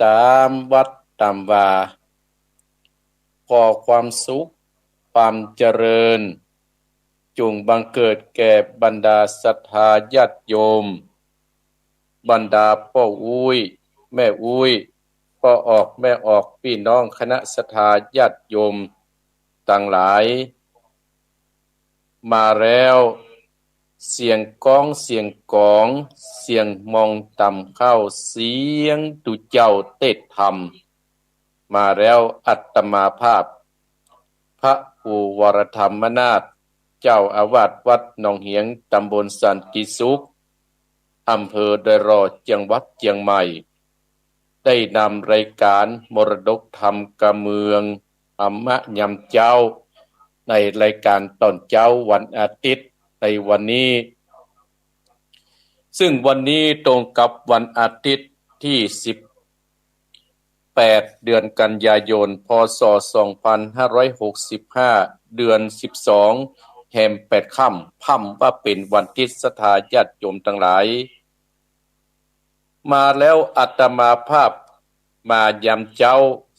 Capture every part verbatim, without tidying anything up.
ต๋ามวัดต๋ามวา ขอความสุข ความเจริญ จงบังเกิดแก่บรรดาศรัทธาญาติโยม บรรดาป้ออุ๊ย แม่อุ๊ย ป้อออก แม่ออก ปี้น้องคณะศรัทธาญาติโยมตังหลาย มาแล้ว เสียงก้อง เสียงก๋อง เสียงมองตำข้าว เสียงตุ๊เจ้าเตศน์ธรรม มาแล้ว อาตมาภาพ พระครูวรธรรมนาถ เจ้าอาวาสวัดหนองเหียง ตำบลสันติสุข อำเภอดอยหล่อ จังหวัดเจียงใหม่ ได้นำรายการมรดกธรรมกำเมือง เอามายามเจ๊า ในรายการตอนเจ๊าวันอาทิตย์ในวันนี้ ซึ่งวันนี้ตรงกับวันอาทิตย์ตี้ สิบแปด เดือนกันยายน พ.ศ. สองพันห้าร้อยหกสิบห้า เดือนสิบสอง แฮมแปดค่ำ พ่ำว่าเป๋นวันตี้ศรัทธาญาติโยมตังหลาย มาแล้ว อาตมาภาพมายามเจ๊า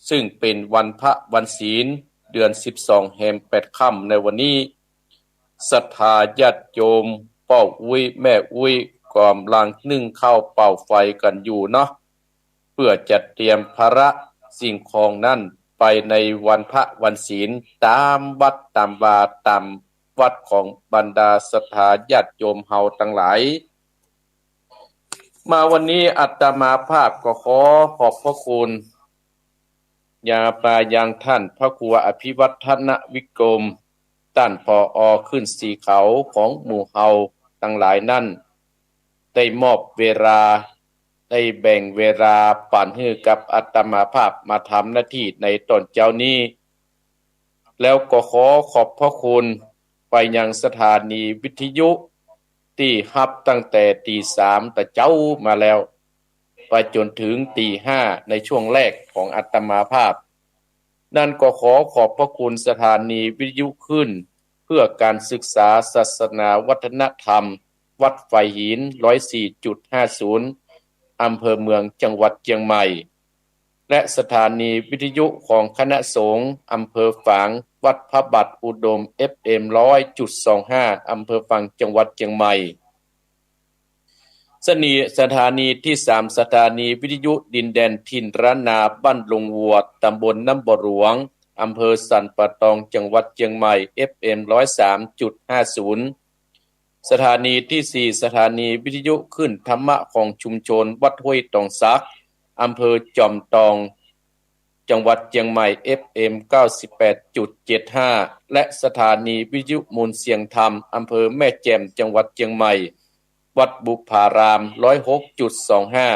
ซึ่งเป๋นวันพระวันศีล เดือนสิบสอง แฮมแปดค่ำในวันนี้ ศรัทธาญาติโยม ป้ออุ๊ย แม่อุ๊ย ก่ำลังนึ่งข้าวเป่าไฟกั๋นอยู่เนาะ เปื้อจะเตรียมภาระสิ่งของนั้นไปในวันพระวันศีล ต๋ามวัดต๋ามวา ต๋ามวัดของบรรดาศรัทธาญาติโยมเฮาตังหลาย มาวันนี้อาตมาภาพก็ขอขอบพระคุณ ยาปายังท่านพระครูอภิวัฒนวิกรม ต้าน ผอ. ขึ้นสีขาวของหมู่เฮาตังหลายนั้น ได้มอบเวลา ได้แบ่งเวลาปั๋นหื้อกับอาตมาภาพมาทำหน้าตี้ในตอนเจ๊านี้ แล้วก็ขอขอบพระคุณไปยังสถานีวิทยุ ตี้ฮับตั้งแต่ตี๋สามตะเจ๊ามาแล้ว ไปจ๋นเถิงตี๋ห้าในช่วงแรกของอาตมาภาพ นั้นก็ขอขอบพระคุณสถานีวิทยุคลื่นเพื่อการศึกษาศาสนาวัฒนธรรม วัดฝายหิน ร้อยสี่จุดห้าศูนย์ อำเภอเมือง จังหวัดเจียงใหม่ และสถานีวิทยุของคณะสงฆ์อำเภอฝาง วัดพระบาทอุดม เอฟเอ็ม ร้อยจุดสองห้า อำเภอฝาง จังหวัดเจียงใหม่ สนี สถานีตี้สาม สถานีวิทยุดินแดนถิ่นล้านนา บ้านดงวัว ตำบลน้ำบ่อหลวง อำเภอสันป่าตอง จังหวัดเจียงใหม่ เอฟเอ็ม ร้อยสามจุดห้าศูนย์ สถานีตี้สี่ สถานีวิทยุคลื่นธรรมะของชุมชนวัดห้วยตองสัก อำเภอจอมตอง จังหวัดเจียงใหม่ เอฟเอ็ม เก้าสิบแปดจุดเจ็ดห้า และสถานีวิทยุมูลเสียงธรรม อำเภอแม่แจ่ม จังหวัดเจียงใหม่ วัดบุพาราม ร้อยหกจุดสองห้า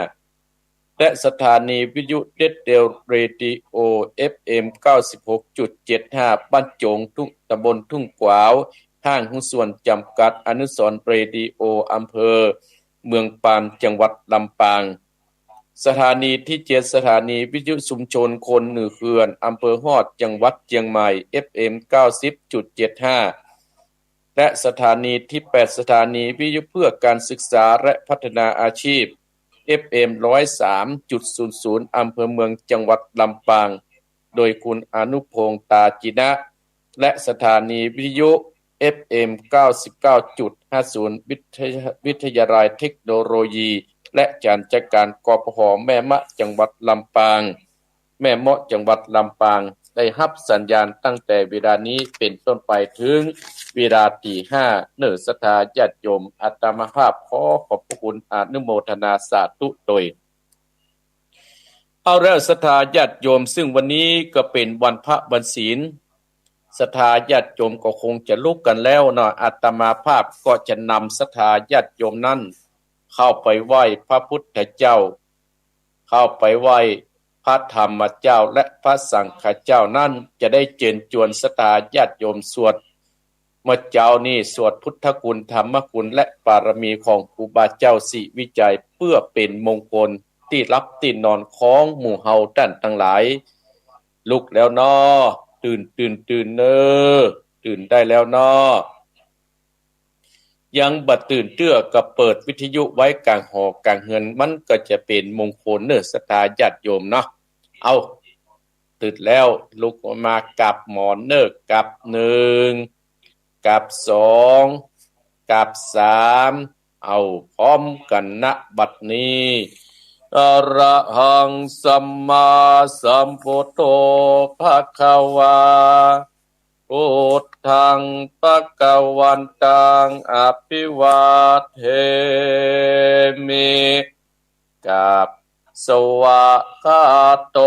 และสถานีวิทยุเด็ดเดลเรดิโอ เอฟเอ็ม เก้าสิบหกจุดเจ็ดห้า บ้านโจ๋งทุ่ง ตำบลทุ่งขวาว ห้างหุ้นส่วนจำกัดอนุสรณ์เรดิโอ อำเภอเมืองปาน จังหวัดลำปาง สถานีตี้เจ็ด สถานีวิทยุชุมชนคนเหนือเขื่อน อำเภอฮอด จังหวัดเจียงใหม่ เอฟเอ็ม เก้าสิบจุดเจ็ดห้า และสถานีตี้แปด สถานีวิทยุเพื่อการศึกษาและพัฒนาอาชีพ เอฟเอ็ม ร้อยสามจุดศูนย์ศูนย์ อำเภอเมือง จังหวัดลำปาง โดยคุณอนุพงษ์ ตาจินะ และสถานีวิทยุ เอฟเอ็ม เก้าสิบเก้าจุดห้าศูนย์ วิทยา วิทยาลัยเทคโนโลยี และจัดการ กปห แม่เมาะ จังหวัดลำปาง แม่เมาะ จังหวัดลำปาง ได้ฮับสัญญาณตั้งแต่เวลานี้เป๋นต้นไปเถิงเวลาตี๋ห้า เน่อศรัทธาญาติโยม อาตมาภาพขอขอบพระคุณอนุโมทนาสาธุโตย เอาแล้วศรัทธาญาติโยม ซึ่งวันนี้ก็เป๋นวันพระวันศีล ศรัทธาญาติโยมก็คงจะลุกกั๋นแล้วเนาะ อาตมาภาพก็จะนำศรัทธาญาติโยมนั้นเข้าไปไหว้พระพุทธเจ้า เข้าไปไหว้พระธรรมเจ้าและพระสังฆเจ้านั้น จะได้เจิญจวนศรัทธาญาติโยมสวด เมื่อเจ๊านี้สวดพุทธคุณ ธรรมคุณ และบารมีของครูบาเจ้าศรีวิชัย เพื่อเป๋นมงคลตี้หลับตี้นอนของหมู่เฮาต้านตังหลาย ลุกแล้วเนาะ ตื่น ตื่น ตื่นเน่อ ตื่นได้แล้วเนาะ ยังบ่ตื่นเตื้อก็เปิดวิทยุไว้ก๋างหอก๋างเฮือน มันก็จะเป๋นมงคลเน่อ ศรัทธาญาติโยมเนาะ เอ้า ตื่นแล้ว ลุกมากับหมอนเน่อ กับหนึ่ง กับสอง กับสาม เอ้า พร้อมกั๋น ณ บัดนี้ อะระหัง สัมมาสัมพุทโธ ภะคะวา พุทธัง ภะคะวันตัง อะภิวาเทมิ กับ สวากขาโต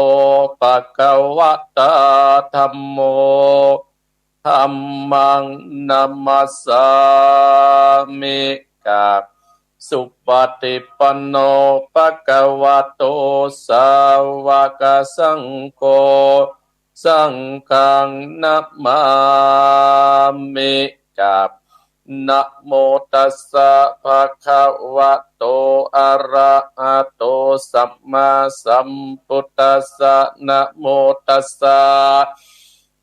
ภะคะวะตา ธัมโม ธัมมัง นะมัสสามิ กับ สุปะฏิปันโน ภะคะวะโต สาวกสังโฆ สังฆัง นะมามิ กับ นะโมตัสสะ ภะคะวะโต อะระหะโต สัมมาสัมพุทธัสสะ นะโมตัสสะ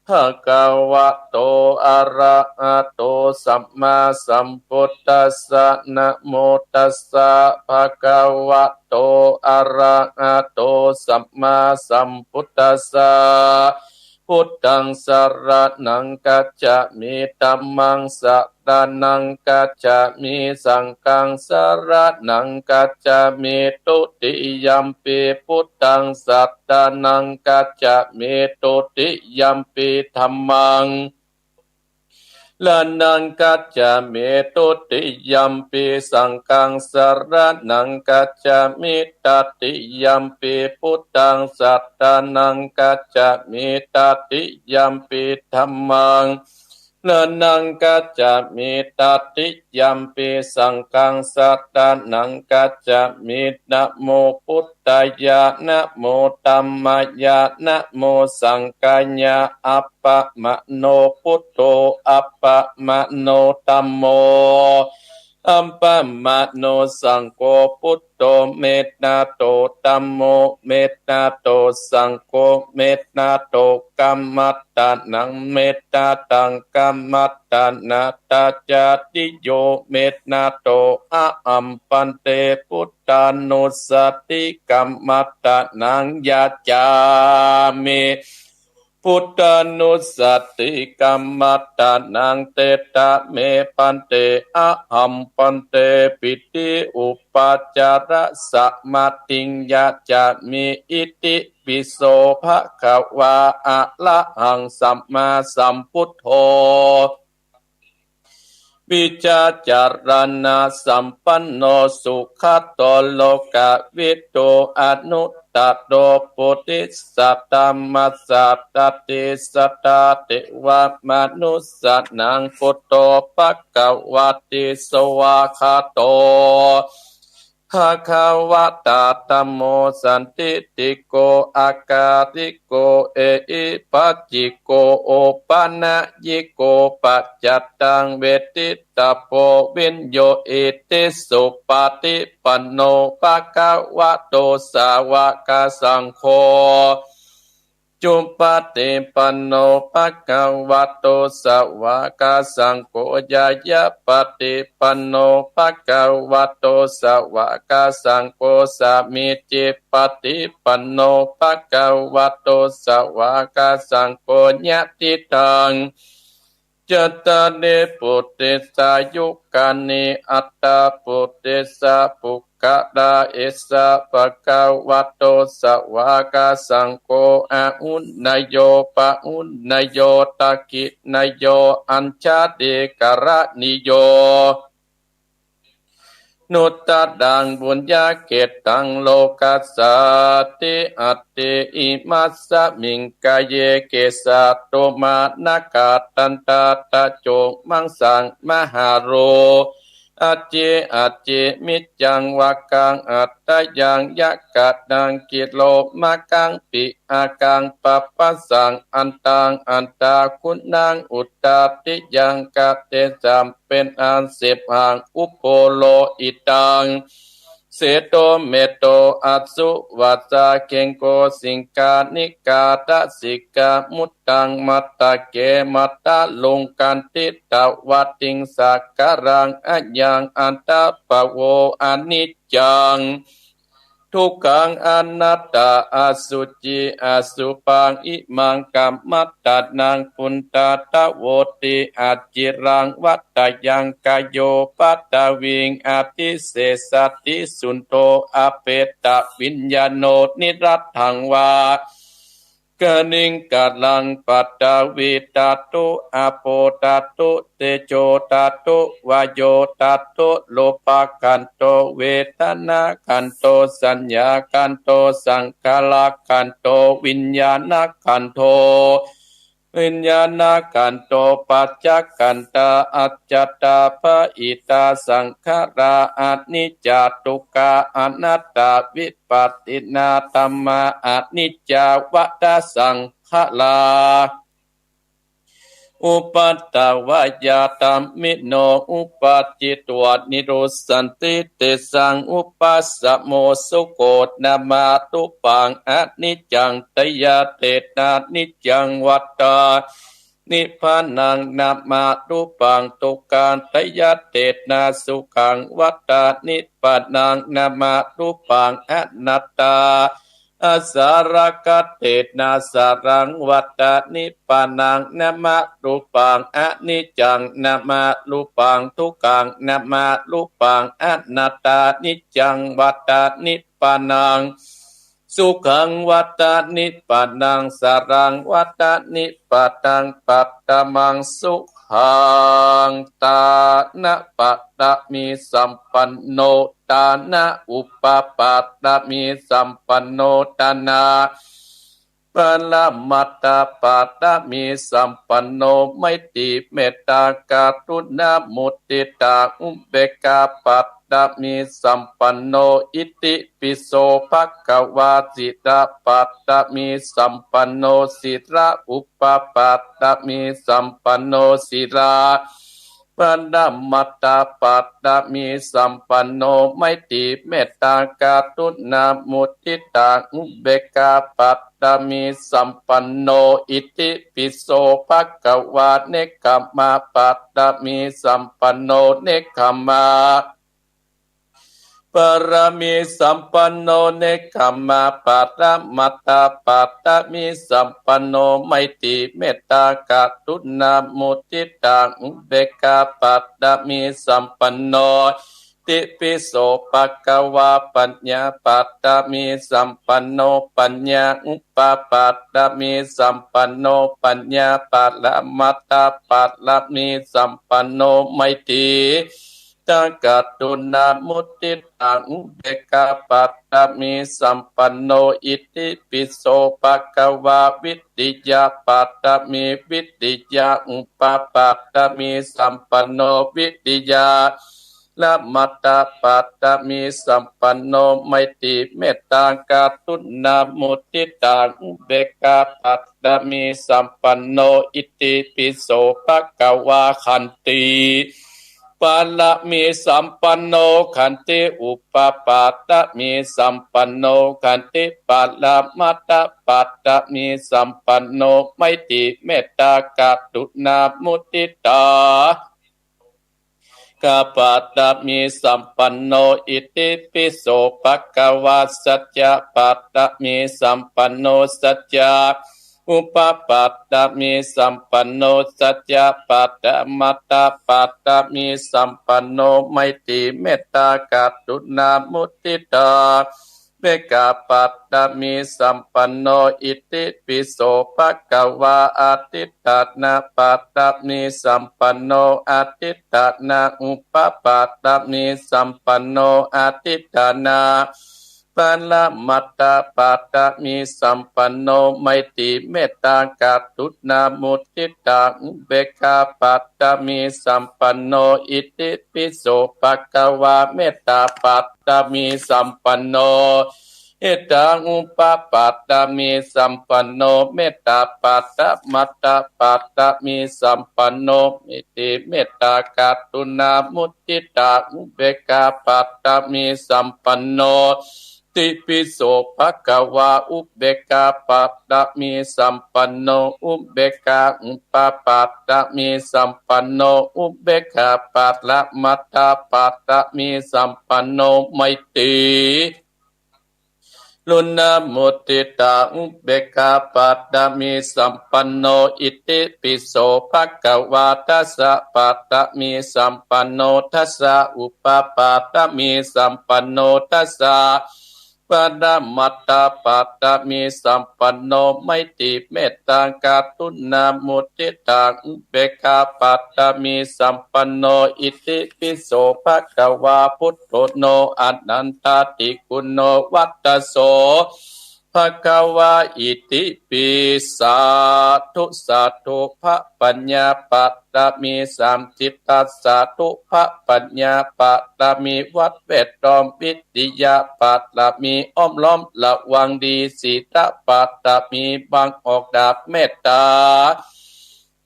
ภะคะวะโต อะระหะโต สัมมาสัมพุทธัสสะ นะโมตัสสะ ภะคะวะโต อะระหะโต สัมมาสัมพุทธัสสะ พุทธัง สะระณัง คัจฉามิ ธัมมัง สะระณัง คัจฉามิ สังฆัง สะระณัง คัจฉามิ ทุติยัมปิ พุทธัง สะระณัง คัจฉามิ ทุติยัมปิ ธัมมัง ระณัง คัจฉามิ ทุติยัมปิ สังฆัง สะระณัง คัจฉามิ ตติยัมปิ พุทธัง สะระณัง คัจฉามิ ตติยัมปิ ธัมมัง ระณัง คัจฉามิ ตติยัมปิ สังฆัง สะระณัง คัจฉามิ นะโมพุทธายะ นะโมธัมมายะ นะโมสังฆายะ อัปปะมะโนพุทโธ อัปปะมะโนธัมโม อัปปะมะโนสังโฆ พุทโธ เมตตาโต ธัมโม เมตตาโต สังโฆ เมตตาโต กัมมัตตะนัง เมตตาตัง กัมมัตตะนะ ตะจาติโย เมตตาโต อะหัม ภันเต พุทธานุสสะติ กัมมัตตะนัง ยาจามิ พุทธานุสสะติ กัมมัตตะนัง เตตะเม ภันเต อะหัม ภันเต ปิติ อุปาจาระ สะมาทิง ยาจามิ อิติปิโส ภะคะวา อะระหัง สัมมาสัมพุทโธ วิชชาจารณะสัมปันโน สุขะโต โลกะวิทู อนุตตะโร ปุริสะธัมมะสะสะ สัตติสัตถา เตวะมะนุสสานัง พุทโธ ภะคะวะติ สวากขาโต ภะคะวะตา ธัมโม สันทิฏฐิโก อะกาลิโก เอหิปัสสิโก โอปะนะยิโก ปัจจัตตัง เวทิตะโพ วิญโญ อิติสุปะฏิปันโน ภะคะวะโต สาวะกะสังโฆ จุปะฏิปันโน ภะคะวะโต สาวะกะสังโฆ ญาณะปะฏิปันโน ภะคะวะโต สาวะกะสังโฆ สามีจิปะฏิปันโน ภะคะวะโต สาวะกะสังโฆ ยะทิฏฐัง จัตตาริ ปุริสายุกานิ อัตถะ ปุริสะปุคคละ เอสะ ภะคะวะโต สาวะกะสังโฆ อาหุเนยโย ปะหุเนยโย ทักขิเนยโย อัญชลีกะรณีโย นุตตะรัง ปุญญะเขตตัง โลกัสสาติ อัตถิ อิมัสสะมิง กาเย เกสะ โลมา นะขะ ทันตะ ตะโจ มังสัง มะหาโร อัจฉิ อัจฉิ มิจจัง วะกัง อัตถะยัง ยะกะนัง กิโลมะกัง ปิ อากัง ปัปปะสัง อันตัง อันตะคุณัง อุตตะติยัง กะเตสัม เป๋นอันเสพหัง อุโปโลหิตัง โต เมตโต อสุวัสสา เขงโก สิงคานิกา ทะสิกา มุตตัง มัตตะเก มัตตะลุง ขันธิตะวะติง สักขะรัง อะยัง อัตถะปะโว อนิจจัง ทุกขัง อนัตตา อสุจิ อสุภัง อิมัง กัมมัตตะนัง ปุณณัตถะโวติ อจิรัง วัตตะยัง กะโย ปัตตะวิง อติเสสะติ สุณโฑ อเปตะวิญญาโณ นิรัตถัง วา กะนิงกะลัง ปัตตะวีตะตุ อะโปตะตุ เตโจตะตุ วาโยตะตุ รูปะขันโธ เวทนาขันโธ สัญญาขันโธ สังขารขันโธ วิญญาณขันโธ วิญญาณขันโธ ปัจจักขันธา อัจจตา ปะหิตา สังขารา อนิจจา ทุกขา อนัตตา วิปัสสินาธัมมา อนิจจา วัฏฏะสังขารา อุปัตตวายาธัมมิโน อุปัจจิตวา นิรุสสันติ เตสัง อุปัสสโม สุโข นะมะ รูปัง อนิจจัง ทะยะเทนะ นิจจัง วัตตา นิพพานัง นะมะ รูปัง ทุกขัง ทะยะเทนะ สุขัง วัตตา นิพพานัง นะมะ รูปัง อนัตตา อะสารกะเทนะ สารัง วัตตา นิพพานัง นะมะ รูปัง อนิจจัง นะมะ รูปัง ทุกขัง นะมะ รูปัง อนัตตา นิจจัง วัตตา นิพพานัง สุขัง วัตตา นิพพานัง สารัง วัตตา นิพพานัง ปัตตมัง สุขัง ฐานะปะระมีสัมปันโน ฐานะอุปปะระมีสัมปันโน ฐานะ ปะระมัตถปะระมีสัมปันโน ไมตรีเมตตากรุณามุทิตาอุเบกขาปะระมีสัมปันโน อิติปิโสภะคะวา ศีลปะระมีสัมปันโน ศีลอุปปะระมีสัมปันโน ศีลา ปะระมัตถปะระมีสัมปันโน ไมตรีเมตตากรุณามุทิตาอุเบกขาปะระมีสัมปันโน อิติปิโสภะคะวา เนกขมมะปะระมีสัมปันโน เนกขมมะ ปะระมีสัมปันโน เนกขมมะ ปะระมัตถปะระมีสัมปันโน ไมตรีเมตตากรุณามุทิตาอุเบกขาปะระมีสัมปันโน ติปิโสภะคะวา ปัญญาปะระมีสัมปันโน ปัญญาอุปปะระมีสัมปันโน ปัญญาปะระมัตถปะระมีสัมปันโน ไมตรี ตากรุณามุทิตาอุเบกขาปะระมีสัมปันโน อิติปิโสภะคะวา วิริยะปะระมี วิริยะอุปปะระมีสัมปันโน วิริยะระมัตถปะระมีสัมปันโน ไมตรีเมตตากรุณามุทิตาอุเบกขาปะระมีสัมปันโน อิติปิโสภะคะวา ขันติ ปะระมีสัมปันโน ขันติอุปปะระมีสัมปันโน ขันติปะระมัตถปะระมีสัมปันโน ไมตรีเมตตากรุณามุทิตา กะปะระมีสัมปันโน อิติปิโสภะคะวา สัจจะปะระมีสัมปันโน สัจจะ อุปปะระมีสัมปันโน สัจจะปะระมัตถปะระมีสัมปันโน ไมตรีเมตตากรุณามุทิตาเบกขาปะระมีสัมปันโน อิติปิโสภะคะวา อธิฏฐานะปะระมีสัมปันโน อธิฏฐานะอุปปะระมีสัมปันโน อธิฏฐานะ ปะระมัตถปะระมีสัมปันโน ไมตรีเมตตากรุณามุทิตาอุเบกขาปะระมีสัมปันโน อิติปิโสภะคะวา เมตตาปะระมีสัมปันโน เมตตาอุปปารมีสัมปันโน เมตตาปรมัตถปารมีสัมปันโน อิทธิเมตตากรุณามุทิตาอุเบกขาปารมีสัมปันโน ติปิโสภะคะวา อุเบกขาปารมีสัมปันโน อุเบกขาอุปปารมีสัมปันโน อุเบกขาปรมัตถปารมีสัมปันโน ไมตรี กรุณามุทิตาอุเบกขาปารมีสัมปันโน อิทธิปิโสภะคะวา ทัสสะปารมีสัมปันโน ทัสสะอุปปารมีสัมปันโน ทัสสะปรมัตถปารมีสัมปันโน ไมตรีเมตตากรุณามุทิตาอุเบกขาปารมีสัมปันโน อิทธิปิโสภะคะวา พุทโธโน อนันตาติคุณโน วัตโส ภะคะวา อิทธิปิ สาธุ สาธุ พระปัญญาปารมีสามสิบทัศ สาธุ พระปัญญาปารมี วัดแวดล้อม วิทยาปารมี อ้อมล้อมระวังดี ศีลปารมี บังออกดาบเมตตา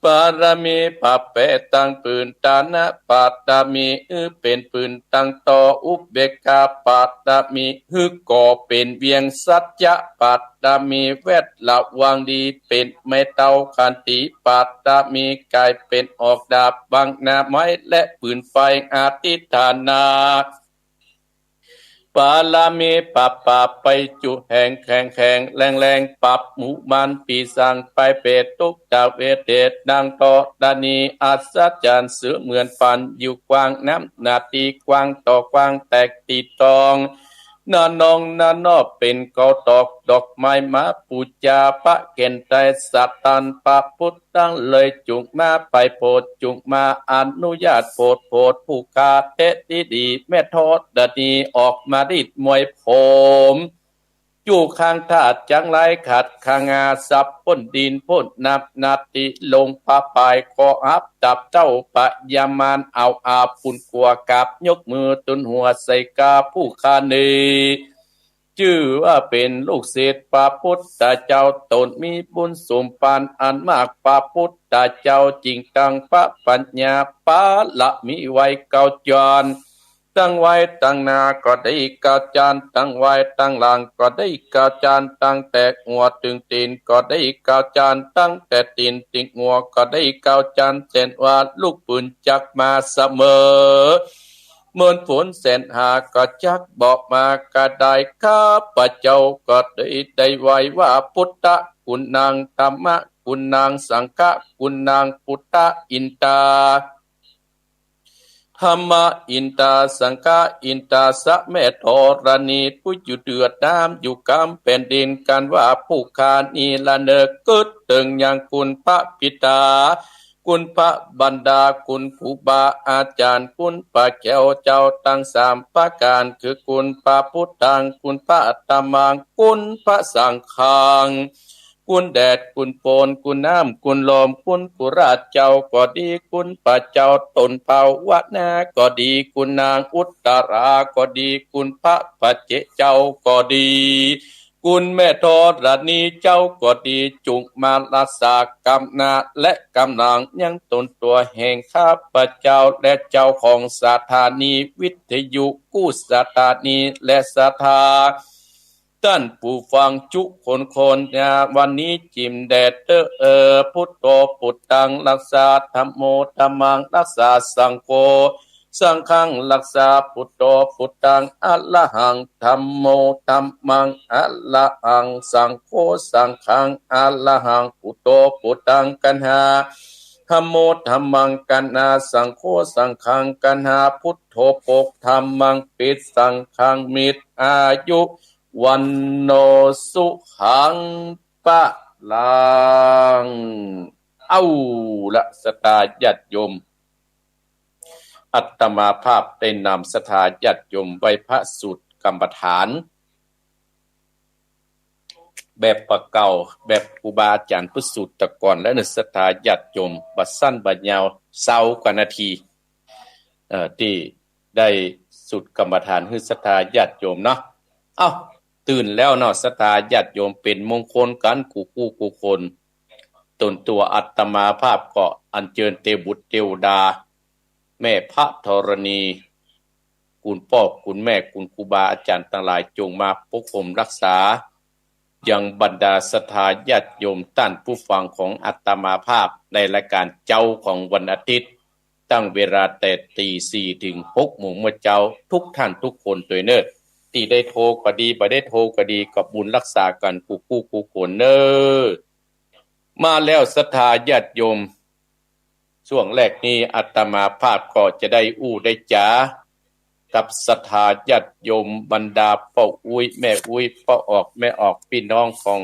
ปารมี ปะแปะตังปืน ทานะปารมี หื้อเป๋นปืนตังต่อ อุเบกขาปารมี หื้อก่อเป๋นเวียง สัจจะปารมี แวดระวังดี เป๋นไม้เต้า ขันติปารมี ก๋ายเป๋นออกดาบ บังหน้าไม้และปืนไฟ อธิฐานา ปารมี ปราบปราบไปจุแหง แข็งแข็งแรงแรง ปราบหมู่มารปีศาจ ไปเปรตทุกขเวท เดชดังธรณี อัศจรรย์เสมือนฝัน อยู่กว้างน้ำหน้าตี้กว้าง ต่อกว้างแตกตี้ตอง หน้านองหน้านอกเป๋นเกาตอก ดอกไม้มาปู๋จา พระแก่นไตรสรรค์ พระพุทธ ตังเลยจุ่งมาไปโผด จุ่งมาอนุญาตโผด โผดผู้ข้าเต๊ะตี้ดี แม่ธรณีออกมาดีดมวยผม อยู่ข้างธาตุจังไรขัดข้างอา สับป๊นดินป๊นน้ำ นาติลงพระปาย ขออับตับเต้าปะยามาร เอาอาปุนกัวกราบยกมือตุนหัวใส่กาผู้ข้านี้ จื้อว่าเป๋นลูกศิษย์พระพุทธเจ้า ตนมีบุญสมภารอันมาก พระพุทธเจ้าจึงตั้งพระปัญญาปารมีไว้เก้าจาน ตั้งไว้ตั้งหน้าก็ดีเก้าจาน ตั้งไว้ตั้งหลังก็ดีเก้าจาน ตั้งแต่หัวเถิงตี๋นก็ดีเก้าจาน ตั้งแต่ตี๋นเถิงหัวก็ดีเก้าจาน แสนว่าลูกปืนจักมาเสมอ เหมือนฝนแสนหาก็จักบ่มาก็ได้ ข้าพเจ้าก็ได้ ได้ไหว้ว่า พุทธะกุณัง ธัมมะกุณัง สังฆะกุณัง ปุตตะอินตา ธัมมะอินตา สังฆะอินตา สะแม่ธรณี ผู้อยู่เดือดน้ำอยู่กำแผ่นดิน กันว่าผู้ข้านี้ละเนิกกึ๊ดเถิงยังคุณพระปิตา คุณพระบรรดา คุณครูบาอาจารย์ คุณพระแก้วเจ้าตังสามประก๋าน คือคุณพระพุทธัง คุณพระธัมมัง คุณพระสังฆัง คุณแดด คุณฝน คุณน้ำ คุณลม คุณครูราชเจ้าก็ดี คุณพระเจ้าต๋นภาวนาก็ดี คุณนางอุตตราก็ดี คุณพระปัจเจกเจ้าก็ดี คุณแม่ธรณีเจ้าก็ดี จุ่งมารักษากำหน้าและกำหลังยังต๋นตั๋วแห่งข้าพเจ้า และเจ้าของสถานีวิทยุกู้สถานีและศรัทธา ต้านผู้ฟังจุคนคน วันนี้จิ่มแดดเต๊อะ เออ พุทโธ พุทธัง รักษา ธัมโม ธัมมัง รักษา สังโฆ สังฆัง รักษา พุทโธ พุทธัง อะระหัง ธัมโม ธัมมัง อะระหัง สังโฆ สังฆัง อะระหัง พุทโธ พุทธัง กัณหา ธัมโม ธัมมัง กัณหา สังโฆ สังฆัง กัณหา พุทโธ ปก ธัมมัง ปิด สังฆัง มิตร อายุ วัณโณ สุขัง พลัง เอาละ ศรัทธาญาติโยม อาตมาภาพได้นำศรัทธาญาติโยมไหว้พระสูตรกรรมฐาน แบบปะเก่า แบบครูบาอาจ๋ารย์เปิ้นสูตรตะก่อน และเน่อศรัทธาญาติโยม บ่าสั้นบ่ายาว ซาวกว่านาที เอ่อ ตี้ได้สูตรกรรมฐานหื้อศรัทธาญาติโยมเนาะ เอ้า ตื่นแล้วเนาะ ศรัทธาญาติโยม เป๋นมงคลกั๋นกู้กู้คน ตนตั๋วอาตมาภาพก็อัญเจิญเตวบุตรเตวดา แม่พระธรณี คุณป้อคุณแม่คุณครูบาอาจ๋ารย์ตังหลาย จงมาปกห่มฮักษา ยังบรรดาศรัทธาญาติโยมต้านผู้ฟังของอาตมาภาพในรายก๋านเจ๊าของวันอาทิตย์ ตั้งเวลาแต่ตีสี่เถิงหกโมงเมื่อเจ๊า กู้ต้านกู้คนตวยเน่อ ตี้ได้โทรก็ดี บ่ได้โทรก็ดี ก็บุญฮักษากั๋นกู้กู้คนเน่อ มาแล้วศรัทธาญาติโยม ช่วงแรกนี้อาตมาภาพก็จะได้อู้ได้จ๋ากับศรัทธาญาติโยม บรรดาป้ออุ๊ยแม่อุ๊ย ป้อออกแม่ออก ปี้น้องของ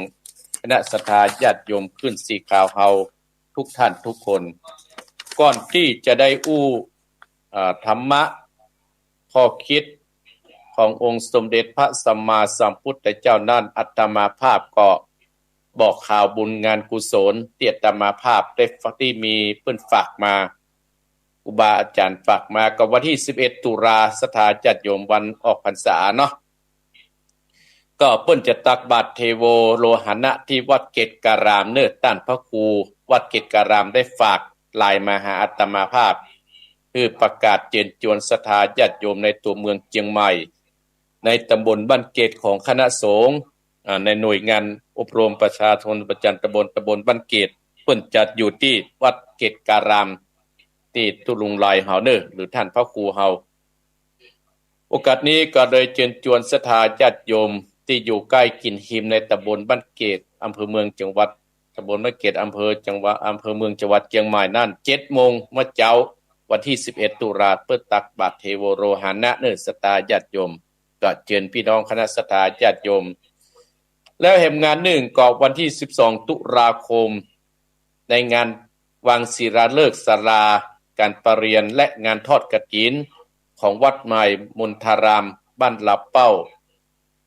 คณะศรัทธาญาติโยมคลื่นสีขาวเฮากู้ต้านกู้คน ก่อนตี้จะได้อู้ อ่า ธรรมะ ข้อคิดขององค์สมเด็จพระสัมมาสัมพุทธเจ้านั้น อาตมาภาพก็บอกข่าวบุญงานกุศลตี้อาตมาภาพได้ฝาก ตี้มีเปิ้นฝากมา ครูบาอาจ๋ารย์ฝากมา ก็วันตี้สิบเอ็ดตุลา ศรัทธาญาติโยม วันออกพรรษาเนาะ ก็เปิ้นจะตักบาตรเทโวโรหณะตี้วัดเกตการามเน่อ ต้านพระครูวัดเกตการามได้ฝากไลน์มาหาอาตมาภาพ หื้อประกาศเจิญจวนศรัทธาญาติโยมในตั๋วเมืองเจียงใหม่ ในตำบลบ้านเกตของคณะสงฆ์ อ่า ในหน่วยงานอบรมประชาชนประจ๋ำตำบล ตำบลบ้านเกต เปิ้นจัดอยู่ตี้วัดเกตการาม ตี้ตุ๊ลุงไลเฮาเน่อ หรือต้านพระครูเฮา โอกาสนี้ก็เลยเจิญจวนศรัทธาญาติโยมตี้อยู่ใก้กิ๋นฮิมในตำบลบ้านเกต อำเภอเมืองจังหวัด ตำบลบ้านเกต อำเภอจังหวัด อำเภอเมืองจังหวัดเจียงใหม่นั้น เจ็ดโมงเมื่อเจ๊า วันตี้สิบเอ็ดตุลา เปิ้นตักบาตรเทโวโรหณะเน่อ ศรัทธาญาติโยม ก็เจิญปี้น้องคณะศรัทธาญาติโยม แล้วแหมงานนึ่งก็วันตี้สิบสองตุลาคม ในงานวางศิลาฤกษ์ศาลาก๋านประเรียน และงานทอดกฐินของวัดใหม่มณฑาราม บ้านลาเป้า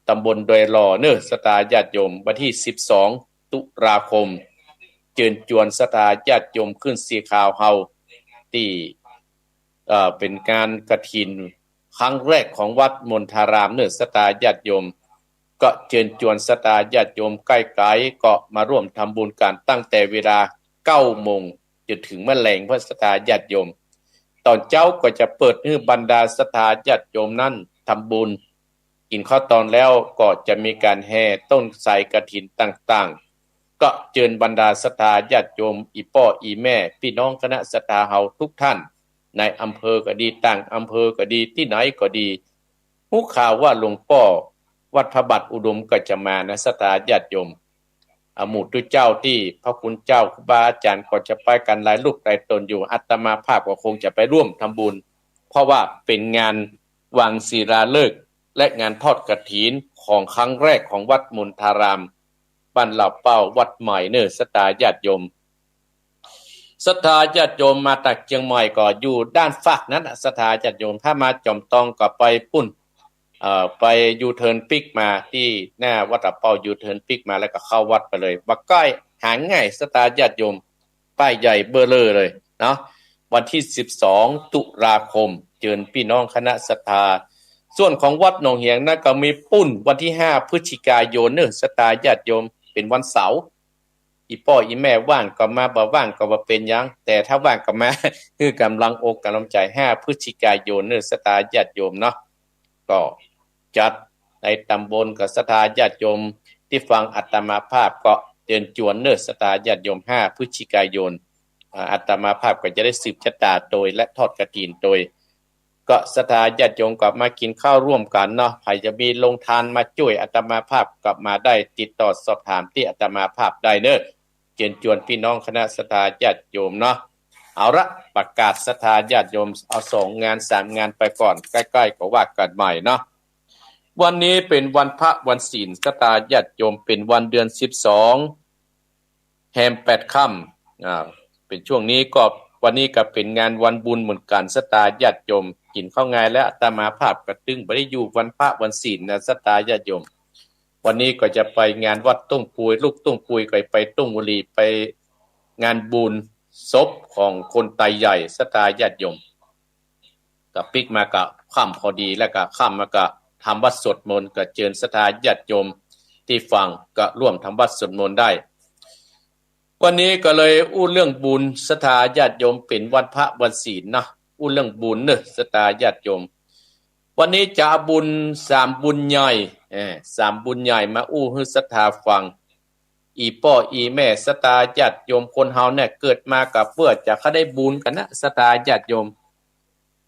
ตำบลดอยหล่อเน่อ ศรัทธาญาติโยม วันตี้สิบสองตุลาคม เจิญจวนศรัทธาญาติโยมคลื่นสีขาวเฮา ตี้ เอ่อ เป๋นงานกฐินครั้งแรกของวัดมณฑารามเน่อ ศรัทธาญาติโยม ก็เจิญจวนศรัทธาญาติโยมใก้ไก๋ก็มาร่วมทำบุญกั๋นตั้งแต่เวลาเก้าโมงจ๋นเถิงเมื่อแลง เพื่อศรัทธาญาติโยม ต๋อนเจ๊าก็จะเปิดหื้อบรรดาศรัทธาญาติโยมนั้นทำบุญ กิ๋นข้าวตอนแล้วก็จะมีก๋านแห่ต้นไทรกฐินต่างๆ ก็เจิญบรรดาศรัทธาญาติโยม อี่ป้ออี่แม่ ปี้น้องคณะศรัทธาเฮากู้ต้าน ในอำเภอก็ดี ต่างอำเภอก็ดี ตี้ไหนก็ดี ฮู้ข่าวว่าหลวงป้อวัดพระบาทอุดมก็จะมานะ ศรัทธาญาติโยม อ่า หมู่ตุ๊เจ้าตี้พระคุณเจ้าครูบาอาจ๋ารย์ก็จะไปกั๋นหลายรูปหลายต๋นอยู่ อาตมาภาพก็คงจะไปร่วมทำบุญ เพราะว่าเป๋นงานวางศิลาฤกษ์ และงานทอดกฐินของครั้งแรกของวัดมณฑาราม บ้านลาเป้า วัดใหม่เน่อ ศรัทธาญาติโยม ศรัทธาญาติโยมมาจากเจียงใหม่ก็อยู่ด้านฟากนั้นน่ะ ศรัทธาญาติโยม ถ้ามาจอมตองก็ไปปุ้น เอ่อ ไปยูเทิร์นปิ๊กมา ตี้หน้าวัดลาเป้า ยูเทิร์นปิ๊กมาแล้วก็เข้าวัดไปเลย บ่ใก้ หาง่าย ศรัทธาญาติโยม ป้ายใหญ่เบ้อเร่อเลยเนาะ วันตี้สิบสองตุลาคม เจิญปี้น้องคณะศรัทธา ส่วนของวัดหนองเหียงนั้นก็มีปุ้นวันตี้ห้าพฤศจิกายนเน่อ ศรัทธาญาติโยม เป๋นวันเสาร์ อี่ป้ออี่แม่ว่างก็มา บ่ว่างก็บ่เป๋นหยัง แต่ถ้าว่างก็มา หื้อก๋ำลังอกก๋ำลังใจ๋ ห้าพฤศจิกายนเน่อ ศรัทธาญาติโยมเนาะ ก็จัดในตำบลกับศรัทธาญาติโยมตี้ฟังอาตมาภาพก็เจิญจวนเน่อ ศรัทธาญาติโยม ห้าพฤศจิกายน อ่า อาตมาภาพก็จะได้สืบจะต๋าตวยและทอดกฐินตวย ก็ศรัทธาญาติโยมก็มากิ๋นข้าวร่วมกั๋นเนาะ ใผจะมีโฮงตานมาจ้วยอาตมาภาพก็มาได้ ติดต่อสอบถามตี้อาตมาภาพได้เน่อ เจิญจวนปี้น้องคณะศรัทธาญาติโยมเนาะ เอาละ ประกาศศรัทธาญาติโยม เอาสองงานสามงานไปก่อน ใก้ๆ ก็ว่ากั๋นใหม่เนาะ วันนี้เป๋นวันพระวันศีล ศรัทธาญาติโยม เป๋นวันเดือนสิบสอง แฮมแปดค่ำ อ่า เป๋นช่วงนี้ก็ วันนี้ก็เป๋นงานวันบุญเหมือนกั๋น ศรัทธาญาติโยม กิ๋นข้าวงายแล้ว อาตมาภาพก็ตึงบ่ได้อยู่วันพระวันศีลนะ ศรัทธาญาติโยม วันนี้ก็จะไปงานวัดต้งปุย ลูกต้งปุยก็ไปต้งบุรี ไปงานบุญศพของคนไตใหญ่ ศรัทธาญาติโยม ก็ปิ๊กมาก็ค่ำพอดี แล้วก็ค่ำมาก็ท ทำวัตรสวดมนต์ ก็เจิญศรัทธาญาติโยมตี้ฟังก็ร่วมทำวัตรสวดมนต์ได้ วันนี้ก็เลยอู้เรื่องบุญ ศรัทธาญาติโยม เป๋นวันพระวันศีลนะ อู้เรื่องบุญเน่อ ศรัทธาญาติโยม วันนี้จะเอาบุญสามบุญใหญ่ เอ่อ สามบุญใหญ่มาอู้หื้อศรัทธาฟัง อี่ป้ออี่แม่ ศรัทธาญาติโยม คนเฮาเนี่ยเกิดมาก็เปื้อจะใค่ได้บุญกั๋นนะ ศรัทธาญาติโยม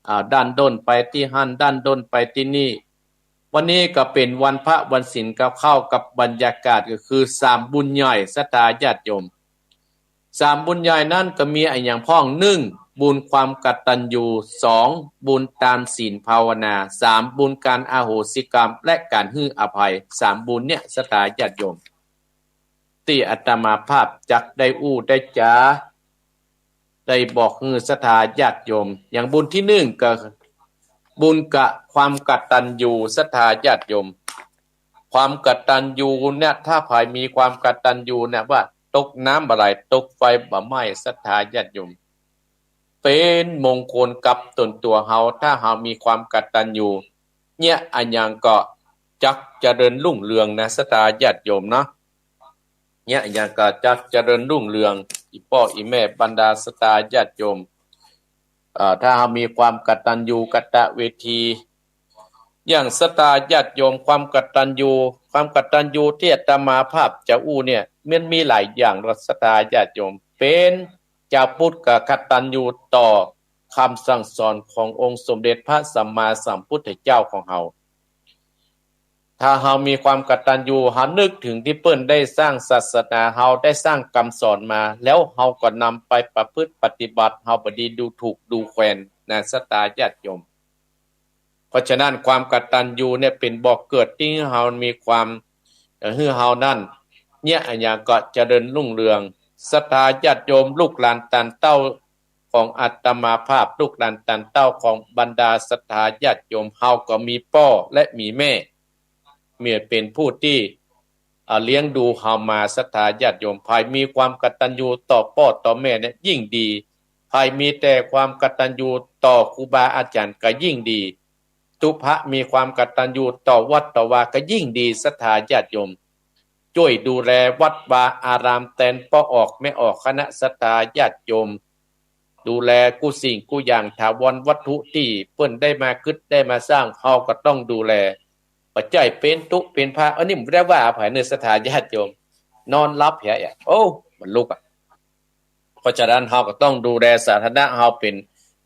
อ่า ดั้นด้นไปตี้หั้น ดั้นด้นไปตี้นี่ วันนี้ก็เป๋นวันพระวันศีล ก็เข้ากับบรรยากาศก็คือสามบุญใหญ่ ศรัทธาญาติโยม สามบุญใหญ่นั้นก็มีอะหยังพ่อง นึ่ง บุญความกตัญญู สอง บุญตานศีลภาวนา สาม บุญก๋านอโหสิกรรม และก๋านหื้ออภัย สามบุญเนี่ย ศรัทธาญาติโยม ตี้อาตมาภาพจักได้อู้ได้จ๋า ได้บอกหื้อศรัทธาญาติโยม อย่างบุญตี้นึ่งก็บุญกะ ความกตัญญู ศรัทธาญาติโยม ความกตัญญูเนี่ย ถ้าใผมีความกตัญญูเนี่ย ว่าตกน้ำบ่ไหล ตกไฟบ่ไหม้ ศรัทธาญาติโยม เป๋นมงคลกับตนตั๋วเฮา ถ้าเฮามีความกตัญญู เนี่ยอะหยังก็จักเจริญรุ่งเรืองนะ ศรัทธาญาติโยมเนาะ เนี่ยอะหยังก็จักเจริญรุ่งเรือง อี่ป้ออี่แม่ บรรดาศรัทธาญาติโยม เอ่อ ถ้าเฮามีความกตัญญูกตเวที อย่างศรัทธาญาติโยม ความกตัญญู ความกตัญญูตี้อาตมาภาพจะอู้เนี่ย มันมีหลายอย่างเนาะ ศรัทธาญาติโยม เป๋นจาวพุทธก็กตัญญูต่อคำสั่งสอนขององค์สมเด็จพระสัมมาสัมพุทธเจ้าของเฮา ถ้าเฮามีความกตัญญู เฮานึกเถิงตี้เปิ้นได้สร้างศาสนา เฮาได้สร้างกำสอนมา แล้วเฮาก็นำไปประพฤติปฏิบัติ เฮาบ่ดีดูถูกดูแควนนะ ศรัทธาญาติโยม เพราะฉะนั้นความกตัญญูเนี่ยเป๋นบ่อเกิดตี้หื้อเฮามีความ เอ่อ หื้อเฮานั้น เนี่ยอะหยังก็เจริญรุ่งเรือง ศรัทธาญาติโยม ลูกหลานตานเต้าของอาตมาภาพ ลูกหลานตานเต้าของบรรดาศรัทธาญาติโยม เฮาก็มีป้อและมีแม่ มีเป๋นผู้ตี้ อ่า เลี้ยงดูเฮามา ศรัทธาญาติโยม ใผมีความกตัญญูต่อป้อต่อแม่เนี่ยยิ่งดี ใผมีแต่ความกตัญญูต่อครูบาอาจ๋ารย์ก็ยิ่งดี ตุ๊พะมีความกตัญญูต่อวัดต่อวาก็ยิ่งดี ศรัทธาญาติโยม จ้วยดูแลวัดวาอารามแตนป้อออกแม่ออก คณะศรัทธาญาติโยม ดูแลกู้สิ่งกู้อย่าง ถาวรวัตถุตี้เปิ้นได้มากึ๊ดได้มาสร้าง เฮาก็ต้องดูแล บ่ใจ้เป๋นตุ๊เป๋นพระ อันนี้บ่ได้ว่าใผเน่อ ศรัทธาญาติโยม นอนหลับเหีย โอ้ บ่ลุกอะ เพราะฉะนั้นเฮาก็ต้องดูแลสาธารณะ เฮาเป๋น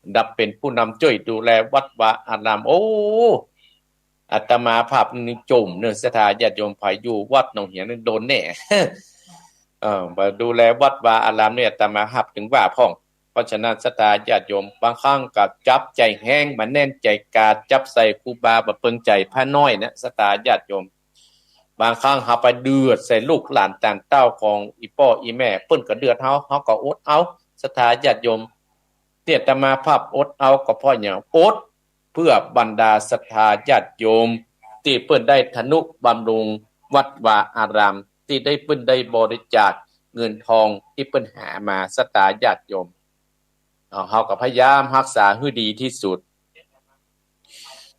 อันดับเป๋นผู้นำจ้วยดูแลวัดวาอาราม โอ้ อาตมาภาพนี่จุ่มเน่อ ศรัทธาญาติโยม ใผอยู่วัดหนองเหียงนี่โดนแน่ เออ บ่ดูแลวัดวาอารามนี่อาตมาภาพเถิงว่าพ่อง เพราะฉะนั้นศรัทธาญาติโยม บางครั้งก็จับใจ๋แฮง บ่แน่นใจ๋กา จับใส่ครูบาบ่เปิงใจ๋พระน้อยนะ ศรัทธาญาติโยม บางครั้งเฮาไปเดือดใส่ลูกหลานตานเต้าของอี่ป้ออี่แม่ เปิ้นก็เดือดเฮา เฮาก็อดเอา ศรัทธาญาติโยม ตี้อาตมาภาพอดเอาก็เพราะหยัง อดเพื่อบรรดาศรัทธาญาติโยม ตี้เปิ้นได้ทนุบำรุงวัดวาอาราม ตี้ได้เปิ้นได้บริจาคเงินทองตี้เปิ้นหามา ศรัทธาญาติโยม เอ่อ เฮาก็พยายามฮักษาหื้อดีตี้สุด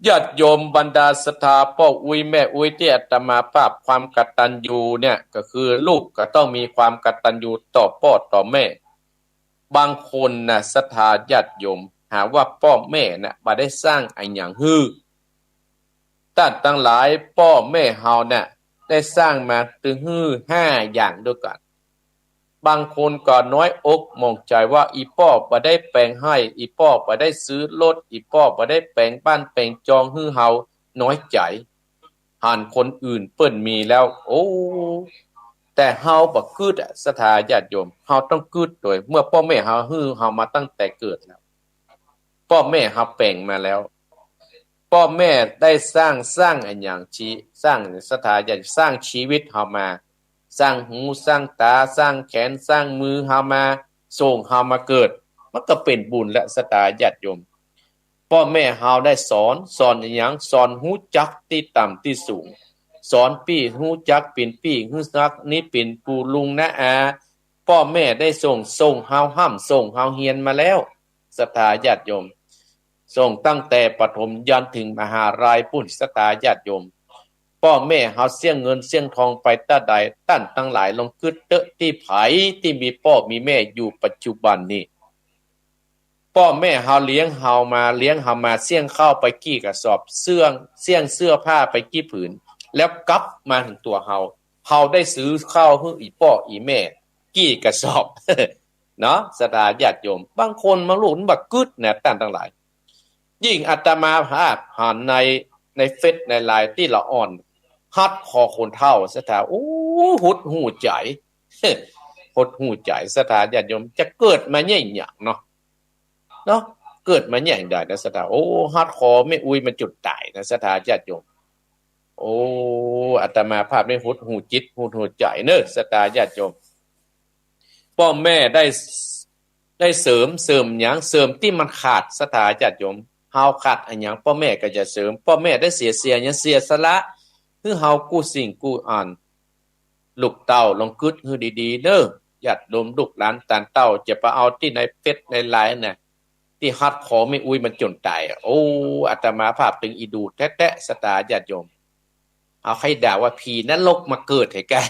ญาติโยมบรรดาศรัทธาป้ออุ๊ยแม่อุ๊ยตี้อาตมาภาพ ความกตัญญูเนี่ยก็คือลูกก็ต้องมีความกตัญญูต่อป้อต่อแม่ บางคนนะ ศรัทธาญาติโยม หาว่าป้อแม่นะบ่ได้สร้างอะหยังหื้อ ต้านตังหลาย ป้อแม่เฮาน่ะได้สร้างมาตึงหื้อห้าอย่างด้วยกั๋น บางคนก็น้อยอกหมองใจ๋ว่าอี่ป้อบ่ได้แป๋งไฮ่ อี่ป้อบ่ได้ซื้อรถ อี่ป้อบ่ได้แป๋งบ้านแป๋งจองหื้อเฮา น้อยใจ๋ หันคนอื่นเปิ้นมีแล้ว โอ้ แต่เฮาบ่กึ๊ดอะ ศรัทธาญาติโยม เฮาต้องกึ๊ดโตย เมื่อป้อแม่เฮาหื้อเฮามาตั้งแต่เกิดแล้ว ป้อแม่เฮาแป๋งมาแล้ว ป้อแม่ได้สร้าง สร้างอะหยัง ชี สร้าง ศรัทธาญาติ สร้างชีวิตเฮามา สร้างหู สร้างต๋า สร้างแขน สร้างมือเฮามา ส่งเฮามาเกิด มันก็เป๋นบุญแล้ว ศรัทธาญาติโยม ป้อแม่เฮาได้สอน สอนอะหยัง สอนฮู้จักตี้ต่ำตี้สูง สอนปี้ฮู้จักเป๋นปี้ ฮู้จักนี้เป๋นปู่ลุงน้าอา ป้อแม่ได้ส่ง ส่งเฮาฮ่ำ ส่งเฮาเฮียนมาแล้ว ศรัทธาญาติโยม ส่งตั้งแต่ประถมยันถึงมหาลัยปู้น ศรัทธาญาติโยม ป้อแม่เฮาเสี้ยงเงินเสี้ยงทองไปเต้าใด ต้านตังหลายลองกึ๊ดเต๊อะ ตี้ใผตี้มีป้อมีแม่อยู่ปัจจุบันนี้ ป้อแม่เฮาเลี้ยงเฮามา เลี้ยงเฮามา เสี้ยงข้าวไปกี่กระสอบ เสี้ยง เสี้ยงเสื้อผ้าไปกี่ผืน แล้วกลับมาถึงตั๋วเฮา เฮาได้ซื้อข้าวหื้ออี่ป้ออี่แม่กี่กระสอบ เนาะ ศรัทธาญาติโยม บางคนบางลูกมันบ่กึ๊ดนะ ต้านตังหลาย ยิ่งอาตมาภาพหันใน ในเฟซในไลน์ตี้ละอ่อนฮัดคอคนเฒ่า ศรัทธา โอ้ หดหู่ใจ๋ หดหู่ใจ๋ ศรัทธาญาติโยม จะเกิดมาเยียะหยังเนาะ เนาะ เกิดมาเยียะหยังได้นะ ศรัทธา โอ้ ฮัดคอแม่อุ๊ยมันจ๋นต๋ายนะ ศรัทธาญาติโยม โอ้ อาตมาภาพนี่หดหู่จิตหดหู่ใจ๋เนาะ ศรัทธาญาติโยม ป้อแม่ได้ ได้เสริม เสริมหยัง เสริมตี้มันขาด ศรัทธาญาติโยม เฮาขาดอะหยัง ป้อแม่ก็จะเสริม ป้อแม่ได้เสีย เสียหยัง เสียสละหื้อเฮากู้สิ่งกู้อัน ลูกเต้าลองกึ๊ดหื้อดีๆ เนาะ ญาติโยม ลูกหลานต้านเต้า จะไปเอาตี้ในเฟซในไลน์น่ะ ตี้ฮัดคอแม่อุ๊ยมันจ๋นต๋ายอะ โอ้ อาตมาภาพตึงอิจฉาแต๊ๆ ศรัทธาญาติโยม เอาใค่ด่าว่าผีนรกมาเกิดหื้อกั๋น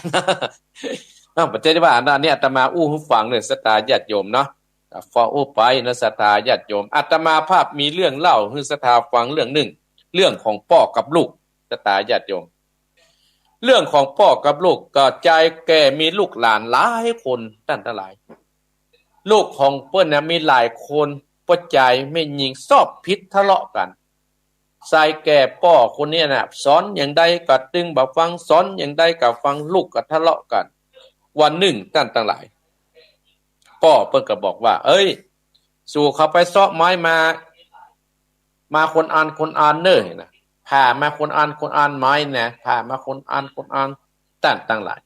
เนาะ บ่ใจ้ว่าอันนี้อาตมาอู้หื้อฟังเนาะ ศรัทธาญาติโยมเนาะ อ่ะ ฟังอู้ไปเนาะ ศรัทธาญาติโยม อาตมาภาพมีเรื่องเล่าหื้อศรัทธาฟังเรื่องนึ่ง เรื่องของป้อกับลูก ศรัทธาญาติโยม เรื่องของป้อกับลูก ก็จายแก่มีลูกหลานหลายคน ต้านตังหลาย ลูกของเปิ้นน่ะมีหลายคน ป้อจายแม่ญิงชอบผิดทะเลาะกั๋น จายแก่ป้อคนนี้น่ะ สอนอย่างใดก็ตึงบ่ฟัง สอนอย่างใดก็ฟัง ลูกก็ทะเลาะกั๋น วันนึ่ง ต้านตังหลาย ป้อเปิ้นก็บอกว่า เอ้ย สูเข้าไปเซาะไม้มา มาคนอันคนอันเน่อนะ ผ่ามาคนอันคนอันไม้นะ ผ่ามาคนอันคนอัน ต้านตังหลาย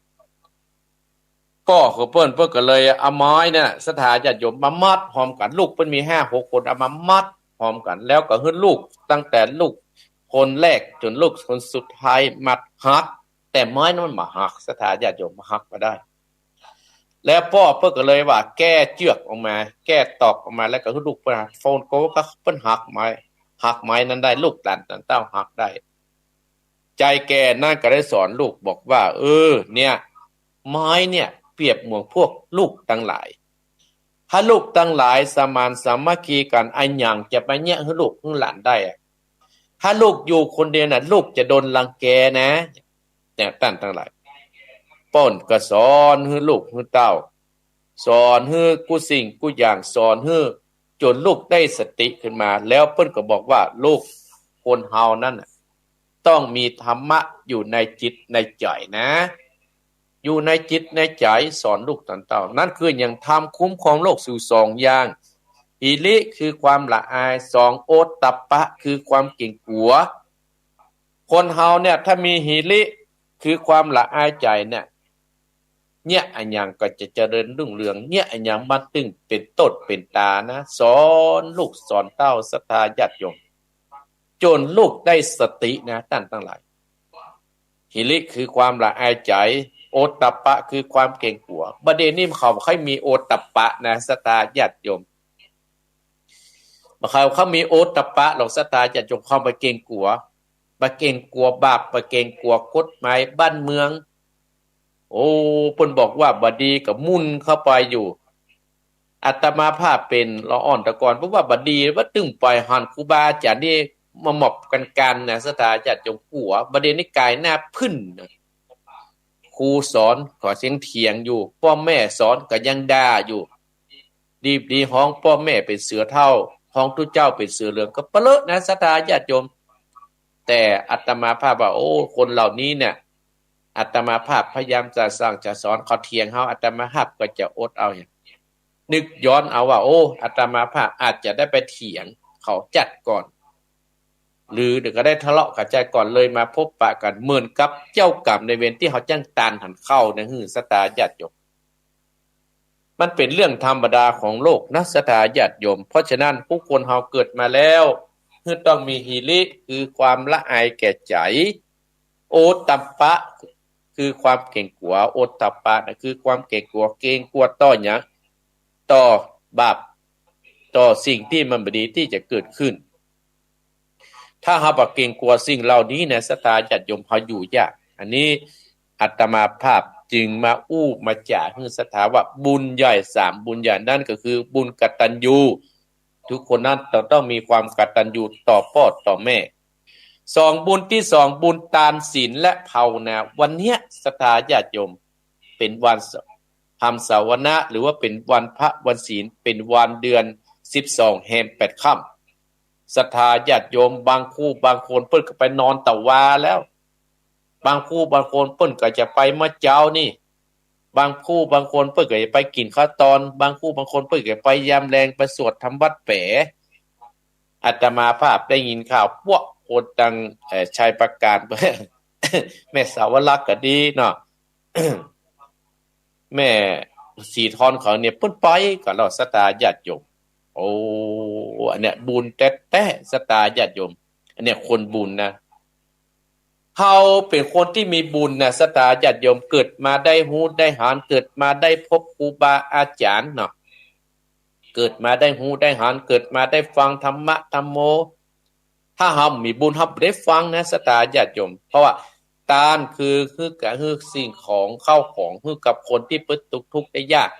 ป้อของเปิ้น เปิ้นก็เลยเอาไม้เนี่ย ศรัทธาญาติโยม มามัดหอมกั๋น ลูกเปิ้นมีห้าหกคน เอามามัดหอมกั๋น แล้วก็หื้อลูก ตั้งแต่ลูกคนแรกจ๋นลูกคนสุดท้าย มัดหัก แต่ไม้นั้นมันบ่หัก ศรัทธาญาติโยม บ่หักบ่ได้ แล้วป้อเปิ้นก็เลยว่าแก้เจื้อกออกมา แก้ตอกออกมา แล้วก็หื้อลูกเปิ้นหัก โฟนโกก็เปิ้นหักไม้ หักไม้นั้นได้ ลูกหลานต้านเต้าหักได้ จายแก่นั้นก็ได้สอนลูกบอกว่า เออ เนี่ย ไม้เนี่ยเปรียบเหมือนพวกลูกตังหลาย ถ้าลูกตังหลายสมานสามัคคีกั๋น อะหยังจะไปเยียะหื้อลูกหื้อหลานได้อะ ถ้าลูกอยู่คนเดียวน่ะ ลูกจะโดนรังแกนะ เนี่ย ต้านตังหลาย เปิ้นก็สอนหื้อลูกหื้อเต้า สอนหื้อกู้สิ่งกู้อย่าง สอนหื้อจ๋นลูกได้สติขึ้นมา แล้วเปิ้นก็บอกว่า ลูก คนเฮานั้นน่ะ ต้องมีธรรมะอยู่ในจิตในใจ๋นะ อยู่ในจิตในใจ๋ สอนลูกต้านเต้า นั้นคือหยัง ธรรมคุ้มครองโลกอยู่สองอย่าง หิริคือความละอาย สอง โอตตัปปะคือความเก๋งกั๋ว คนเฮาเนี่ย ถ้ามีหิริ คือความละอายใจ๋เนี่ย เยียะอะหยังก็จะเจริญรุ่งเรือง เยียะอะหยังมันตึงเป๋นโต้ษเป๋นตานะ สอนลูกสอนเต้า ศรัทธาญาติโยม จ๋นลูกได้สตินะ ต้านตังหลาย หิริคือความละอายใจ๋ โอตตัปปะคือความเก๋งกั๋ว บ่าเดี่ยวนี้เขาบ่ค่อยมีโอตตัปปะนะ ศรัทธาญาติโยม บ่าเขา เขามีโอตตัปปะหรอก ศรัทธาญาติโยม เขาบ่เก๋งกั๋ว บ่เก๋งกั๋วบาป บ่เก๋งกั๋วกฎหมายบ้านเมือง โอ้ เปิ้นบอกว่าบ่ดีก็มุ่นเข้าไปอยู่ อาตมาภาพเป๋นละอ่อนแต่ก่อน เพราะว่าบ่ดี ว่าตึงไปหันครูบาอาจ๋ารย์นี่มาหมอบกั๋นๆ นะ ศรัทธาญาติโยม กั๋ว บ่าเดี่ยวนี้ก๋ายหน้าผึ้นนะ ครูสอนก็ยังเถียงอยู่ ป้อแม่สอนก็ยังด่าอยู่ ดี ดีฮ้องป้อแม่เป๋นเสือเฒ่า ฮ้องตุ๊เจ้าเป๋นเสือเหลือง ก็ปะเลอะนะ ศรัทธาญาติโยม แต่อาตมาภาพว่า โอ้ คนเหล่านี้เนี่ย อาตมาภาพพยายามจะสั่งจะสอน เขาเถียงเฮา อาตมาภาพก็จะอดเอา นึกย้อนเอาว่า โอ้ อาตมาภาพอาจจะได้ไปเถียงเขาจั๊ดก่อน หรือก็ได้ทะเลาะเขาจั๊ดก่อน เลยมาพบปะกั๋น เหมือนกับเจ้ากรรมนายเวรตี้เขาจ้างตานหันเข้านะ หื้อศรัทธาญาติโยม มันเป๋นเรื่องธรรมดาของโลกนะ ศรัทธาญาติโยม เพราะฉะนั้นผู้คนเฮาเกิดมาแล้ว คือต้องมีหิริ คือความละอายแก่ใจ๋ โอตตัปปะ คือความเก๋งกั๋ว โอตตัปปะนะ คือความเก๋งกั๋ว เก๋งกั๋วต่อหยัง ต่อบาป ต่อสิ่งตี้มันบ่ดีตี้จะเกิดขึ้น ถ้าเฮาบ่เกรงกลัวสิ่งเหล่านี้นะ ศรัทธาญาติโยม เฮาอยู่ยาก อันนี้อาตมาภาพจึงมาอู้มาจ๋าหื้อศรัทธาว่าบุญใหญ่สามบุญใหญ่นั้นก็คือบุญกตัญญู ทุกคนนั้นต้อง ต้องมีความกตัญญูต่อป้อต่อแม่ สองบุญตี้สองบุญตานศีลและภาวนา วันเนี้ยศรัทธาญาติโยม เป๋นวันธรรมสวนะ หรือว่าเป๋นวันพระวันศีล เป๋นวันเดือนสิบสองแฮมแปดค่ำ ศรัทธาญาติโยม บางคู่บางคนเปิ้นก็ไปนอนตะวาแล้ว บางคู่บางคนเปิ้นก็จะไปเมื่อเจ๊านี่ บางคู่บางคนเปิ้นก็จะไปกิ๋นข้าวตอน บางคู่บางคนเปิ้นก็จะไปยามแลง ไปสวดธรรมวัดแป๋ อาตมาภาพได้ยินข่าวพวกคนตัง เอ่อ ชัยปราการ แม่สาวรักษณ์ก็ดีเนาะ แม่ศรีทอนเขาเนี่ยเปิ้นไปกั๋นแล้ว ศรัทธาญาติโยม โอ้ อันเนี้ยบุญแต๊ๆ ศรัทธาญาติโยม อันเนี้ยคนบุญนะ เฮาเป๋นคนตี้มีบุญนะ ศรัทธาญาติโยม เกิดมาได้ฮู้ได้หัน เกิดมาได้พบครูบาอาจ๋ารย์เนาะ เกิดมาได้ฮู้ได้หัน เกิดมาได้ฟังธรรมะธัมโม ถ้าเฮาบ่มีบุญเฮาบ่ได้ฟังนะ ศรัทธาญาติโยม เพราะว่าตานคือ คือก๋านหื้อสิ่งของข้าวของหื้อกับคนตี้เปิ้นตกทุกข์ได้ยาก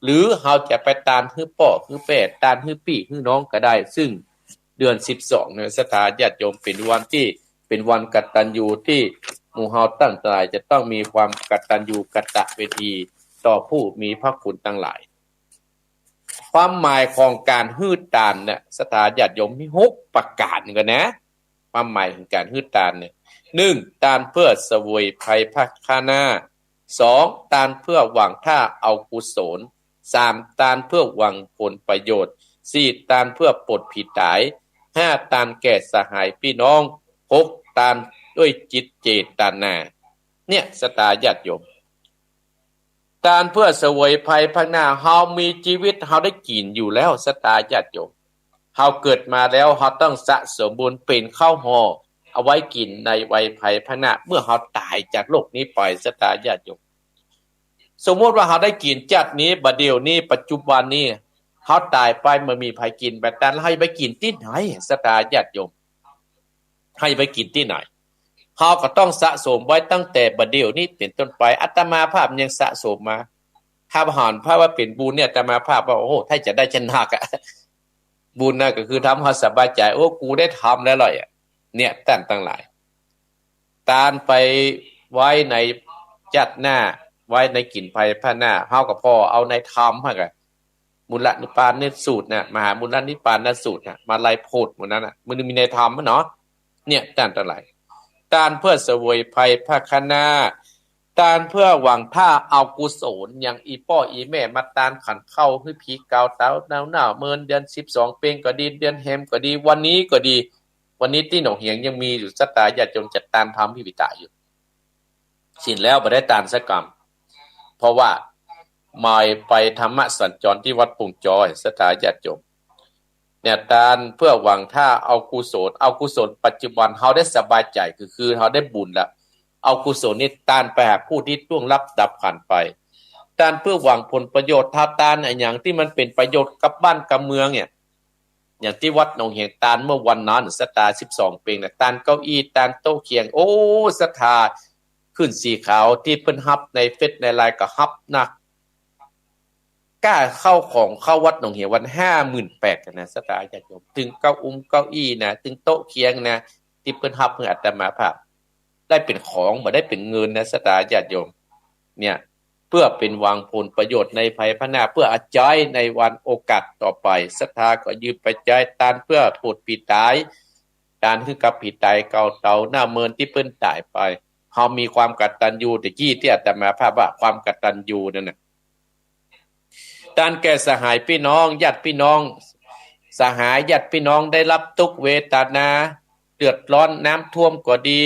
หรือเฮาจะไปตานหื้อป้อหื้อแป้ ตานหื้อปี้หื้อน้องก็ได้ ซึ่งเดือนสิบสองเนี่ย ศรัทธาญาติโยม เป๋นวันตี้ เป๋นวันกตัญญูตี้หมู่เฮาตังหลายจะต้องมีความกตัญญูกตเวทีต่อผู้มีพระคุณตังหลาย ความหมายของก๋านหื้อตานเนี่ย ศรัทธาญาติโยม มีหกประก๋านกั๋นนะ ความหมายของก๋านหื้อตานเนี่ย นึ่ง ตานเพื่อเสวยภัยภาคหน้า สอง ตานเพื่อหวังถ้าเอากุศล สาม ตานเพื่อหวังผลประโยชน์ สี่ ตานเพื่อปลดผีต๋าย ห้า ตานแก่สหายปี้น้อง หก ตานด้วยจิตเจตนา เนี่ย ศรัทธาญาติโยม ตานเพื่อเสวยภัยภาคหน้า เฮามีจีวิตเฮาได้กิ๋นอยู่แล้ว ศรัทธาญาติโยม เฮาเกิดมาแล้ว เฮาต้องสะสมบุญเป๋นข้าวห่อ เอาไว้กิ๋นในวัยภัยภาคหน้า เมื่อเฮาต๋ายจากโลกนี้ไป ศรัทธาญาติโยม สมมุติว่าเฮาได้กิ๋นจ๊าดนี้ บ่าเดี่ยวนี้ ปัจจุบันนี้ เฮาต๋ายไปบ่มีใผกิ๋นไปตาน เฮาจะไปกิ๋นตี้ไหน ศรัทธาญาติโยม เฮาจะไปกิ๋นตี้ไหน เฮาก็ต้องสะสมไว้ตั้งแต่บ่าเดี่ยวนี้เป๋นต้นไป อาตมาภาพยังสะสมมา ถ้าหันภาพว่าเป๋นบุญเนี่ย อาตมาภาพว่า โอ้โห ถ้าจะได้จะหนักอะ บุญน่ะก็คือทำให้สบายใจ๋ โอ้ กูได้ทำแล้วล่ะ เนี่ย ต้านตังหลาย ตานไปไว้ในจ๊าดหน้า ไว้ในกิ๋นภัยภาคหน้า เฮาก็ผ่อเอาในธรรมหั้นกะ มูลนิพพานสูตรน่ะ มหามูลนิพพานสูตรน่ะ มาไล่โพดหมดนั้นน่ะ มันมีในธรรมอะเนาะ เนี่ย ต้านตังหลาย ตานเพื่อเสวยภัยภาคหน้า ตานเพื่อหวังถ้าเอากุศล อย่างอี่ป้ออี่แม่มาตานขันข้าวหื้อผีเก่าเต๋าเน่าเน่า เมินเดือนสิบสองเป็งก็ดี เดือนแฮมก็ดี วันนี้ก็ดี วันนี้ตี้หนองเหียงยังมีอยู่ ศรัทธาญาติโยม จัดตานทำพิธีต๋ายอยู่ ศีลแล้วบ่ได้ตานสักกำ เพราะว่าหมายไปธรรมสัญจรที่วัดโป่งจอย ศรัทธาญาติโยม เนี่ย ตานเพื่อหวังถ้าเอากุศล เอากุศลปัจจุบัน เฮาได้สบายใจ๋ คือ คือเฮาได้บุญละ เอากุศลนี้ตานไปหาผู้ตี้ล่วงลับดับขันธ์ไป ตานเพื่อหวังผลประโยชน์ ถ้าตานอะหยังตี้มันเป๋นประโยชน์กับบ้านกับเมืองเนี่ย อย่างตี้วัดหนองเหียงตานเมื่อวันนั้น ศรัทธาสิบสองเป็งน่ะ ตานเก้าอี้ ตานโต๊ะเคียง โอ้ ศรัทธาขึ้นสีขาวตี้เปิ้นฮับในเฟซในไลน์ก็ฮับนัก ก้าเข้าของเข้าวัดหนองเหียงวันห้าหมื่นแปดนะ ศรัทธาญาติโยม ตึงเก้าอุ้มเก้าอี้นะ ตึงโต๊ะเคียงนะ ตี้เปิ้นฮับหื้ออาตมาภาพ ได้เป๋นของ บ่ได้เป๋นเงินนะ ศรัทธาญาติโยม เนี่ย เพื่อเป๋นหวังผลประโยชน์ในภัยภาคหน้า เพื่อเอาใจ๊ในวันโอกาสต่อไป ศรัทธาก็ยืมไปใจ๊ ตานเพื่อปลดผีต๋าย ตานหื้อกับผีต๋ายเก่าเต๋าเน่าเมินตี้เปิ้นต๋ายไป เฮามีความกตัญญู ตะกี้ตี้อาตมาภาพว่าความกตัญญูนั่นน่ะ ตานแก่สหายปี้น้อง ญาติปี้น้อง สหายญาติปี้น้องได้รับตุ๊กข์เวทนา เดือดร้อน น้ำท่วมก็ดี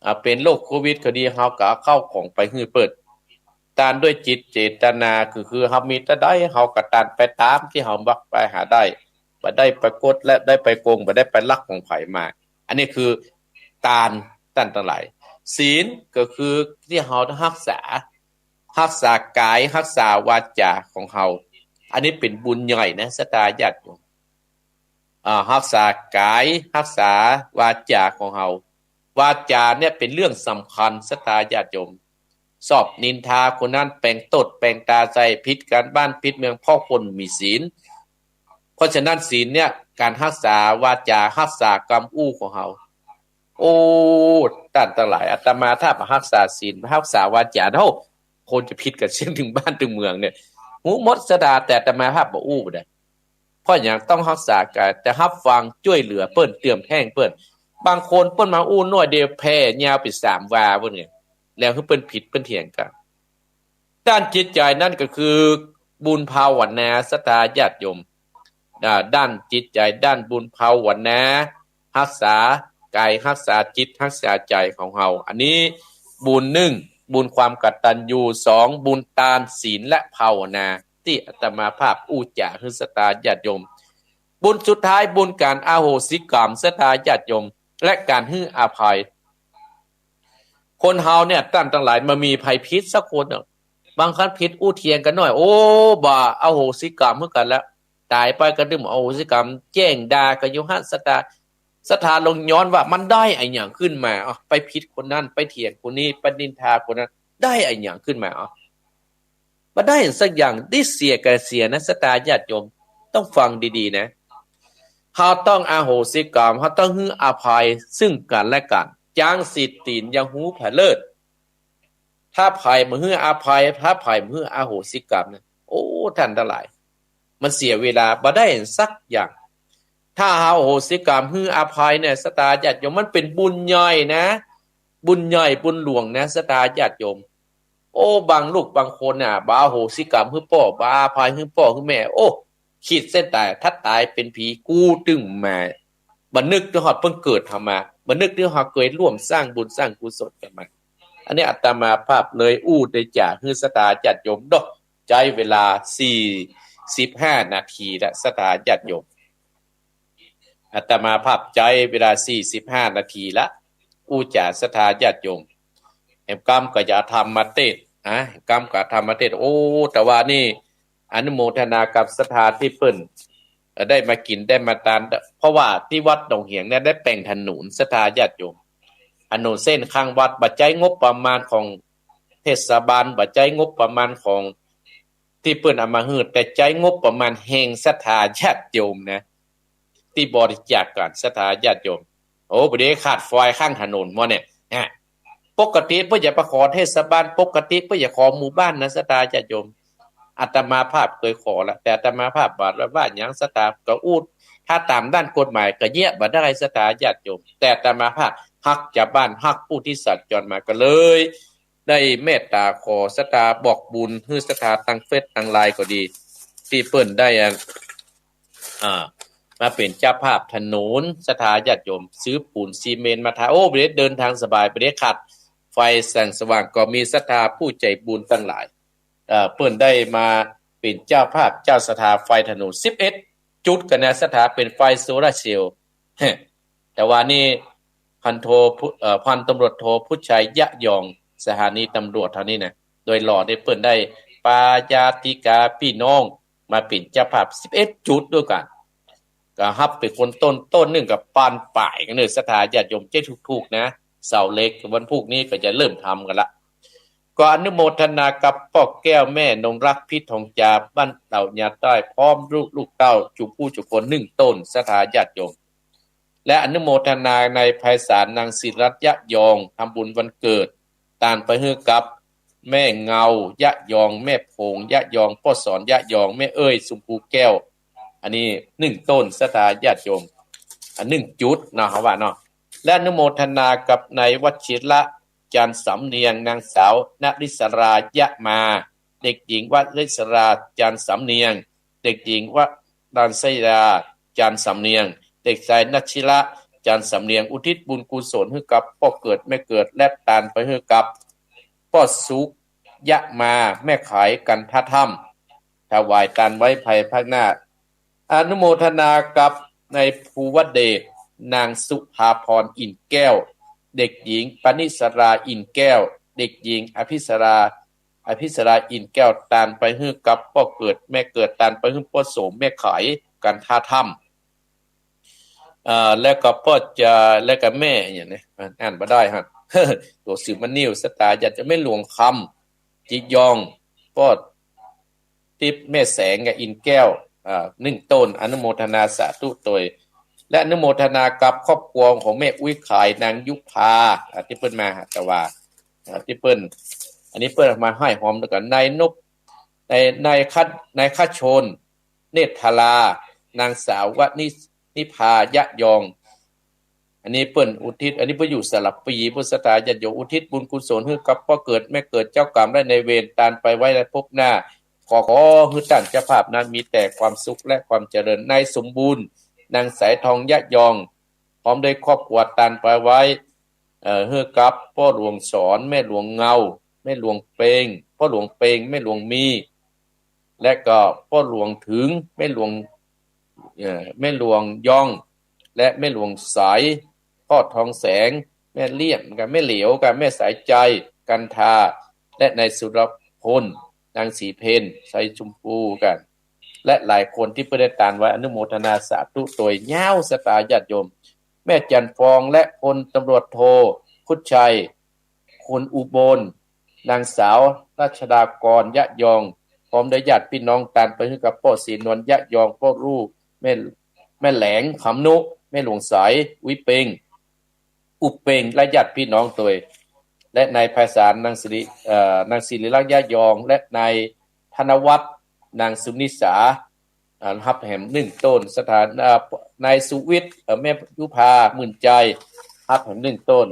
อ่า เป๋นโรคโควิดก็ดี เฮาก็เอาข้าวของไปหื้อเปิ้น ตานด้วยจิตเจตนา คือ คือเฮามีเต้าใด เฮาก็ตานไปต๋ามตี้เฮามักไปหาได้ บ่ได้ไปกดและได้ไปโกง บ่ได้ไปลักของใผมา อันนี้คือตาน ต้านตังหลาย ศีลก็คือตี้เฮาฮักษา ฮักษากาย ฮักษาวาจ๋าของเฮา อันนี้เป๋นบุญใหญ่นะ ศรัทธาญาติโยม อ่า ฮักษากาย ฮักษาวาจ๋าของเฮา วาจ๋าเนี่ยเป๋นเรื่องสำคัญ ศรัทธาญาติโยม สอบนินทาคนนั้น แป๋งตดแป๋งต๋าใส่ ผิดก๋านบ้านผิดเมือง เพราะคนมีศีล เพราะฉะนั้นศีลเนี่ย ก๋านฮักษาวาจ๋า ฮักษากำอู้ของเฮา โอ้ ต้านตังหลาย อาตมาถ้าบ่ฮักษาศีล ฮักษาวาจ๋า โอ้ คนจะผิดกั๋นเสี้ยงเถิงบ้านเถิงเมืองเนี่ย ฮู้หมดศรัทธา แต่อาตมาภาพบ่อู้บ่ได้ เพราะหยังต้องฮักษากาย แต่ฮับฟังจ้วยเหลือเปิ้น เติมแฮงเปิ้น บางคนเปิ้นมาอู้น้อยเดียวแผ่ยาวไปสามวาเปิ้นไง แล้วหื้อเปิ้นผิดเปิ้นเถียงกั๋น ด้านจิตใจ๋นั้นก็คือบุญภาวนา ศรัทธาญาติโยม อ่า ด้านจิตใจ๋ ด้านบุญภาวนา ฮักษากาย ฮักษาจิต ฮักษาใจ๋ของเฮา อันนี้บุญนึ่ง บุญความกตัญญู สอง บุญตาน ศีล และภาวนา ตี้อาตมาภาพอู้จ๋าหื้อศรัทธาญาติโยม บุญสุดท้าย บุญก๋านอโหสิกรรม ศรัทธาญาติโยม และก๋านหื้ออภัย คนเฮาเนี่ย ต้านตังหลาย บ่มีใผผิดสักคนอะ บางครั้งผิดอู้เถียงกั๋นหน่อย โอ้ บ่า อโหสิกรรมหื้อกั๋นแล้ว ต๋ายไปก็ดึงอโหสิกรรม แจ้งด่ากั๋นอยู่หั้น ศรัทธา ศรัทธาลองย้อนว่ามันได้อะหยังขึ้นมา อ้าว ไปผิดคนนั้น ไปเถียงคนนี้ ไปนินทาคนนั้น ได้อะหยังขึ้นมา อ้าว บ่ได้สักอย่าง ได้เสียก็เสียนะ ศรัทธาญาติโยม ต้องฟังดีๆ นะ เฮาต้องอโหสิกรรม เฮาต้องหื้ออภัยซึ่งกั๋นและกั๋น จางสิทธิ์ตี๋นยังฮู้ผะเลิศ ถ้าใผบ่หื้ออภัย ถ้าใผบ่หื้ออโหสิกรรมนะ โอ้ ต้านตังหลาย มันเสียเวลา บ่ได้สักอย่าง ถ้าเฮาอโหสิกรรม หื้ออภัยเนี่ย ศรัทธาญาติโยม มันเป๋นบุญใหญ่นะ บุญใหญ่บุญหลวงนะ ศรัทธาญาติโยม โอ้ บางลูกบางคนน่ะ บ่อโหสิกรรมหื้อป้อ บ่อภัยหื้อป้อหื้อแม่ โอ้ ขีดเส้นต๋าย ถ้าต๋ายเป๋นผี กู้ตึงมา บ่นึกเถิงฮอดเปิ้นเกิดเฮามา บ่นึกเถิงฮอดเฮาเกยร่วมสร้างบุญสร้างกุศลกั๋นมา อันนี้อาตมาภาพเลยอู้ได้จ๋าหื้อศรัทธาญาติโยมเนาะ ใจ๊เวลาสี่สิบห้านาทีละ ศรัทธาญาติโยม อาตมาภาพใจ๊เวลาสี่สิบห้านาทีละ อู้จ๋าศรัทธาญาติโยม แหมกำก็จะเอาธรรมมาเตศน์นะ แหมกำก็เอาธรรมมาเตศน์ โอ้ แต่ว่านี่อนุโมทนากับศรัทธาตี้เปิ้น เอ่อ ได้มากิ๋นได้มาตาน เพราะว่าตี้วัดหนองเหียงเนี่ยได้แป๋งถนน ศรัทธาญาติโยม ถนนเส้นข้างวัด บ่ใจ๊งบประมาณของเทศบาล บ่ใจ๊งบประมาณของตี้เปิ้นเอามาหื้อ แต่ใจ๊งบประมาณแห่งศรัทธาญาติโยมนะ ตี้บริจาคกั๋น ศรัทธาญาติโยม โอ้ บ่ได้ขาดฟอยข้างถนนบ่เนี่ย นะ ปกติเปิ้นจะไปขอเทศบาล ปกติเปิ้นจะขอหมู่บ้านนะ ศรัทธาญาติโยม อาตมาภาพเกยขอละ แต่อาตมาภาพบ่าว่าหยัง ศรัทธาก็อู้ ถ้าต๋ามด้านกฎหมายก็เยียะบ่ได้ ศรัทธาญาติโยม แต่อาตมาภาพฮักจาวบ้าน ฮักผู้ตี้สัญจรมา ก็เลยได้เมตต๋าขอศรัทธาบอกบุญหื้อศรัทธาตังเฟซตังไลน์ก็ดี ตี้เปิ้นได้ อ่า อ่า มาเป๋นเจ้าภาพถนน ศรัทธาญาติโยม ซื้อปู๋นซีเมนต์มาทา โอ้ บ่ได้เดินทางสบาย บ่ได้ขาดไฟแสงสว่าง ก็มีศรัทธาผู้ใจ๋บุญตังหลาย เอ่อ เปิ้นได้มาเป๋นเจ้าภาพ เจ้าศรัทธาไฟถนนสิบเอ็ดจุดกั๋นนะ ศรัทธาเป๋นไฟโซลาร์เซลล์ แต่ว่านี่พันโทพุ เอ่อ พันตำรวจโทพุชชัย ยะยอง สถานีตำรวจเฮานี่นะ โดยหล่อได้เปิ้นได้ปาญาติกาปี้น้องมาเป๋นเจ้าภาพสิบเอ็ดจุดตวยกั๋น ก็ฮับเป๋นคนต้น ต้นนึ่งก็ปานป๋ายกั๋นเน่อ ศรัทธาญาติโยม เจ๊ถูกๆ นะ เสาเหล็ก วันพูกนี้ก็จะเริ่มทำกั๋นละ ก็อนุโมทนากับป้อแก้วแม่นงรัก พิษทองจา บ้านเต่าญาใต้ พร้อมลูก ลูกเต้า จุมผู้จุคน นึ่งต้น ศรัทธาญาติโยม และอนุโมทนาในไพศาล นางศิรัตน์ ยะยอง ทำบุญวันเกิด ตานไปหื้อกับแม่เงา ยะยอง แม่โผง ยะยอง ป้อสอน ยะยอง แม่เอ้ย สุมภูแก้ว อันนี้นึ่งต้น ศรัทธาญาติโยม อันนึ่งจุดเนาะ เฮาว่าเนาะ และอนุโมทนากับนายวชิระ จันทร์สำเนียง นางสาวนริศรา ยะมา เด็กหญิงวริศรา จันทร์สำเนียง เด็กหญิงวรัญชยา จันทร์สำเนียง เด็กชายนชิระ จันทร์สำเนียง อุทิศบุญกุศลหื้อกับป้อเกิดแม่เกิด และตานไปหื้อกับป้อสุข ยะมา แม่ขายกันทะถ้ำ ถวายตานไว้ภายภาคหน้า อนุโมทนากับนายภูวเดช นางสุภาพร อิ่นแก้ว เด็กหญิงปณิสรา อิ่นแก้ว เด็กหญิงอภิสรา อภิสรา อิ่นแก้ว ตานไปหื้อกับป้อเกิดแม่เกิด ตานไปหื้อป้อโสม แม่ขายกันทะถ้ำ อ่า แล้วก็ป้อจา แล้วก็แม่อย่างนี้ อ่านบ่ได้ฮะ ตั๋วสือมะนิ่ว ศรัทธาญาติโยม แม่หลวงคำ จิยอง ป้อติ๊บ แม่แสงกับอินแก้ว อ่า นึ่งต้น อนุโมทนาสาธุตวย และอนุโมทนากับครอบครัวของแม่อุ๊ยขาย นางยุพา อ่า ตี้เปิ้นมาหาตะวา อ่า ตี้เปิ้น อันนี้เปิ้นมาฮ้ายหอมแล้วกั๋น นายนพ นาย นายค นายคชน เนตรธารา นางสาววนิ นิพายะยอง อันนี้เปิ้นอุทิศ อันนี้เปิ้นอยู่สระบุรี เปิ้นศรัทธาญาติโยมอุทิศบุญกุศลหื้อกับป้อเกิดแม่เกิดเจ้ากรรมและนายเวรตานไปไว้ในภพหน้า ขอ ขอหื้อต้านเจ้าภาพนั้นมีแต่ความสุขและความเจริญ นายสมบูรณ์ นางสายทองยะยอง พร้อมด้วยครอบครัวตานไปไว้ เอ่อ หื้อกับป้อหลวงสอน แม่หลวงเงา แม่หลวงเปง ป้อหลวงเปง แม่หลวงมี และก็ป้อหลวงถึง แม่หลวง เอ่อ แม่หลวงยอง และแม่หลวงใส ป้อทองแสง แม่เลี่ยมกับแม่เหลียวกับแม่สายใจ กันทา และนายสุรพล นางสีเพน ไซชมพูกั๋น และหลายคนตี้เปิ้นได้ตานไว้ อนุโมทนาสาธุตวย ยาวศรัทธาญาติโยม แม่จันทร์ฟอง และพลตำรวจโท พุชชัย คุณอุบล นางสาวรัชดากร ยะยอง พร้อมด้วยญาติพี่น้องตานไปหื้อกับป้อศรีนวล ยะยอง ป้อลู่ แม่ แม่แหลง ขำนุ แม่หลวงใส อุ๊ยเปง อุเปง และญาติพี่น้องตวย และนายไพศาล นางสิริ เอ่อ นางสิริลักษณ์ ยะยอง และนายธนวัฒน์ นางสุนิสา อ่า ฮับแหมนึ่งต้น ศรัทธา อ่า นายสุวิทย์ เอ่อ แม่ยุพา หมื่นใจ ฮับแหมนึ่งต้น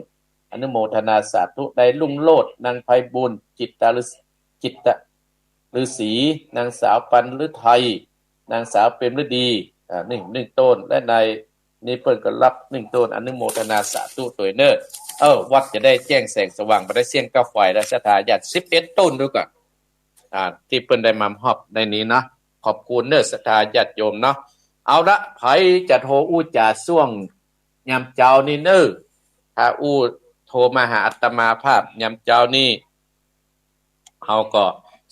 อนุโมทนาสาธุ นายรุ่งโรจน์ นางไพบูลย์ จิตตฤ จิตตฤาษี นางสาวปันฤทัย นางสาวเปรมฤดี อ่า นึ่ง นึ่งต้น และนาย นี่เปิ้นก็ฮับนึ่งต้น อนุโมทนาสาธุตวยเน่อ เออ วัดจะได้แจ้งแสงสว่าง บ่ได้เสี้ยงก้าไฟแล้ว ศรัทธาญาติ สิบเอ็ดต้นดูก่อน อ่า ตี้เปิ้นได้มามอบในนี้เนาะ ขอบคุณเน่อ ศรัทธาญาติโยมเนาะ เอาละ ใผจะโทรอู้จ๋าซ่วงยามเจ๊านี้เน่อ ถ้าอู้โทรมาหาอาตมาภาพยามเจ๊านี้ เฮาก็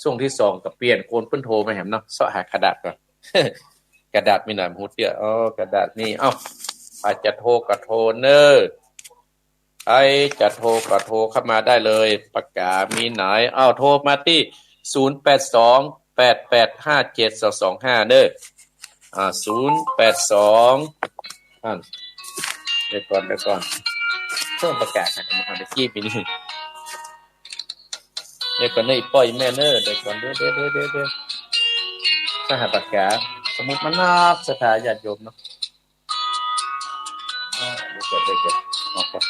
ซ่วงตี้สองก็เปลี่ยนคนเปิ้นโทรมาแหมเนาะ เซาะหากระดาษก่อน กระดาษมีหน่อย บ่ฮู้เตื้อ อ๋อ กระดาษมี เอ้า ใผจะโทรก็โทรเน่อ ใผจะโทรก็โทรเข้ามาได้เลย ปากกามีไหน เอ้า โทรมาตี้ ศูนย์แปดสอง แปดแปดห้าเจ็ดสองสองห้า เน่อ อ่า ศูนย์แปดสอง อ่า เดี๋ยวก่อน เดี๋ยวก่อน เปิ้นประกาศหามาหาตะกี้ปีนี้ เดี๋ยวก่อนเน่อ อีป้ออีแม่เน่อ เดี๋ยวก่อน เดี๋ยว เดี๋ยว เดี๋ยว เดี๋ยว ถ้าหาปากกา สมุดมันนัก ศรัทธาญาติโยมเนาะ อ่า เดี๋ยวก่อน เดี๋ยวก่อน ออกก่อน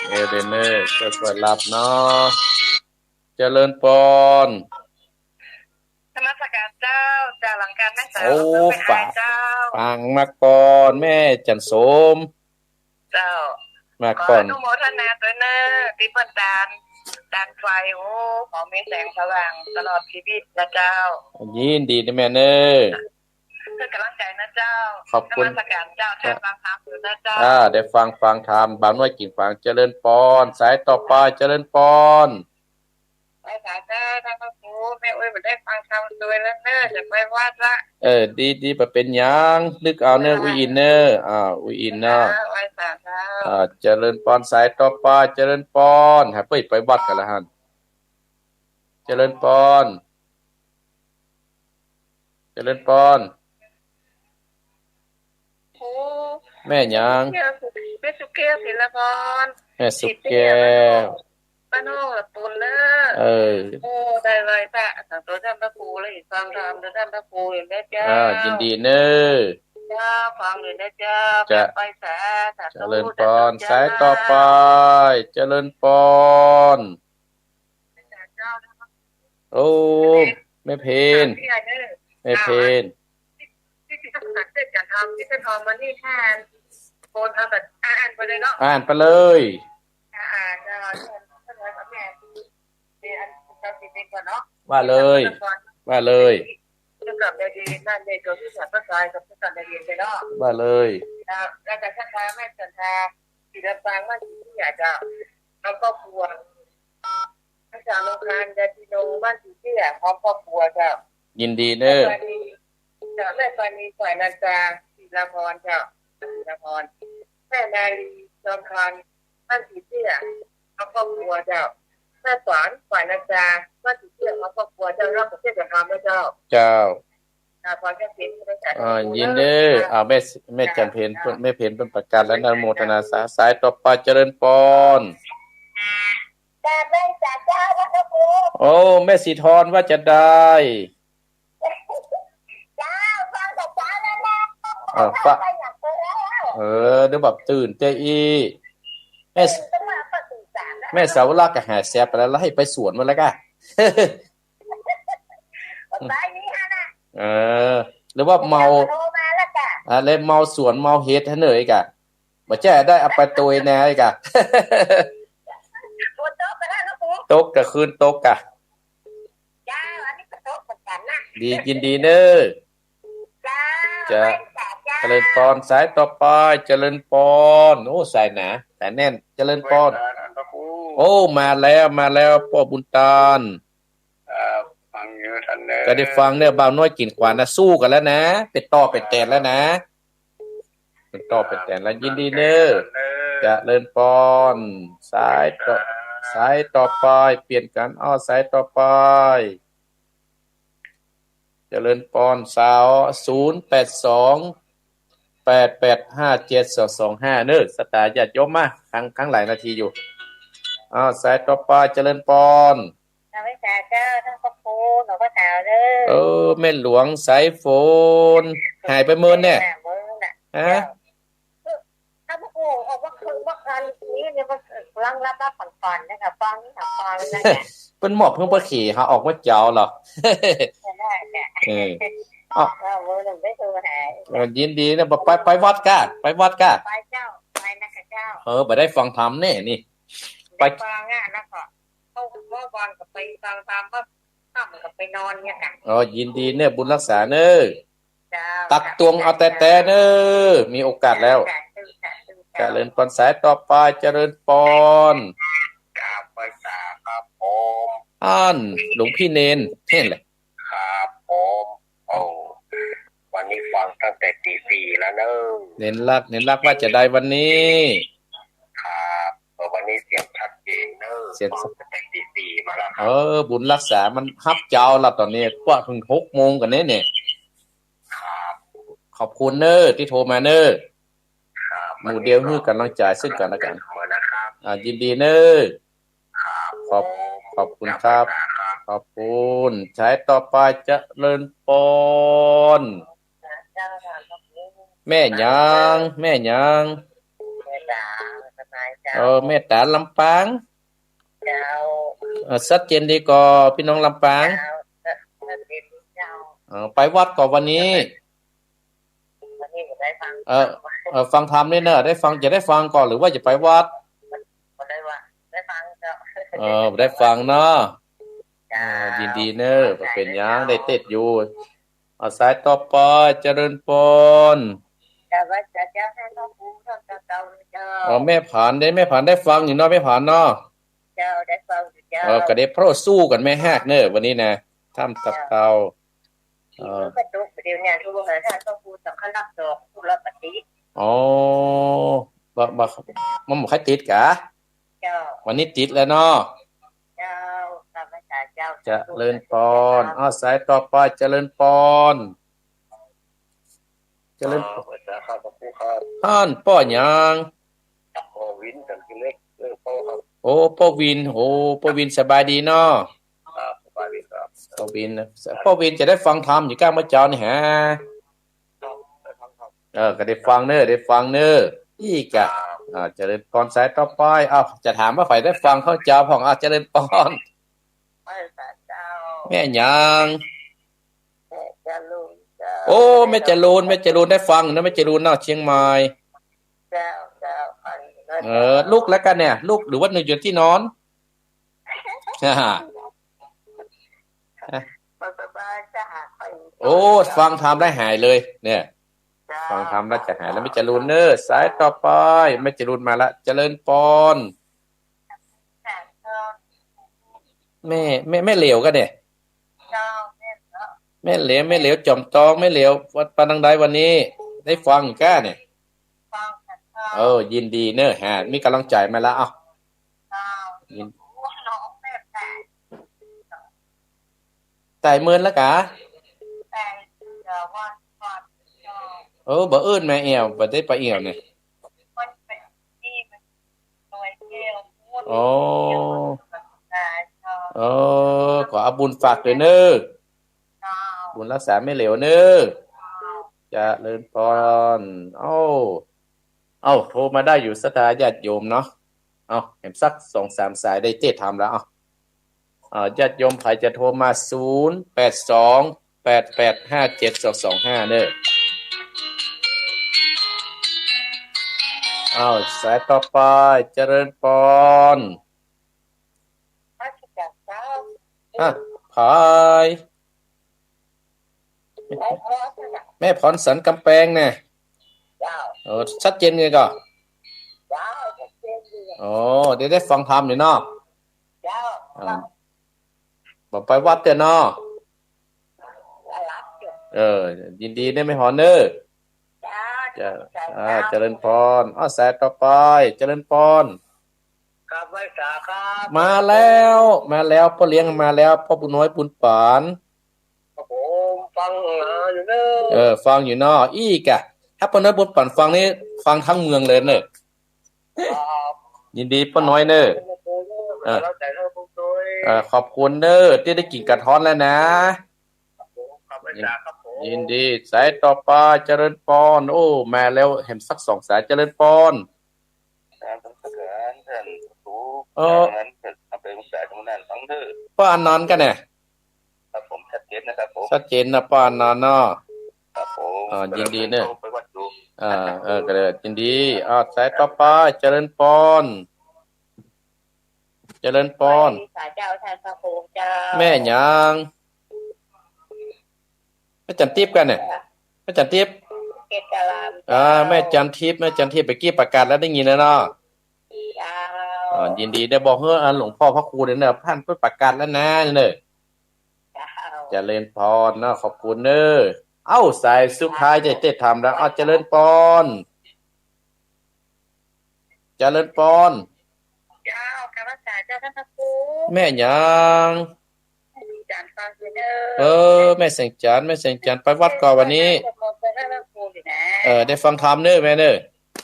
เออ เดี๋ยวเน่อ ค่อยๆ ฮับเนาะ เจริญปอน นมัสการเจ้า จากหลังการแม่สาว โอ้ เปิ้นไปหา ฝาก เจ้า ฝากมาก่อน แม่จันทร์สม เจ้า มาก่อน ขออนุโมทนาตวยเน่อ ตี้เปิ้นตาน ตานไฟ โอ้ ขอมีแสงสว่างตลอดชีวิตนะเจ้า ยินดีนะแม่เน่อ เปิ้นก๋ำลังใจ๋นะเจ้า ขอบคุณ นมัสการเจ้า เจ้า ถ้าฟังธรรมอยู่นะเจ้า อ่า ได้ฟัง ฟังธรรม บ่าวน้อยกิ่งฝาง เจริญปอน สายต่อไป เจริญปอน ไหว้สาเจ้า ต้านพระครู แม่อุ๊ยบ่ได้ฟังธรรมตวยแล้วเน่อ จะไปวัดละ เออ ดี ดี บ่เป๋นหยัง นึกเอาเน่อ เออ อุ๊ยอินเน่อ อ่า อุ๊ยอินเน่อ เจ้า ไหว้สาเจ้า อ่า เจริญปอน สายต่อไป เจริญปอน หาเปิ้นไปวัดกั๋นละหั้น เจริญปอน เจริญปอน โอ้ แม่หยัง แม่สุแก้ว แม่สุแก้ว ศิลปร แม่สุแก้ว บ้านนอกละตุนเน่อ เออ โอ้ ได้ไหว้พระ สาธุ ต้านพระครู และอีกฟังธรรมโดยต้านพระครูอยู่นะเจ้า อ่า ยินดีเน่อ เจ้า ฟังอยู่นะเจ้า เจ้า ไหว้สา สาธุ เจริญปอน เจ้า สายต่อไป เจริญปอน โอ้ แม่เพน แม่เพน ที่ที่ทำงานเสร็จกันทำที่จะทำมานี่แทน โอนเอาแบบอ่านไปเลยเนาะ อ่านไปเลย อ่าน อ่าน อ่าน อ่าน อ่าน อ่าน ว่าเลย ว่าเลย เกี่ยวกับในดีนั่นเอง ตัวที่สอนพระกายกับพระสันในดีไปเนาะ ว่าเลย แล้ว แล้วก็ศรัทธาแม่ศรัทธา ศิลปางบ้านสีเตี้ยเจ้า พร้อมครอบครัว อาจารย์โรงทานญาติโยมบ้านสีเตี้ย พร้อมครอบครัวเจ้า ยินดีเน่อ แม่ปานี เจ้า แม่ปานี ฝ่ายนาจา สี ลาพรเจ้า ลาพร แม่นาลี จอมพลัน บ้านสีเตี้ย พร้อมครอบครัวเจ้า แม่สอน ขวัญอาจารย์ บ้านสีเตี้ย พร้อมครอบครัวเจ้า รอบประเทศเจ้า พร้อมแล้วเจ้า เจ้า ลาพร แม่เพ็ญ อ่า ยินดี อ่า แม่ แม่จันเพ็ญ แม่เพ็ญเปิ้นประกาศแล้ว อนุโมทนาสา สายต่อไป เจริญพร กราบไหว้สาเจ้า พระครู โอ้ แม่สีทร ว่าจะได้ เจ้า ฟังแต่เช้าแล้วนะ เออ ปะ ไปอย่างเดียวแล้ว เออ เดี๋ยวแบบตื่นเจ๊อี้ แม่ ตื่นตั้งแต่ตีสามแล้ว แม่สาวรักษณ์ก็หายแสบไปแล้ว แล้วหื้อไปสวนมาแล้วก้า บ่ายนี้ฮะนะ เออ หรือว่าเมา โทรมาแล้วก้า อ่า แล้วเมาสวนเมาเฮ็ดหื้อเหน่อยก้า บ่ใจ้ได้เอาไปตวยแน่ก้า ฝนตกไปแล้วนะครู ตกกลางคืนตกก้า เจ้า อันนี้ก็ตกเหมือนกันนะ ดี ยินดีเน้อ เจ้า เจ้า ไหว้สาเจ้า เจริญพร สายต่อไป เจริญพร โอ้ สายหนา สายแน่น เจริญพร ไหว้สาพระครู โอ้ มาแล้ว มาแล้ว ป้อบุญตาน ครับ ฟังอยู่ต้านเน้อ ก็ได้ฟังเน้อ บ่าวน้อยกิ่นขวางนะ สู้กั๋นแล้วนะ เป๋นต่อเป๋นแตนแล้วนะ เป๋นต่อเป๋นแตนแล้ว ยินดีเน้อ เป๋นต่อเป๋นแตนแล้วเน้อ เจริญพร สายต่อ สายต่อไป เปลี่ยนกั๋น อ้อ สายต่อไป เจริญพร สาว ศูนย์แปดสอง แปดแปดห้าเจ็ดสองสองห้า เน้อ ศรัทธาญาติโยมมา ค้าง ค้างหลายนาทีอยู่ อ้าว สายต่อไป เจริญพร นมัสการเจ้า ต้านพระครู หลวงพ่อสาวเน้อ เออ แม่หลวงสายฝน หายไปเมินเนี่ย หายไปเมินน่ะ ฮะ เจ้า ถ้าพระครูออกมาคืน มาคืนนี้เนี่ย มันกำลังรับรับผ่อนๆ นะคะ ฟังนี่ค่ะ ฟังนี่ค่ะ เปิ้นมอบหื้อป้อเขย หาออกมาเจ้าเหรอ ได้เนี่ย เออ เอ้า เออ เบอร์หนึ่งได้โทรหา เออ ยินดีนะ ไป ไปวัดก้า ไปวัดก้า ไปเจ้า ไปนะคะเจ้า เออ บ่ได้ฟังธรรมแน่นี่ ไป ได้ฟังอ่ะ แล้วก็ เข้าเมื่อก่อนก็ไปฟังธรรม เมื่อค่ำก็ไปนอนเนี่ยค่ะ อ๋อ ยินดีเน้อ บุญรักษาเน้อ เจ้า ตักตวงเอาแต่ๆ เน้อ มีโอกาสแล้ว สาธุ สาธุ เจ้า เจริญพร สายต่อไป เจริญพร ครับ ไหว้สาครับผม อัน หลวงพี่เณร เห็นเลย ครับผม โอ้ วันนี้ฟังตั้งแต่ตีสี่แล้วเน้อ เณรรัก เณรรักว่าจะได้วันนี้ ครับ เออ วันนี้เสียงชัดเจนเน้อ เสียง ฟังตั้งแต่ตีสี่มาแล้วครับ เออ บุญรักษามันฮับเจ้าละ ต๋อนนี้กว่าเถิงหกโมงกั๋นเนี่ย เนี่ย ครับ ขอบคุณเน้อ ตี้โทรมาเน้อ ครับ หมู่เดียวหื้อก๋ำลังใจ๋ซึ่งกั๋นและกั๋น เสมอนะครับ อ่า ยินดีเน้อ ครับ ขอบ ขอบคุณครับ ครับ ขอบคุณ สายต่อไป เจริญพร แม่หยัง แม่หยัง แม่ต๋า สบายเจ้า เออ แม่ต๋าลำปาง เจ้า เออ ชัดเจนดีก่อ ปี้น้องลำปาง เจ้า ชัดเจนดีเจ้า เออ ไปวัดก่อวันนี้ วันนี้บ่ได้ฟัง เออ เออ ฟังธรรมนี่เนอะ ได้ฟัง จะได้ฟังก่อ หรือว่าจะไปวัด บ่ได้ว่า ได้ฟังเจ้า เออ ได้ฟังเนาะ เจ้า เออ ยินดีเน้อ บ่เป๋นหยัง ได้เต๊ดอยู่ เอาสายต่อไป เจริญพร เจ้า ไหว้สาเจ้า ต้านพระครู ต้านเจ้า เจ้า เออ แม่ผานเด้ แม่ผานได้ฟังอยู่เนาะ แม่ผานเนาะ เจ้า ได้ฟังอยู่เจ้า เออ ก็ได้พระสู้กั๋นแม่ฮากเน้อ วันนี้นะ ถ้ำตะเตา เออ ก็ตกเดี๋ยวเนี่ย รู้ว่าถ้าต้องพูดสำคัญรับดอก พูดรับปฏิ อ๋อ บ่ บ่ มันบ่ค่อยติดกะ เจ้า วันนี้ติดแล้วเนาะ เจ้า กราบไหว้สาเจ้า เจริญพร อ้าว สายต่อไป เจริญพร เจริญ อ๋อ ไหว้สาครับ พระครูครับ ท่านป้อหยัง ป้อวิน จันทร์กิเลส เออ ป้อครับ โอ้ ป้อวิน โอ้ ป้อวินสบายดีเนาะ ครับ สบายดีครับ ป้อวินนะ ป้อวินจะได้ฟังธรรมอยู่ก้าเมื่อเช้านี่ฮะ ครับ ได้ฟังครับ เออ ก็ได้ฟังเน้อ ได้ฟังเน้อ อี้กะ ครับ อ่า เจริญพร สายต่อไป อ้าว จะถามว่าใผได้ฟังข้าเจ้าพ่อง อ้าว เจริญพร ไหว้สาเจ้า แม่หยัง แม่จรูนเจ้า โอ้ แม่จรูน แม่จรูนได้ฟังนะ แม่จรูนเนาะ เชียงใหม่ เจ้า เจ้า ฟังอยู่นะ เออ เจ้า ลุกแล้วกันเนี่ย ลุกหรือว่าหนูอยู่ที่นอน บ่สบายจะหาข้อย โอ้ ฟังธรรมแล้วหายเลย เนี่ย เจ้า ฟังธรรมแล้วจะหายแล้ว แม่จรูนเน้อ สายต่อไป แม่จรูนมาละ เจริญพร แม่ แม่ แม่เหลียวกะเนี่ย เจ้า แม่เหลียว แม่เหลียว แม่เหลียวจอมตอง แม่เหลียว วัดปานทางใดวันนี้ ได้ฟังก้าเนี่ย เออ ยินดีเนอะ ฮะ มีก๋ำลังใจ๋มาแล้ว เอ้า ยิน แตะเมินแล้วกา เออ บ่เอิ้นมาแอ่ว บ่ได้ไปแอ่วเนี่ย อ๋อ เออ ขอเอาบุญฝากตวยเนอะ บุญรักษาแม่เหลวเนอะ เจริญพร เอ้า เอ้า โทรมาได้อยู่ ศรัทธาญาติโยมเนาะ เอ้า แหมสักสองสามสายได้เตรียมแล้ว เอ้า อ่า ญาติโยมใผจะโทรมา ศูนย์แปดสอง แปดแปดห้าเจ็ดสองสองห้า เนอะ อ้าว สายต่อไป เจริญพร อ่ะ ใผ แม่พรสันกำแปงเนี่ย เจ้า โอ้ ชัดเจนไงก่อ เจ้า ชัดเจนดี โอ้ เดี๋ยวได้ฟังธรรมอยู่เนาะ เจ้า อ่า บ่ไปวัดเตื้อเนาะ เออ ยินดีเนอะแม่พรเนอะ เจ้า อ่า เจริญพร อ้าว สายต่อไป เจริญพร ครับ ไหว้สาครับ มาแล้ว มาแล้ว ป้อเลี้ยงมาแล้ว ป้อบุญน้อยบุญป๋าน ครับผม ฟังหาอยู่เนอะ เออ ฟังอยู่เนาะ อี้กะ ถ้าป้อน้อยบุญป๋านฟังนี่ ฟังตึงเมืองเลยเนอะ ครับ ยินดีป้อน้อยเนอะ เออ เออ ขอบคุณเนอะ ตี้ได้กิ๋นก๋ะท้อนแล้วนะ ครับผม ครับ ไหว้สาครับผม ยินดี สายต่อไป เจริญพร โอ้ มาแล้ว แหมสักสองสาย เจริญพร ครับ นมัสก๋านท่านครู เออ ท่านนั้นก็เอาไปปรึกษาตรงนั้นฟังเถอะ ป้ออานนท์กะเนี่ย ครับผม ชัดเจนนะครับผม ชัดเจนนะ ป้ออานนท์เนาะ ครับผม อ่า ยินดีเนอะ ไปวัดดู อ่า เออ ก็เลยยินดี อ่า สายต่อไป เจริญพร เจริญพร ไหว้สาเจ้า ท่านพระครูเจ้า แม่หยัง แม่จันทิพย์กะเนี่ย แม่จันทิพย์ เกตกะลาม อ่า เจ้า แม่จันทิพย์ แม่จันทิพย์ เมื่อกี้ประกาศแล้วได้ยินแล้วเนาะ เจ้า อ่า ยินดีได้บอกเฮ้ออันหลวงป้อพระครูเนี่ยเนอะ ท่านเปิ้นประกาศแล้วนะเนี่ย เจ้า เจริญพรเนาะ ขอบคุณเนอะ เอ้า สายสุดท้ายจะเตรียมถามแล้ว อ้าว เจริญพร เจริญพร เจ้า กราบไหว้สาเจ้า ท่านพระครู แม่หยัง แม่แสงจันทร์ฟังอยู่เนอะ เออ แม่แสงจันทร์ แม่แสงจันทร์ ไปวัดก่อวันนี้ ไปวัดก่อ ไปไหว้พระครูอยู่นะ เออ ได้ฟังธรรมเนอะแม่เนอะ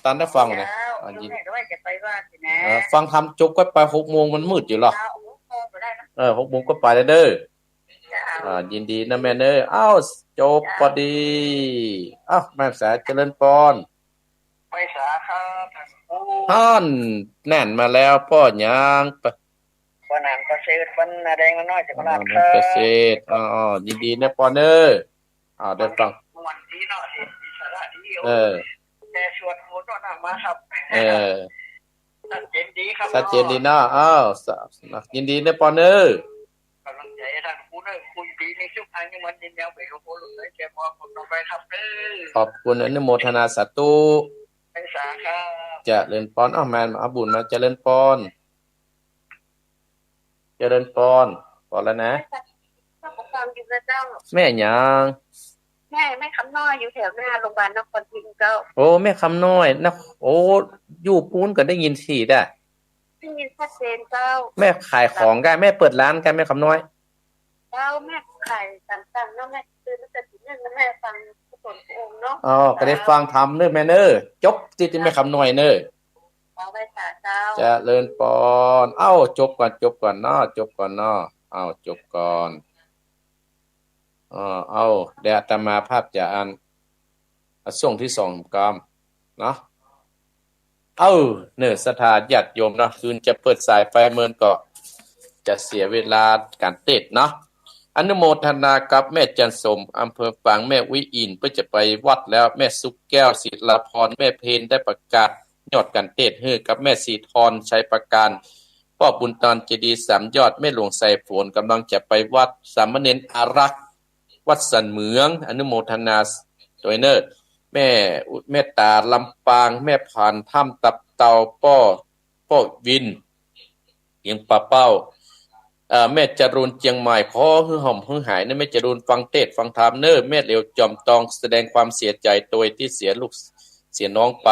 ตันได้ฟังนะ เจ้า อ่า ยิน แม่ก็ว่าจะไปวัดอยู่นะ เออ ฟังธรรมจบก็ไป หกโมงมันมืดอยู่หรอ เจ้า หกโมงก็ได้นะ เออ หกโมงก็ไปแล้วเด้อ เจ้า อ่า ยินดีนะแม่เนอะ อ้าว จบ เจ้า พอดี อ้าว แม่สาเจริญพร ไหว้สาครับ ท่าน นั่นมาแล้ว ป้อหยัง ป้อหนานเกษตร บ้านนาแดงน้อย จังหวัดตราด เกษตร อ๋อ อ๋อ ยินดีนะป้อเนอะ อ่า ได้ฟัง ม่วนดีเนาะ เห็นมีสาระดี เออ แต่สวดมนต์เนาะ มาครับ เออ ชัดเจนดีครับ ชัดเจนดีเนาะ อ้าว ส- ยินดีนะป้อเนอะ ก๋ำลังใจ๋ท่านครูเนอะ คุยดีในชุกอายุมันยืนยาวไปหลวงปู่หลวงเลย แกบอกผมต้องไปครับเนอะ ขอบคุณ อนุโมทนาสาธุ ไหว้สาครับ เจริญพร อ้าว มา มาเอาบุญมา เจริญพร เจริญพร พอแล้วนะ ฟังอยู่นะเจ้า แม่หยัง แม่ แม่คำน้อย อยู่แถวหน้าโรงพยาบาลนครพิงค์เจ้า โอ้ แม่คำน้อยนะ โอ้ อยู่ปู๊นก็ได้ยินสิได้ ได้ยินชัดเจนเจ้า แม่ขายของก้า แม่เปิดร้านก้า แม่คำน้อย เจ้า แม่ขายต่างๆ เนาะ แม่ซื้อตั้งแต่ตีหนึ่ง แล้วแม่ฟังพระสงฆ์องค์เนาะ อ๋อ ก็ได้ฟังธรรมเนอะแม่เนอะ จบตี้ตี้แม่คำน้อยเนอะ ขอไหว้สาเจ้า เจริญพร เอ้า จบก่อน จบก่อนเนาะ จบก่อนเนาะ เอ้า จบก่อน เออ เอ้า เดี๋ยวอาตมาภาพจะอ่าน อ่ะ ช่วงตี้สองกำเนาะ เอ้า เนอะ ศรัทธาญาติโยมเนาะ คืนจะเปิดสายไปเมินก็จะเสียเวลาก๋านเตศน์เนาะ อนุโมทนากับแม่จันสม อำเภอฝาง แม่อุ๊ยอิน เปิ้นจะไปวัดแล้ว แม่สุขแก้ว ศิลาพร แม่เพน ได้ประกาศยอดก๋านเตศน์หื้อ กับแม่สีทร ชัยประการ ป้อบุญตัน เจดีย์สามยอด แม่หลวงสายฝน ก๋ำลังจะไปวัด สามเณรอารักษ์ วัดสันเหมือง อนุโมทนาตวยเนอะ แม่อุ- แม่ตา ลำปาง แม่ผาน ถ้ำตับเต่า ป้อ ป้อวิน เวียงป่าเป้า เอ่อ แม่จรูนเจียงใหม่ ขอหื้อฮ่มหื้อหายเน่อ แม่จรูนฟังเทศน์ฟังธรรมเน่อ แม่เหลียวจอมตองแสดงความเสียใจโตยตี้เสียลูกเสียน้องไป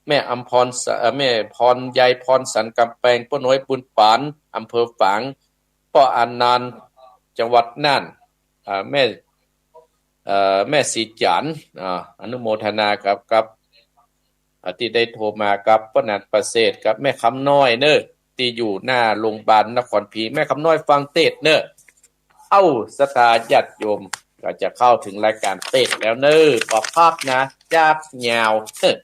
แม่อำพรส- เอ่อ แม่พร ยายพรสันกำแปง ป้อน้อยบุญปาน อำเภอฝาง ป้ออานันต์ จังหวัดน่าน อ่า แม่ เอ่อ แม่ศรีจ๋าน อ่า อนุโมทนากับ กับ อ่า ตี้ได้โทรมา กับป้อหนานประเสริฐ กับแม่คำน้อยเน่อ ตี้อยู่หน้าโรงพยาบาลนครพิงค์ แม่คำน้อยฟังเทศน์เน่อ เอ้า ศรัทธาญาติโยม ก็จะเข้าเถิงรายก๋านเทศน์แล้วเน่อ บ่พักนะ จักยาว เฮ้อ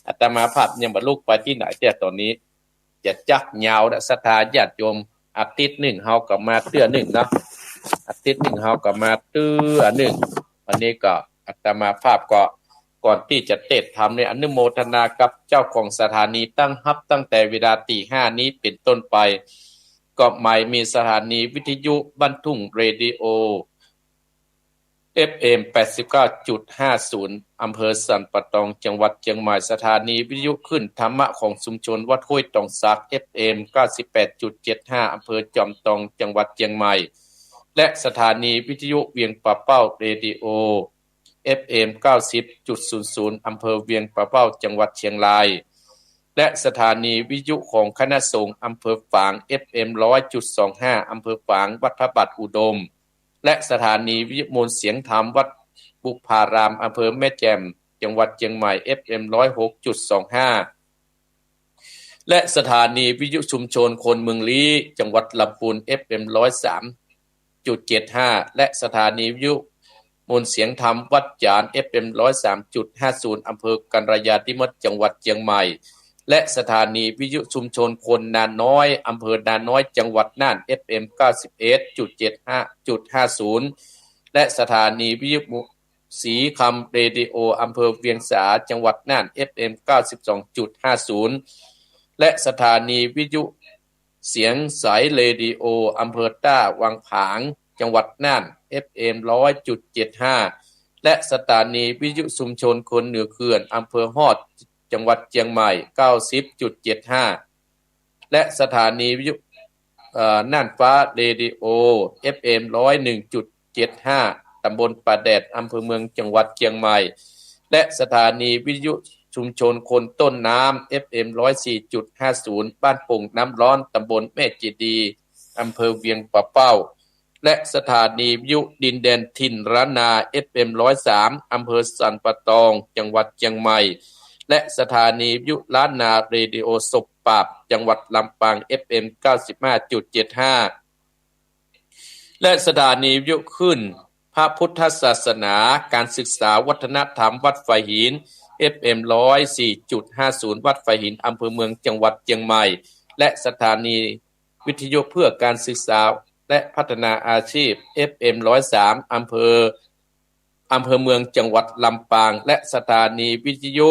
อาตมาภาพยังบ่ลุกไปตี้ไหนเตี้ย ต๋อนนี้ จะจักยาวนะ ศรัทธาญาติโยม อาทิตย์นึ่งเฮาก็มาเตื้อนึ่งเนาะ อาทิตย์นึ่งเฮาก็มาเตื้อนึ่ง อันนี้ก็อาตมาภาพก็ ก่อนตี้จะเทศน์ธรรมเนี่ย อนุโมทนากับเจ้าของสถานี ตั้งฮับตั้งแต่เวลาตีห้านี้เป๋นต้นไป ก็หมายมีสถานีวิทยุบ้านทุ่งเรดิโอ เอฟเอ็ม แปดสิบเก้าจุดห้าศูนย์ อำเภอสันป่าตอง จังหวัดเจียงใหม่ สถานีวิทยุคลื่นธรรมะของชุมชนวัดห้วยตองสัก เอฟเอ็ม เก้าสิบแปดจุดเจ็ดห้า อำเภอจอมตอง จังหวัดเจียงใหม่ และสถานีวิทยุเวียงป่าเป้าเรดิโอ เอฟเอ็ม เก้าสิบจุดศูนย์ศูนย์ อำเภอเวียงป่าเป้า จังหวัดเชียงราย และสถานีวิทยุของคณะสงฆ์อำเภอฝาง เอฟเอ็ม ร้อยจุดสองห้า อำเภอฝาง วัดพระบาทอุดม และสถานีวิทยุมวลเสียงธรรมวัดบุพาราม อำเภอแม่แจ่ม จังหวัดเจียงใหม่ เอฟเอ็ม ร้อยหกจุดสองห้า และสถานีวิทยุชุมชนคนเมืองลี้ จังหวัดลำพูน เอฟเอ็ม ร้อยสามจุดเจ็ดห้า และสถานีวิทยุมวลเสียงธรรมวัดจ๋าน เอฟเอ็ม ร้อยสามจุดห้าศูนย์ อำเภอกัลยาณิมิตร จังหวัดเจียงใหม่ และสถานีวิทยุชุมชนคนนาน้อย อำเภอนาน้อย จังหวัดน่าน เอฟเอ็ม เก้าสิบเอ็ดจุดเจ็ดห้า จุดห้าศูนย์ และสถานีวิทยุศรีคำเรดิโอ อำเภอเวียงสา จังหวัดน่าน เอฟเอ็ม เก้าสิบสองจุดห้าศูนย์ และสถานีวิทยุเสียงใสเรดิโอ อำเภอต้าวังผาง จังหวัดน่าน เอฟเอ็ม ร้อยจุดเจ็ดห้า และสถานีวิทยุชุมชนคนเหนือเขื่อน อำเภอฮอด จังหวัดเจียงใหม่ เก้าสิบจุดเจ็ดห้า และสถานีวิทยุ เอ่อ น่านฟ้าเรดิโอ เอฟเอ็ม ร้อยหนึ่งจุดเจ็ดห้า ตำบลป่าแดด อำเภอเมือง จังหวัดเจียงใหม่ และสถานีวิทยุชุมชนคนต้นน้ำ เอฟเอ็ม ร้อยสี่จุดห้าศูนย์ บ้านโป่งน้ำร้อน ตำบลแม่เจดีย์ อำเภอเวียงป่าเป้า และสถานีวิทยุดินแดนถิ่นล้านนา เอฟเอ็ม ร้อยสาม อำเภอสันป่าตอง จังหวัดเจียงใหม่ และสถานีวิทยุล้านนาเรดิโอศพปราบ จังหวัดลำปาง เอฟเอ็ม เก้าสิบห้าจุดเจ็ดห้า และสถานีวิทยุคลื่นพระพุทธศาสนา การศึกษาวัฒนธรรมวัดฝายหิน เอฟเอ็ม ร้อยสี่จุดห้าศูนย์ วัดฝายหิน อำเภอเมือง จังหวัดเจียงใหม่ และสถานีวิทยุเพื่อการศึกษาและพัฒนาอาชีพ เอฟเอ็ม ร้อยสาม อำเภอ อำเภอเมือง จังหวัดลำปาง และสถานีวิทยุ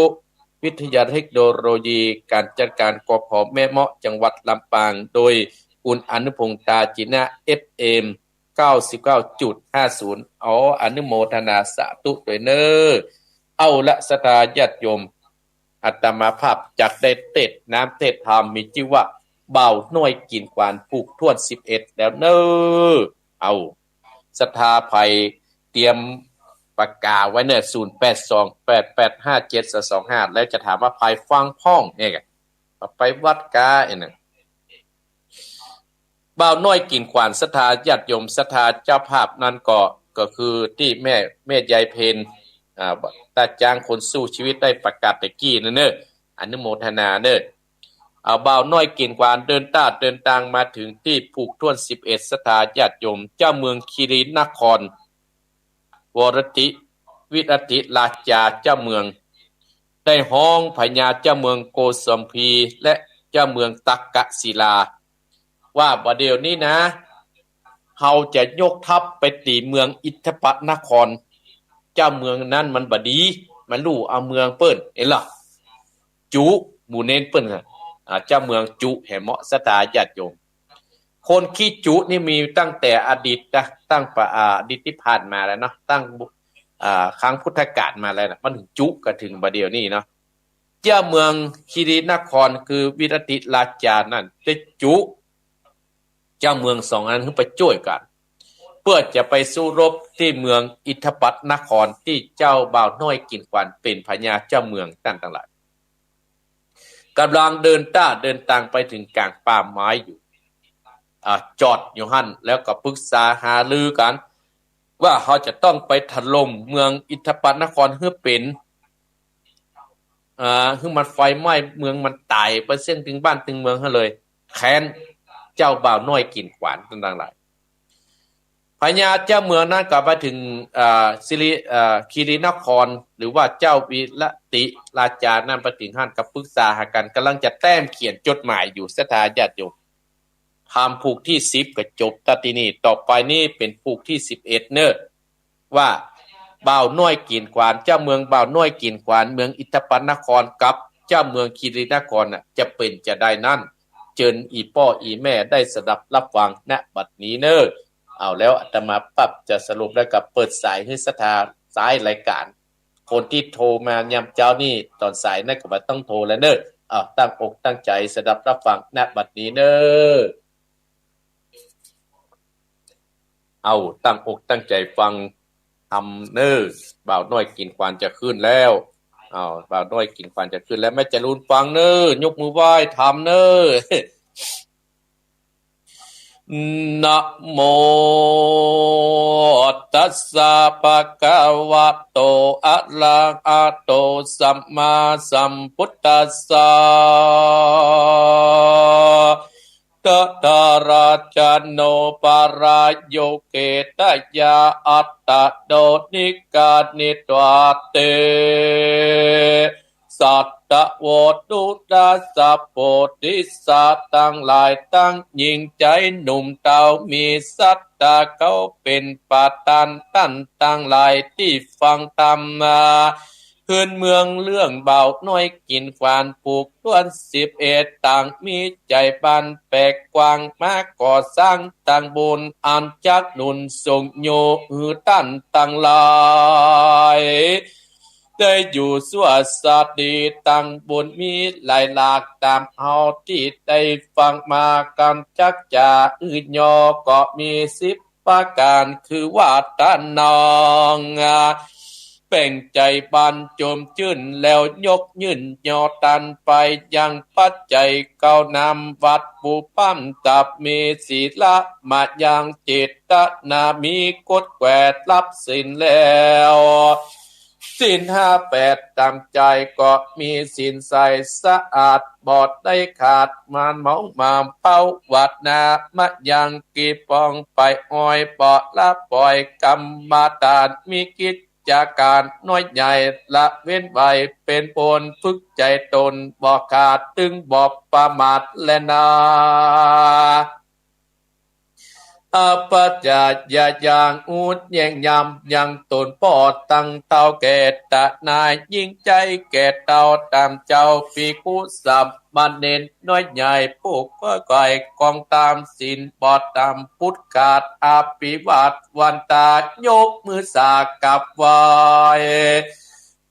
วิทยาเทคโนโลยีการจัดการ กพ.แม่เมาะ จังหวัดลำปาง โดยคุณอนุพงษ์ ตาจินะ เอฟเอ็ม เก้าสิบเก้าจุดห้าศูนย์ อ๋อ อนุโมทนาสาธุตวยเน่อ เอาละ ศรัทธาญาติโยม อาตมาภาพจักได้เทศน์น้ำเทศน์ธรรม มีจื้อว่า บ่าวน้อยกิ๋นขวาน ผูกถ้วนสิบเอ็ดแล้วเน่อ เอา ศรัทธาใผเตรียมปากกาไว้เนี่ย ศูนย์แปดสอง แปดแปดห้าเจ็ดสองสองห้า แล้วจะถามว่าใผฟังพ่องเนี่ย ไปวัดกาไอ้นั่น บ่าวน้อยกิ๋นขวาน ศรัทธาญาติโยม ศรัทธาเจ้าภาพนั้นก็ ก็คือตี้แม่ แม่ยายเพญ อ่า ตาจางคนสู้ชีวิตได้ประกาศตะกี้นั่นเน่อ อนุโมทนาเน่อ เอา บ่าวน้อยกิ๋นขวานเดินต้าเดินตางมาเถิงตี้ผูกถ้วนสิบเอ็ด ศรัทธาญาติโยม เจ้าเมืองคีรีนคร วรติ วิรติราชาเจ้าเมือง ได้ฮ้องพญาเจ้าเมืองโกสัมพี และเจ้าเมืองตักกศิลา ว่าบ่าเดี่ยวนี้นะ เฮาจะยกทัพไปตี๋เมืองอิทธปนคร เจ้าเมืองนั้นมันบ่ดี มันลู่เอาเมืองเปิ้น เห็นละ จุ หมู่เณรเปิ้นน่ะ อ่า เจ้าเมืองจุ แหมเหมาะ ศรัทธาญาติโยม คนขี้จุนี่มีตั้งแต่อดีตนะ ตั้งปะ อ่า อดีตตี้ผ่านมาแล้วเนาะ ตั้ง อ่า ครั้งพุทธกาลมาแล้วนะ มันถึงจุกั๋นเถิงบ่าเดี่ยวนี้เนาะ เจ้าเมืองคีรีนครคือวิรติราชานั้น ได้จุ เจ้าเมืองสองอันหื้อไปจ้วยกั๋น เปื้อจะไปสู้รบตี้เมืองอิทธปัตนครตี้เจ้าบ่าวน้อยกิ่นขวานเป๋นพญาเจ้าเมือง ต้านตังหลาย ก่ำลังเดินต้าเดินตางไปเถิงก๋างป่าไม้อยู่ อ่า จอดอยู่หั้น แล้วก็ปึกษาหารือกั๋น ว่าเฮาจะต้องไปถล่มเมืองอิทธปัตนครหื้อเป๋น อ่า หื้อมันไฟไหม้เมืองมันต๋ายไปเสี้ยงตึงบ้านตึงเมืองหั้นเลย แค้นเจ้าบ่าวน้อยกิ่นขวาน ต้านตังหลาย พญาเจ้าเมืองนั้นก็ไปเถิง อ่า สิริ อ่า คีรีนคร หรือว่าเจ้าวิรติราชานั้นไปเถิงหั้นก็ปึกษาหากั๋น ก่ำลังจะแต้มเขียนจดหมายอยู่ ศรัทธาญาติโยม ทำผูกตี้สิบก็จบ ตะตี้นี่ ต่อไปนี่เป๋นผูกตี้สิบเอ็ดเน่อ ว่าบ่าวน้อยกิ่นขวาน เจ้าเมืองบ่าวน้อยกิ่นขวาน เมืองอิทธปัตนครกับเจ้าเมืองคีรีนครน่ะ จะเป๋นจาใดนั้น เจิญอี่ป้ออี่แม่ได้สดับรับฟัง ณ บัดนี้เน่อ เอาแล้วอาตมาปั๊บจะสรุปแล้วก็เปิดสายหื้อศรัทธาสายรายก๋าน คนตี้โทรมายามเจ๊านี่ ต๋อนสายนั้นก็บ่ต้องโทรแล้วเน่อ เอาตั้งอกตั้งใจ๋สดับรับฟัง ณ บัดนี้เน่อ เอาตั้งอกตั้งใจ๋ฟังธรรมเน่อ บ่าวน้อยกิ่นขวานจะขึ้นแล้ว เอา บ่าวน้อยกิ่นขวานจะขึ้นแล้ว แม่จรูญฟังเน่อ ยกมือไหว้ธรรมเน่อ นะโมตัสสะ ภะคะวะโต อะระหะโต สัมมาสัมพุทธัสสะ ตะถาราชะโน ปะรายุเก ตะยา อัตตะโด นิกานิตวา เต สัตตะโว ตุตะสะ โพธิสัตว์ตังหลาย ตังญิงใจ๋หนุ่มเต้า มีศรัทธาเขาเป๋นประธาน ต้านตังหลายตี้ฟังธรรมมา คืนเมืองเรื่องบ่าวน้อยกิ่นขวาน ผูกถ้วนสิบเอ็ด ต่างมีใจ๋บานแผกกว้าง มาก่อสร้างตังบุญ อันจักหนุนส่งโยหื้อต้านตังหลาย ได้อยู่สั่วสวัสดี ตังบุญมีหลายหลาก ต๋ามเฮาตี้ได้ฟังมา กำจักจะอื้อย่อก็มีสิบประก๋าน คือว่าต้านนาง แป๋งใจ๋บานจมจื้น แล้วยกยื่นย่อต้านไป ยังปัจจัยเก้าน้ำวัตถุพร้อม ตับมีศีละมายัง เจตนามีกฎแขวนรับศีลแล้ว ศีลห้าแปดต๋ามใจ๋ ก็มีศีลใสสะอาด บ่ได้ขาดมันหมองหมาม ภาวนามายัง กี่ปองไปอ้อย บ่ละปล่อยกรรมฐาน มีกิจการน้อยใหญ่ ละเว้นไว้เป๋นบุญ ฝึกใจ๋ต๋นบ่ขาด ตึงบ่ประมาทแลนา อัปปะจายังอุดแย้งยำยังต๋น ป้อตังเฒ่าแก่ตะนาย ญิงใจ๋แก่เต้าต๋ามเจ้า ภิกขุสามเณรน้อยใหญ่ ผู้ใฝ่กองตามศีล บ่ต๋ามพุทธขาด อภิวาทวันตา ยกมือสากราบไหว้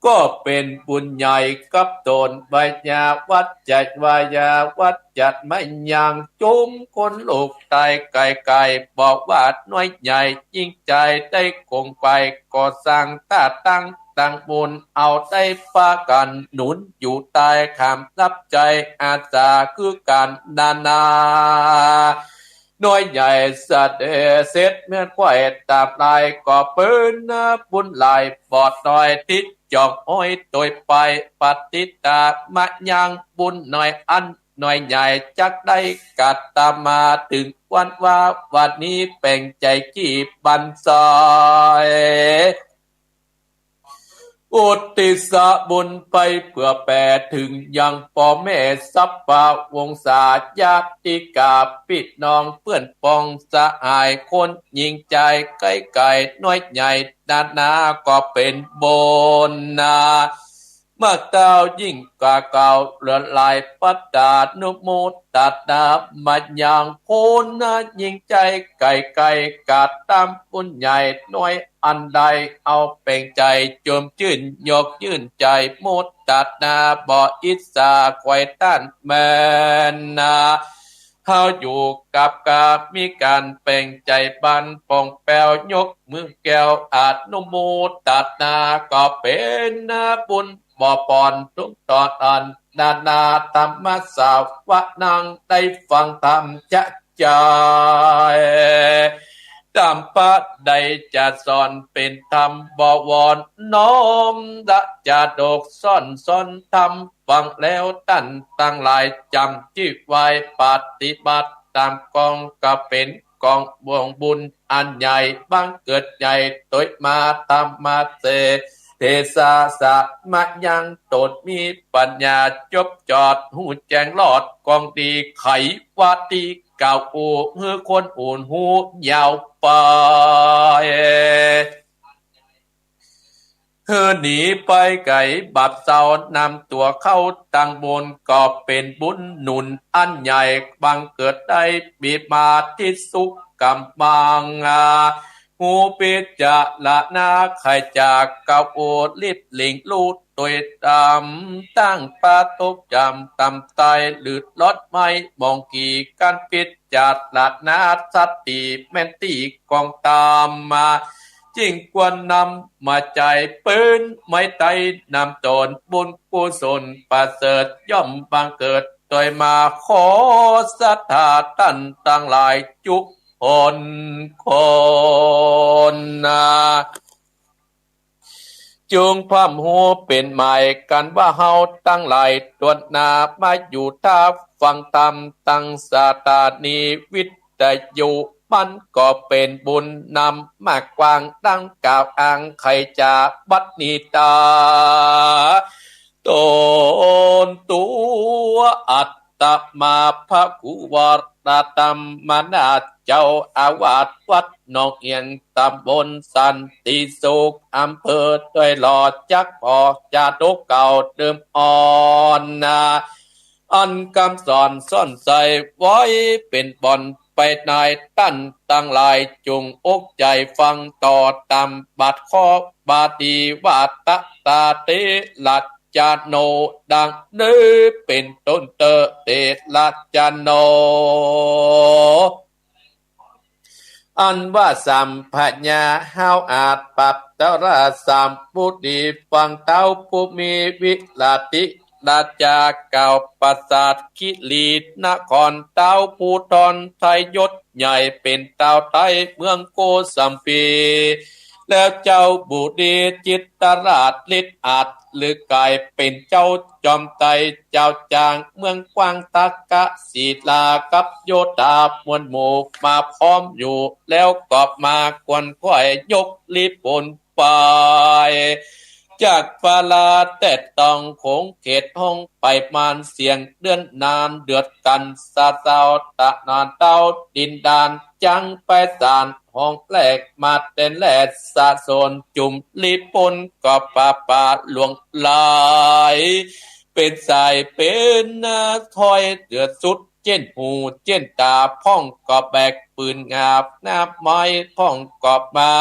ก็เป๋นบุญใหญ่กับต๋น วิยาวัจจะ วิยาวัจจะมายัง จุมคนลูกใต้ไก๋ๆ บอกว่าน้อยใหญ่ญิงใจ๋ ได้คงใฝ่ก่อสร้างต้าตั้งตังบุญ เอาได้ปากั๋นหนุนอยู่ใต้ ขามรับใจ๊อาสาคือกั๋นนานา น้อยใหญ่เสด็จเสร็จเมืองไขว้ต๋ามลาย ก็เป๋นบุญหลาย บ่น้อยตี้จ๋องอ้อยตวยไป ปฏิตามายัง บุญน้อยอันน้อยใหญ่ จักได้กระตำมา เถิงวันวาวันนี้ แป๋งใจ๋กี่บันซอย อุทิศบุญไปเปื้อแผ่เถิงยังป้อแม่สัพพะวงศาญาติกาปี้น้องเปื้อนปองสหายคนญิงใจ๋ไก๋ๆ น้อยใหญ่นานาก็เป๋นบุญนา เมื่อเต้ายิ่งกว่าเก่าเหลือหลาย ปัตตานุโมทนามายังคนนาญิงใจ๋ไก๋ๆ กระตำบุญใหญ่น้อยอันใด เอาแป๋งใจ๋จมจื้นยกยื่นใจ๋โมทนา บ่อิจฉาใค่ต้านแม่นา เฮาอยู่กับกา มีก๋านแป๋งใจ๋บานป่องแป๋วยกมือแก้วอนุโมตนา ก็เป๋นบุญบ่ปอนทุกตอนอันนานาธรรมสาวะนังได้ฟังธรรมจะ ใจ๋ ต๋ามปะใดจะสอนเป๋นธรรมบ่วอนน้อม ละจาดกสอนสอนธรรมฟังแล้วต้านตังหลายจ๋ำจิตไว้ปฏิบัติต๋ามกองก็เป๋นกองบ่วงบุญอันใหญ่บังเกิดใหญ่โตยมาธรรมะเส เทสะสะมะยัง ต๋นมีปัญญาจบจอด ฮู้แจ้งรอดกองดี ไขวาตีกล่าวอู้ หื้อคนอื่นฮู้ยาวไป หื้อหนีไปไก๋บาปเศร้า นำตั๋วเข้าตังบุญ ก็เป๋นบุญหนุนอันใหญ่ บังเกิดได้มีมาทิสุขก๋ำบัง ฮู้พิจารณาไขจากกะโอลิบหลิ่งลู่ตวยต๋าม ตั้งปาตกจ๋ำต๋ามต๋ายหรือลอดไม้มองกี่ กั๋นพิจารณาสติแม่นตี้กองต๋ามมา ยิ่งควรนำมาใจ๊เป๋นไม้ไต้นำต๋น บุญกุศลประเสริฐย่อมบังเกิดโตยมา ขอศรัทธาต้านตังหลายจุกคนนา จุ่งพร่ำฮู้เป๋นหมายกั๋นว่าเฮาตังหลายตวนนา มาอยู่ต้าฟังธรรมตังสถานีวิทยุ มันก็เป๋นบุญนำมากว้างดังกล่าวอ้างไขจาบัดนี้ต๋า ต๋นตั๋วอัตตมา พระครูวรธรรมนาถ เจ้าอาวาสวัดหนองเอียน ตำบลสันติสุข อำเภอดอยหล่อ จักผ่อจาดกเก่าเดิมอ่อนนา อันกำสอนสอนใส่ไว้เป๋นบ่อนไปใน ต้านตังหลายจุ่งอกใจ๋ฟังต่อต๋ามบาทข้อบาลีว่า ตะตาเตระจาโน ดังนี้เป๋นต้นเต๊อะ เตระจาโน อันว่าสัมปญา เฮาอาจปรับตราสัมปุติ ฟังเต๊าผู้มีวิระติราชากล่าวปราสาทคิรินคร เต๊าภูธรไทยยศใหญ่เป๋นเต๊าไต้เมืองโกสัมพี แล้วเจ้าบุรีจิตรราชฤทธิ์อาจ หรือก๋ายเป๋นเจ้าจอมไตร เจ้าจางเมืองกว้าง ตักกศิลากับโยธามวลหมู่มาพร้อมอยู่ แล้วก็มาขวนขวายยกลีปนไป จากฟาลาแต๊ตองโขงเขตห้องไปมาน เสียงเดือนนานเดือดกั๋นสะเซา ตะนานเต๊าดินดานจังไปสาน ห้องแรกมาแตนแลดสะสน จุ่มลีปนก็ป่าป่าหลวงหลาย เป๋นสายเป๋นนาถ้อยเดือดสุด เจ้นหูเจ้นต๋า พ่องก็แบกปืนหาบหน้าไม้ พ่องก็มา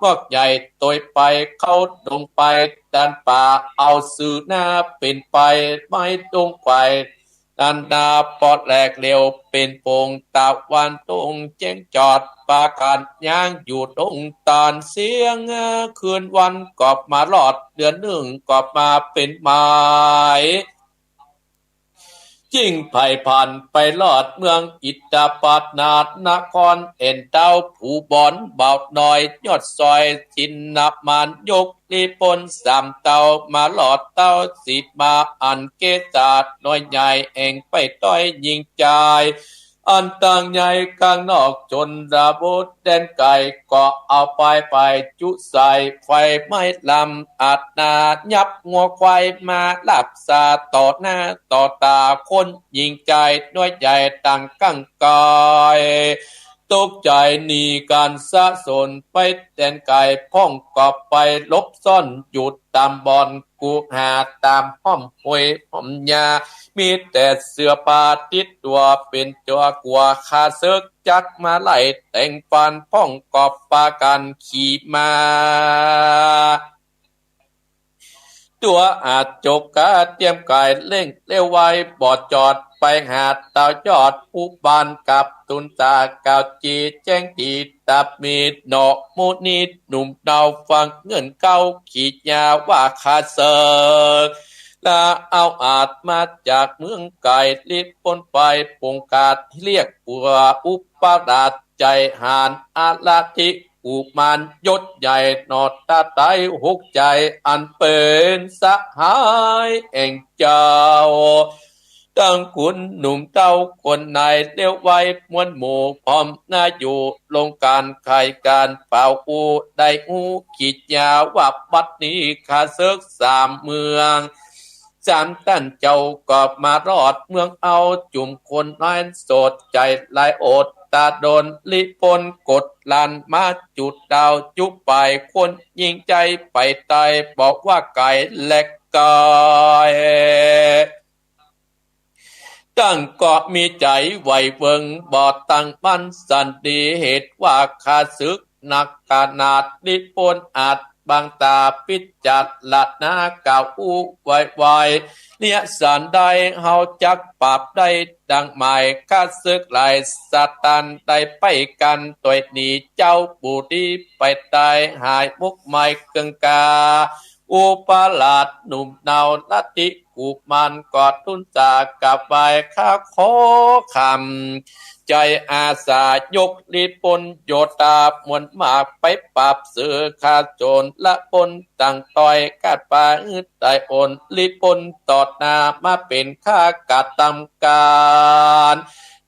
พวกใหญ่โตยไปเข้าดงไป ตันป่าเอาซื่อหน้าเป๋นไป ไม้ดงไขว่ อันนาปอดแหลกเหลวเป๋นโป่ง ตะวันตกแจ้งจอด ปากั๋นย่างอยู่ดงตานเสียง คืนวันก็มารอด เดือนนึ่งก็มาเป๋นหมาย ยิ่งไผผ่านไปรอดเมืองอิตาปาดนาดนคร เห็นเต๊าผู้บอนบ่าวน้อย ยอดซอยชินนามาน ยกลีปนสามเต๊า มารอดเต๊าสีมา อันเกศาน้อยใหญ่ แอ่งไปต้อยหญิงจาย อันตั้งใหญ่ข้างนอกชนบทแดนไก๋ ก็เอาไปไปจุใส่ไฟไหม้ลำ อาจนายับงัวควายมาลาบสา ต่อหน้าต่อต๋าคนหญิงจาย น้อยใหญ่ต่างกังกาย ตกใจ๋หนีกั๋นสะสนไปแดนไก๋ พ่องก็ไปหลบซ่อนอยู่ต๋ามบ่อนกุหา ต๋ามห้อมห้วยห้อมหญ้า มีแต่เสื้อผ้าติดตั๋ว เป๋นตั๋วกั๋วข้าเสิก จักมาไล่แต่งฟัน พ่องก็ปากั๋นขี่มา ตั๋วอาจจกกาเตียมก๋ายเร่งเร็วไว บ่จอดไปหาเต้ายอดผู้ปานกับ ตูนตาเก่าจีแจ้งดีตับมีด หนอมุนีหนุ่มเนาฟังเงื่อนเก้า ขีดยาว่าข้าเสิก ละเอาอาจมาจากเมืองไก๋ ลิบป้นไปปงกาด เรียกปัวอุปราช ใจ๋หาญอาราธิกุมาร ยศใหญ่หนอตาไตหกใจ๋ อันเป๋นสหายแห่งเจ้า ตึงขุนหนุ่มเต้าคนใน เลี้ยวไว้มวลหมู่พร้อมหน้าอยู่ ลงก๋านไขก๋านเป่าอู้ ได้อู้ขีดยาว่าบัดนี้ข้าเสิกสามเมือง สามต้านเจ้าก็มารอดเมืองเอา จุ่มคนน้อยโสดใจ๋หลายอด ตาดนลิป้นกดลันมาจุดดาวจุไป คนยิงใจ๋ไปตาย บอกว่าไก๋และไก๋ ตึงก็มีใจ๋ไหวเวิง บ่ตั้งมั่นสันติ เหตุว่าข้าศึกหนักขนาด ลิป้นอาจบังต๋า พิจารณาเก่าอู้ไวๆ เนี่ยสันใดเฮาจักปราบได้ดังหมาย ข้าศึกหลายสถานได้ไปกั๋น ตวยหนีเจ้าปุรีไปตาย หายมุกหมายเกิงกา อุปราชหนุ่มเนาลัทธิกุมาร ก็ทูลสากับไหว้ข้าขอคำ ใจ๋อาสายกลิป้นโยธามวลมาก ไปปราบเสือฆ่าโจรละป้นตังต้อย กาดปาหื้อต๋ายอ่อน ลิป้นตอดหน้ามาเป๋นข้ากระตำก๋าน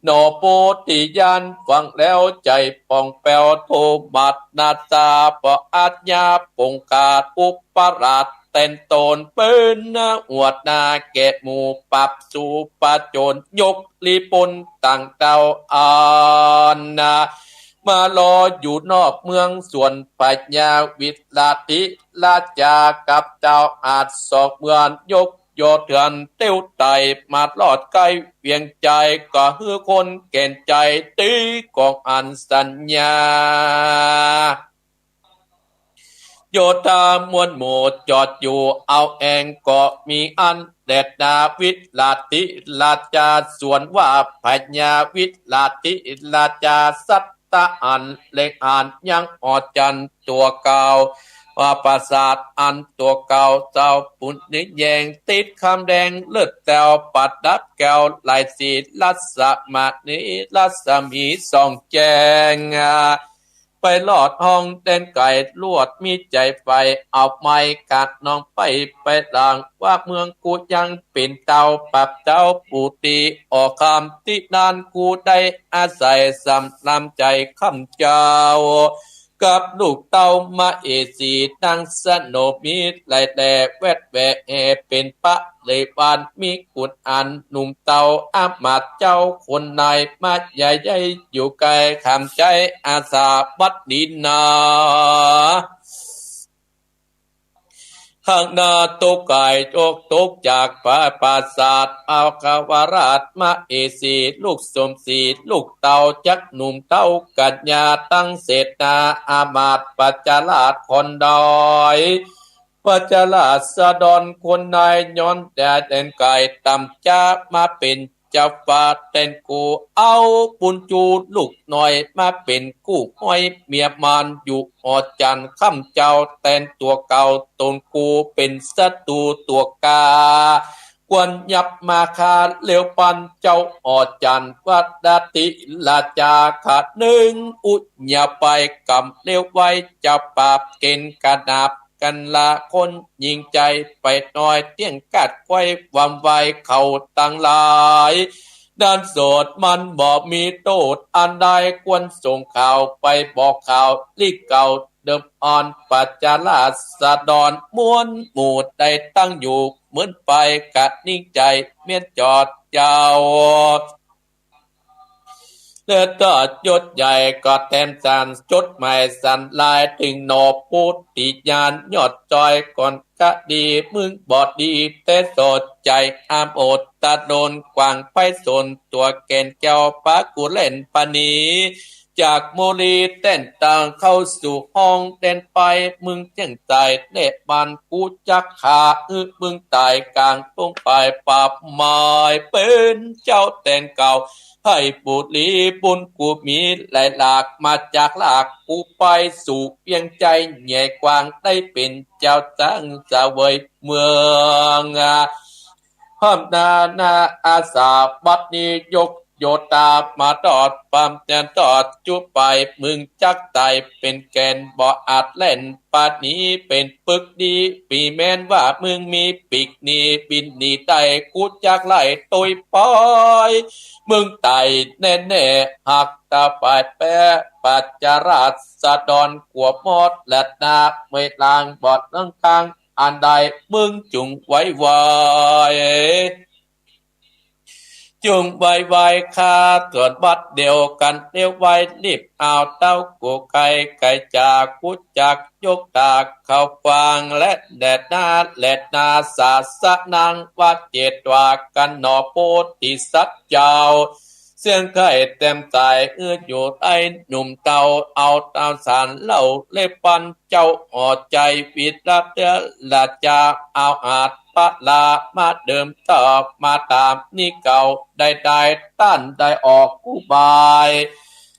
หนอโพธิญาณฟังแล้วใจ๋ป่องแป้ว โทมัสนาตาปออาจญาปงกาด อุปราชแตนตนเป๋นหัวหน้าแก่หมู่ปราบสู่ปราบโจร ยกลิป้นตังเต้าอันนะ มารออยู่นอกเมืองสวนพญาวิลาธิราชา กับเต้าอาจสองเมือง ยกยอเถื่อนเตี้ยวไต่ มารอดใก้เวียงใจ๋ ก็หื้อคนแก่นใจ๋ตีก๋องอันสัญญา โยธามวลหมู่จอดอยู่เอาแอง ก็มีอันแดดดาวิลาธิราชา สวนว่าพญาวิลาธิราชา สัตตะอันเล็กอันยังอ่อจันตัวเก่า ว่าปราสาทอันตัวเก่า เจ้าปุณณแยงติดคำแดง เลิศแต้วประดับแก้วหลายสี รัศมณีรัศมีส่องแจ้ง ไปลอดห้องแดนไก๋ ลวดมีใจ๋ไฟ เอาไม้กาดน้องไป ไปหลังว่าเมืองกูยังเป๋นเต้าปราบเจ้าปุรี ออกคำตี้นั้นกูได้อาศัย สำรามใจ๋คำเจ้า กับลูกเต้ามเหสี นางสโนมิตรไหลแลแวดแวแห่ เป๋นปะเลวาน มีกุณอันหนุ่มเต้า อามาตย์เจ้าคนใน มาใหญ่ใหญ่อยู่ไก๋ คำใจ๋อาสาวัดดีนา หากนาตกไก๋ ตกตกจากพระปราสาท เอาขวาราชมเหสี ลูกสมศรี ลูกเต้าจักหนุ่มเต้ากัญญา ตั้งเสนาอามาตย์ปัจจราชคนน้อย ปัจจราชดอนคนใน ย้อนแดนไก๋ต่ำจ๊า มาเป๋นเจ้าฟ้าแตนกู เอาบุญจูลูกน้อย มาเป๋นกู้ห้อยเมียมาร อยู่หอจันทร์คำเจ้า แตนตัวเก่าตนกู เป๋นศัตรูตัวกา ควรยับมาฆ่าเลี้ยวปัน เจ้าหอจันทร์วัดดัตติราชา ข้านึ่งอุญญาไป กำเลี้ยวไว้ เจ้าปราบเก๋ณฑ์กนาบ กันละคนยิงใจ๋ไปน้อย เตี้ยงกาดไขว้ความไวเขาตังหลาย ด้านโสดมันบ่มีโต้ษอันใด ควรส่งข่าวไปบอกข่าวลิเก่าเดิมอ่อน ปัจจราชดอนมวลหมู่ได้ตั้งอยู่ เหมือนไปกะนิ่งใจ๋เมียนจอดเจ้า และตอดยศใหญ่ก็แถมสารจดหมายสันลาย เถิงหนอโพธิญาณยอดจอย ก่อนกะดีมึงบ่ดี แต่โสดใจ๋อามอดตะโดน กว้างไปสนตัวแก่นแก้วปากุเลนปณี จากโมลีแต้นต่างเข้าสู่ห้องแดนไป เมืองเจียงใต้แน่บ้าน กูจักข้า อื้อ เมืองใต้ก๋างตรงไป ปราบหมายเป๋นเจ้าแต้งเก่า ไฮ่บุรีบุญกูมีหลายหลาก มาจากหลากกูไปสู่เวียงใจ๋ ใหญ่กว้างได้เป๋นเจ้าจังเสวยเมือง ห้ามนานาอาสา บัดนี้ยกโยธามาตอด ปามแจนตอดจุไป มึงจักไต่เป๋นแก่น บ่อาจแล่นปาหนีเป๋นปึกดี ปีแม้นว่ามึงมีปีกหนี บินหนีได้ กูจักไล่ตวยปอย มึงไต่แน่ๆ หากตาปายแป๊ ปัจจราษฎรกั๋วหมด และนาเมยลางบอดเรื่องกลาง อันใดมึงจุ่งไวไว จุ่งไวไว ข้าตรวจบัดเดียวกั๋นเดียวไว รีบเอาเต้ากูไกลไกลจาก กูจักยกตาเข้าฟัง และแดดนาแลดนา สาสะนังวะเจตวา กั๋นหนอโพธิสัตว์เจ้า เสี้ยงไข้แต้มต๋าย เอื้ออยู่ได้หนุ่มเฒ่า เอาเต้าสารเหล้าเล็บปัน เจ้าอ่อใจ๋วิรเตระจา เอาอาจปะลามาเดิมตอบ มาต๋ามนี้เก่า ได้ได้ต้านได้ออกอุบาย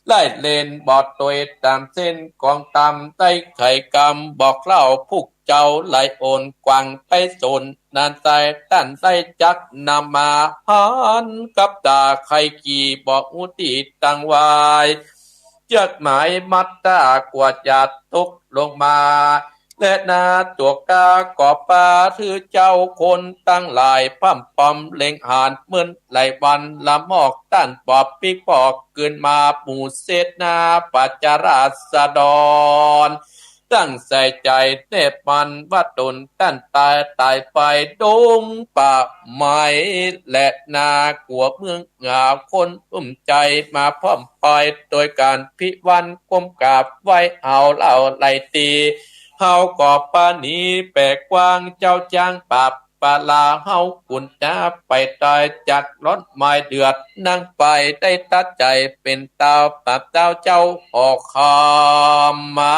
ไล่เล่นบ่ตวยต๋ามเส้นของต๋าม ได้ไขกำบอกเล่า ผู้เจ้าไหลโอนกว้างไปสน นั้นใต้ต้านได้จักนำมา หันกับต๋าไขกี่บ่ฮู้ตี้ตังวาย เจื้อกหมายมัดต๋ากั๋วจะตกลงมา และนาตั๋วก้าก็ปาถือเจ้าคนตังหลาย พร่ำปรอมเล็งหาญเหมือนไหลวัน ละมอกต้านปอบปิ๊กปอก ขึ้นมาหมู่เสนาปัจจราษฎร ตั้งใส่ใจ๋แนบมั่นว่าต๋นต้านต๋าย ต๋ายไปดงป่าไม้ และนากั๋วเมืองหงา คนอุ้มใจ๋มาพร้อมปอย โดยก๋านพิวันก้มกราบไหว้ เอาเหล้าไล่ตี เฮาก็ปาหนีแปะกว้าง เจ้าจางปราบปาลา เฮากุนต๋าไปต๋าย จักร้อนหมายเดือด นางไปได้ตัดใจ๋ เป๋นเต้าปราบเต้าเจ้าหอกคำมา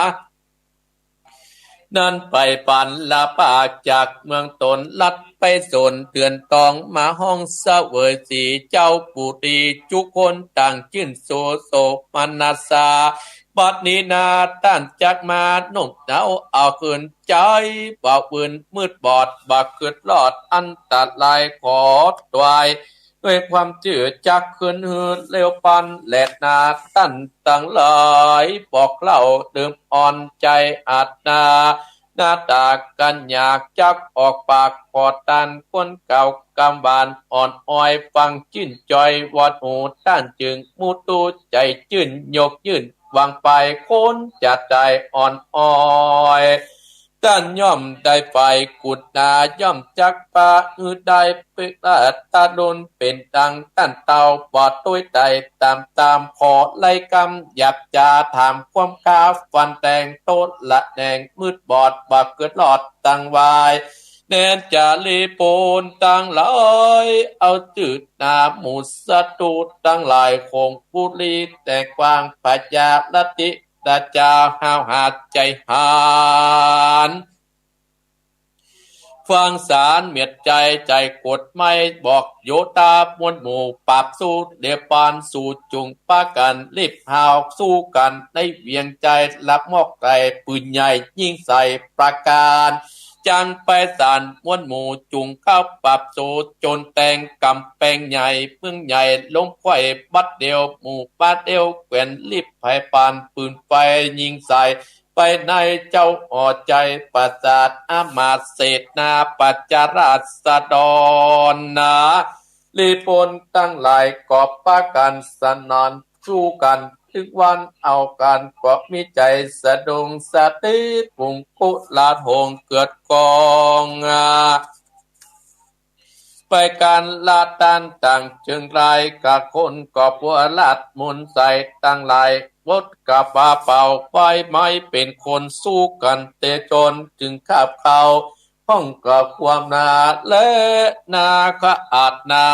นั้นไปปันละปากจากเมืองต๋น ลัดไปสนเดือนตอง มาห้องเสวยสี เจ้าปุรีจุคนต่างจื้นโสโสมนัสสา บัดนี้นาต้านจักมาโน้มน้าวเอาคืนใจ๋ บ่าวอื่นมืดบอดบ่กึ๊ดรอดอันตราย ขอตวย ด้วยความจื้อจักคืนหื้อเร็วปัน และนาต้านตังหลาย บอกเล่าดื่มอ่อนใจ๋อาจนา นาต๋ากั๋นอยากจักออกปาก ขอต้านคนเก่ากำหวาน อ่อนอ้อยฟังจื้นจอย วอดหูต้านจึงมูตู้ใจ๋จื้น ยกยื่นวางไป คนจะต๋ายอ่อนอ้อย ต้านย่อมได้ไปกุนนา ย่อมจักปาหื้อได้ เปกราชตาลุนเป๋นดังต้านเต้า บ่ตวยไต่ต๋ามต๋าม ขอไล่กำหยาบจา ถามความข้าฟันแตง โตละแหนงมืดบอด บ่กึ๊ดรอดตังวาย แน่นจารีปูนตังหลาย เอาจื้อนาหมู่ศัตรูตังหลาย คงปุรีแตกกว้าง พญาลัตติ ตาจาห้าวหาดใจ๋หาญ ฟังสารเมียดใจ๋ ใจ๋กฎหมายบอกโยธามวลหมู่ ปราบสู้เดียวปัน สู้จุ่งปากั๋นรีบห้าวสู้กั๋นในเวียงใจ๋ ละมอกไก๋ปืนใหญ่ยิงใส่ประก๋าน จังไปสารมวลหมู่จุ่งเข้าปราบสู้ จนแตงก๋ำแปงใหญ่เมืองใหญ่ ลงไขว้บัดเดียวหมู่บัดเดียว แขวนรีบไผปาน ปืนไฟยิงใส่ ไปในเจ้าอ่อใจ๋ ปราสาทอามาตย์เสนาปัจจราษฎรนา รีพลตังหลายก็ปากั๋นสนานสู้กั๋น ตึงวันเอากั๋นก็มีใจ๋สะดุ้ง สติปุงกุลาดหงเกิดกอง ไปกั๋นละต้านต่างเจิงราย กะคนก็ปัวลาดมนต์ใส่ตังหลาย วดกะปาเป่าไฟไหม้เป๋นคน สู้กั๋นเตะจนตึงคาบเข้าห้องกะความนา และนาคะอาจนา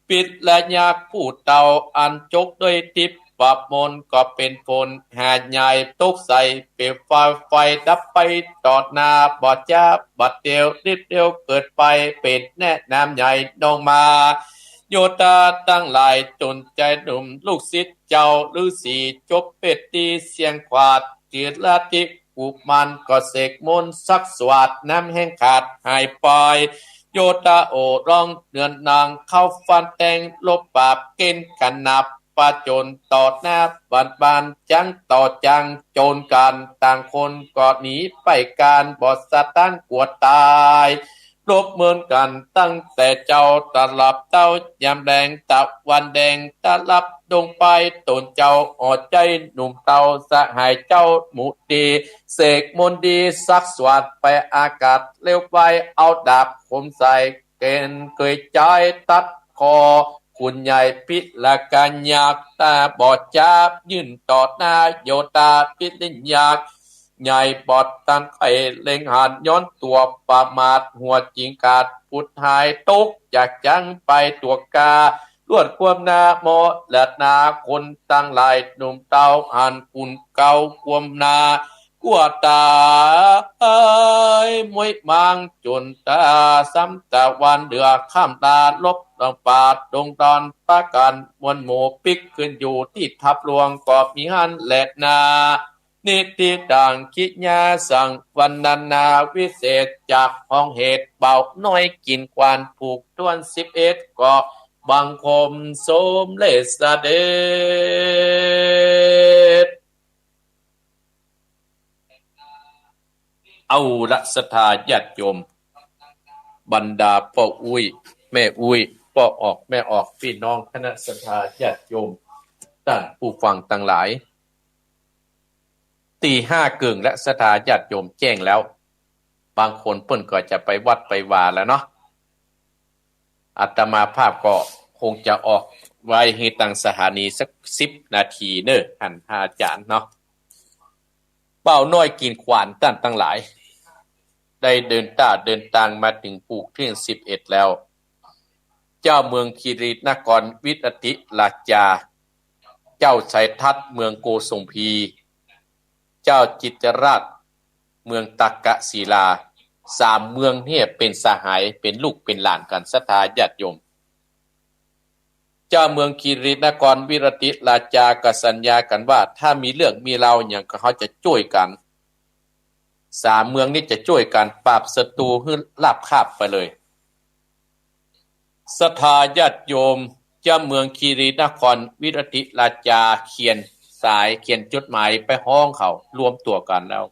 ปิดและยักษ์ผู้เฒ่าอันจกด้วยทิพย์ ประมนก็เป๋นฝนหาใหญ่ตกใส่ เป๋นไฟ ไฟดับไปต่อหน้า บ่จ๊าบัดเดียวนิดเดียวเกิดไป เป๋นแนะนำใหญ่ลงมา โยธาตังหลาย จนจายหนุ่มลูกศิษย์เจ้าฤๅษี จบเปตตีเสียงขวาด เตียรติกุมารก็เสกมนต์สักสวาด น้ำแห้งขาดหายไป โยธาโอร้องเดือนนาง เข้าฟันแตงลบปราบ เกณฑ์ขนาบประจนต่อหน้าบานบาน จังต่อจังโจรกัน ต่างคนก็หนีไปการ บ่สะตันกลัวตาย รบเหมือนกันตั้งแต่เจ๊า ตลับเต๊ายามแลง ตะวันแดงตลับลงไป ตนเจ้าอ่อใจหนุ่มเตา สหายเจ้าหมู่ดี เสกมนต์ดีสักสวาดไปอากาศ เลี้ยวไวเอาดาบคมใส่ เกณฑ์เกยจายตัดคอ ขุนใหญ่พิรกายักษ์ ตาบอดจ๊าบยื่นต่อหน้า โยธาพิรกายักษ์ ใหญ่บอดตันไข่เล็งหัน ย้อนตั๋วประมาท หัวจิงขาดผุดหาย ตกจากจังไปตั๋วกา ลวดความหน้าหมอและนา คนตังหลายหนุ่มเตา หันกุนเกาความหน้ากลัวตาย มวยมางจนตา ซ้ำตะวันเหลือค่ำ ลาลบลำปาดงดอน ประการมวลหมู่ปิ๊กขึ้นอยู่ตี้ทับหลวง ก็มีหั้นแลนา นิติตังกิยาสัง วรรณนาวิเศษ จากห้องเหตุ บ่าวน้อยกิ๋นขวาน ผูกถ้วนสิบเอ็ด ก็บังคมสมเร็จเสด็จ เอาละศรัทธาญาติโยม บรรดาป้ออุ๊ย แม่อุ๊ย ป้อออก แม่ออก ปี้น้องคณะศรัทธาญาติโยม ต้านผู้ฟังตังหลาย ตีห้าเกิ่งและศรัทธาญาติโยมแจ้งแล้ว บางคนเปิ้นก็จะไปวัดไปวาแล้วเนาะ อาตมาภาพก็คงจะออกไว้หื้อตังสถานีสักสิบนาทีเน่อ หันหาอาจ๋ารย์เนาะ บ่าวน้อยกิ๋นขวานต้านตังหลาย ได้เดินต้าเดินตางมาเถิงผูกเที่ยงสิบเอ็ดแล้ว เจ้าเมืองคีรีนครวิรติราชา เจ้าชัยทัตเมืองโกสุมพี เจ้าจิตรราชเมืองตักกศิลา สามเมืองเนี่ยเป๋นสหาย เป๋นลูกเป๋นหลานกั๋นศรัทธาญาติโยม เจ้าเมืองคีรีนครวิรติราชาก็สัญญากั๋นว่า ถ้ามีเรื่องมีราวหยังก็เฮาจะจ้วยกั๋น สามเมืองนี้จะจ้วยกั๋นปราบศัตรูหื้อราบคาบไปเลย ศรัทธาญาติโยม เจ้าเมืองคีรีนครวิรติราชาเขียนสาย เขียนจดหมายไปฮ้องเขา รวมตั๋วกั๋นแล้ว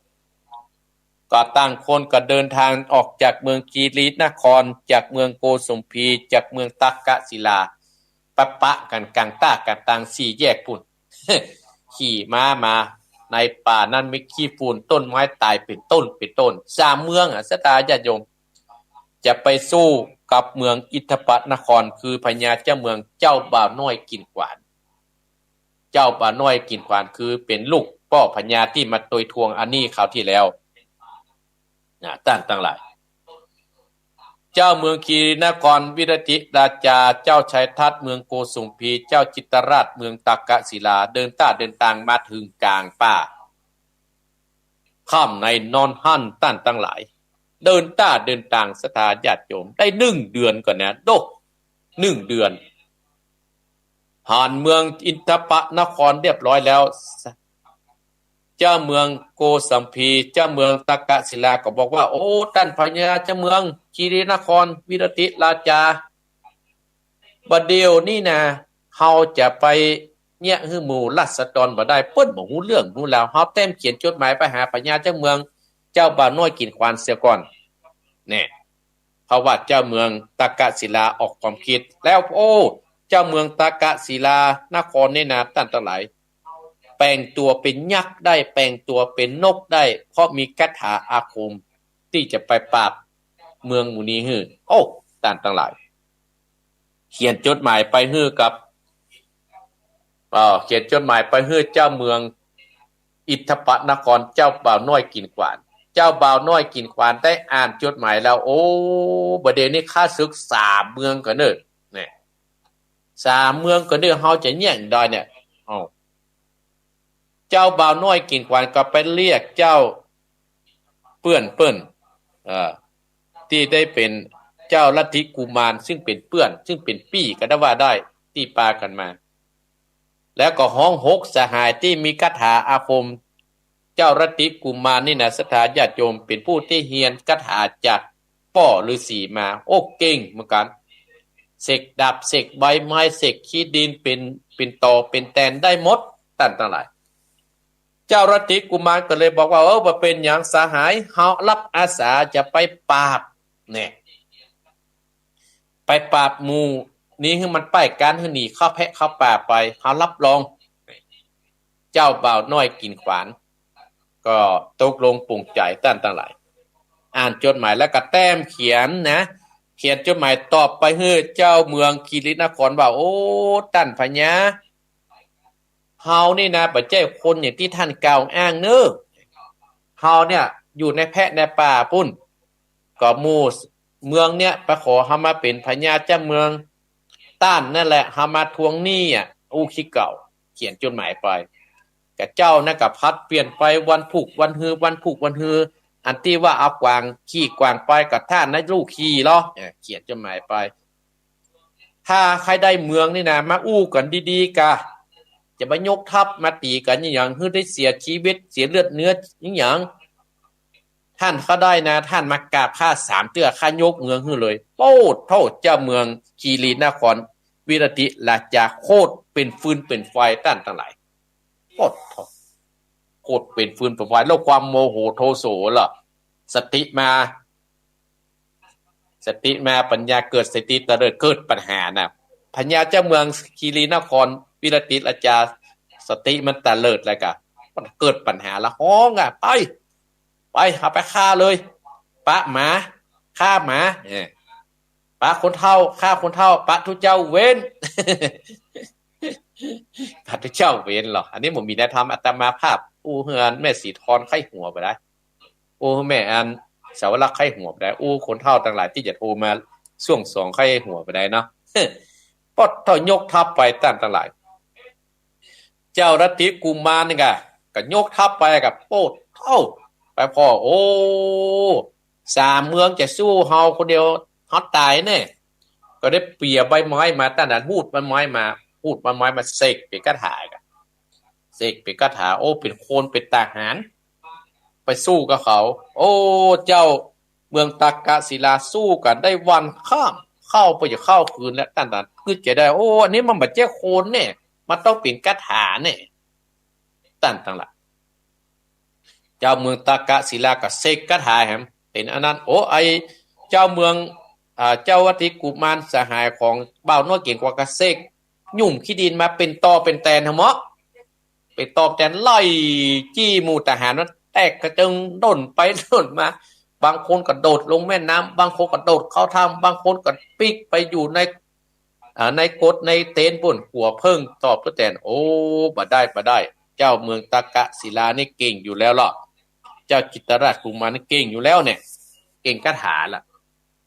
ก็ต่างคนก็เดินตางออกจากเมืองคีรีนคร จากเมืองโกสุมพี จากเมืองตักกศิลา ปะปะกั๋นก๋างต้าก๋างตางสี่แยกปู๊น ขี่ม้ามา ในป่านั้นมีขี้ฝุ่น ต้นไม้ต๋ายเป๋นต้นเป๋นต้น สามเมืองอะ ศรัทธาญาติโยม จะไปสู้กับเมืองอินทปนคร คือพญาเจ้าเมือง เจ้าบ่าวน้อยกิ๋นขวาน เจ้าบ่าวน้อยกิ๋นขวานคือเป๋นลูกป้อพญาตี้มาตวยทวงอันนี้คราวตี้แล้ว นะ ต้านตังหลาย เจ้าเมืองคีรีนครวิรติราชา เจ้าชัยทัตเมืองโกสุมพี เจ้าจิตรราชเมืองตักกศิลา เดินต้าเดินตางมาเถิงก๋างป่า ค่ำในนอนหั้นต้านตังหลาย เดินต้าเดินตางศรัทธาญาติโยม ได้นึ่งเดือนก่อนนะ โด นึ่งเดือน ผ่านเมืองอินทปนครเรียบร้อยแล้ว เจ้าเมืองโกสัมพี เจ้าเมืองตักกศิลาก็บอกว่า โอ้ ต้านพญาเจ้าเมืองคีรีนครวิรติราชา บ่าเดี่ยวนี้นะ เฮาจะไปเยียะหื้อหมู่ราษฎรบ่ได้ เปิ้นบ่ฮู้เรื่องฮู้ราว เฮาแต้มเขียนจดหมายไปหาพญาเจ้าเมือง เจ้าบ่าวน้อยกิ๋นขวานเสียก่อน แน่ เพราะว่าเจ้าเมืองตักกศิลาออกความคิดแล้ว โอ้ เจ้าเมืองตักกศิลานครนี่นะ ต้านตังหลาย แป๋งตั๋วเป๋นยักษ์ได้ แป๋งตั๋วเป๋นนกได้ เพราะมีคาถาอาคมตี้จะไปปราบเมืองหมู่นี้หื้อ โอ้ ต้านตังหลาย เขียนจดหมายไปหื้อกับ เอ่อ เขียนจดหมายไปหื้อเจ้าเมืองอินทปนคร เจ้าบ่าวน้อยกิ๋นขวาน เจ้าบ่าวน้อยกิ๋นขวานได้อ่านจดหมายแล้ว โอ้ บ่าเดี่ยวนี้ข้าศึกสามเมืองก่อเน่อ เนี่ย สามเมืองก่อเน่อ เฮาจะแย่งได้เนี่ย เอ้า เจ้าบ่าวน้อยกิ่งขวานก็ไปเรียกเจ้าเปื้อนเปิ้น เอ่อ ตี้ได้เป๋นเจ้ารัตถิกุมาร ซึ่งเป๋นเปื้อน ซึ่งเป๋นปี้ก็ได้ว่าได้ ตี้ปากั๋นมา แล้วก็ฮ้องหกสหายตี้มีคาถาอาคม เจ้ารัตถิกุมารนี่นะ ศรัทธาญาติโยม เป๋นผู้ตี้เฮียนคาถาจากป้อฤๅษีมา โอ้ เก่งเหมือนกั๋น เสกดาบ เสกใบไม้ เสกขี้ดิน เป๋น เป๋นตอ เป๋นแตนได้หมด ต้านตังหลาย เจ้ารัตถิกุมารก็เลยบอกว่า เออ บ่เป๋นหยังสหาย เฮารับอาสาจะไปปราบ เนี่ย ไปปราบหมู่นี้หื้อมันป้ายก๋านหื้อหนีเข้าแพะเข้าป่าไป เฮารับรอง เจ้าบ่าวน้อยกิ่งขวาน ก็ตกลงปลงใจ๋ ต้านตังหลาย อ่านจดหมายแล้วก็แต้มเขียนนะ เขียนจดหมายตอบไปหื้อเจ้าเมืองคีรีนครว่า โอ้ ต้านพญา เฮานี่นะ บ่ใจ้คนอย่างตี้ต้านกล่าวอ้างเน้อ เฮาเนี่ยอยู่ในแพะในป่าปู้น ก็หมู่เมืองเนี่ยไปขอเฮามาเป๋นพญาเจ้าเมือง ต้านนั่นแหละ เฮามาทวงหนี้อะ อู้ขี้เก่า เขียนจดหมายไป กะเจ้านั่นก็ผลัดเปลี่ยนไปวันพุกวันฮือ วันพุกวันฮือ อันตี้ว่าเอากวางขี่กวางไปก็ต้านนะลูกขี่ลอ เออ เขียนจดหมายไป ถ้าใค่ได้เมืองนี่นะ มาอู้กั๋นดีๆ กา จะมายกทัพมาตี๋กั๋นอะหยัง หื้อได้เสียจีวิต เสียเลือดเนื้ออะหยัง ต้านข้าได้นะ ต้านมากราบข้าสามเตื้อ ข้ายกเมืองหื้อเลย โป๊ดโธ่ เจ้าเมืองคีรีนคร วิรติราชา โคตรเป๋นฟืนเป๋นไฟ ต้านตังหลาย โป๊ดโธ่ โคตรเป๋นฟืนเป๋นไฟ แล้วความโมโหโทโสล่ะ สติมา สติมา ปัญญาเกิด สติเตลิด เกิดปัญหานะ พญาเจ้าเมืองคีรีนคร วิรติราชา สติมันเตลิดแล้วกะ มันเกิดปัญหาละ ฮ้องอะ ไป ไป เอาไปฆ่าเลย ปะหมา ฆ่าหมา เออ ปะคนเฒ่า ฆ่าคนเฒ่า ปะตุ๊เจ้าเว้น ปะตุ๊เจ้าเว้นลอ อันนี้บ่มีในธรรม อาตมาภาพอู้หื้ออันแม่ศรีทรใค่หัวไปได้ อู้แม่อันสาวรักษ์ใค่หัวไปได้ อู้คนเฒ่าตังหลายตี้จะโทรมาส่วงสองใค่หัวไปได้เนาะ โป๊ดโธ่ ยกทัพไป ต้านตังหลาย เจ้ารัตถิกุมารนี่กะ ก็ยกทัพไปกะ โป๊ดโธ่ ไปผ่อ โอ้ สามเมืองจะสู้เฮาคนเดียว เฮาต๋ายแน่ ก็ได้เปียใบไม้มา ต้านนั้น ฮูดใบไม้มา ฮูดใบไม้มา เสกเป๋นคาถากะ เสกเป๋นคาถา โอ้ เป๋นคนเป๋นทหาร ไปสู้กับเขา โอ้ เจ้าเมืองตักกศิลา สู้กั๋นได้วันค่ำ เข้าไปจะเข้าคืนแล้ว ต้านตังหลายกึ๊ดใจ๋ได้ โอ้ อันนี้มันบ่ใจ้คนแน่ มันต้องเป๋นคาถาแน่ ต้านตังหลาย เจ้าเมืองตักกศิลาก็เสกคาถาแหม เป๋นอันนั้น โอ้ ไอ้เจ้าเมือง อ่า เจ้ารัตถิกุมารสหายของบ่าวน้อยกิ่งขวานก็เสกหยุมขี้ดินมาเป๋นตอเป๋นแตนแหม เป๋นตอเป๋นแตนไล่จี้หมู่ทหารนั้นแตกกระเจิงด้นไปด้นมา บางคนก็โดดลงแม่น้ำ บางคนก็โดดเข้าถ้ำ บางคนก็ปิ๊กไปอยู่ใน อ่า ในกดในเต็นท์ปู้น กั๋วเผิ้งตอเปื้อแตน โอ้ บ่ได้ บ่ได้ เจ้าเมืองตักกศิลานี่เก่งอยู่แล้วลอ เจ้าจิตรราชกุมารนี่เก่งอยู่แล้วเนี่ย เก่งคาถาละ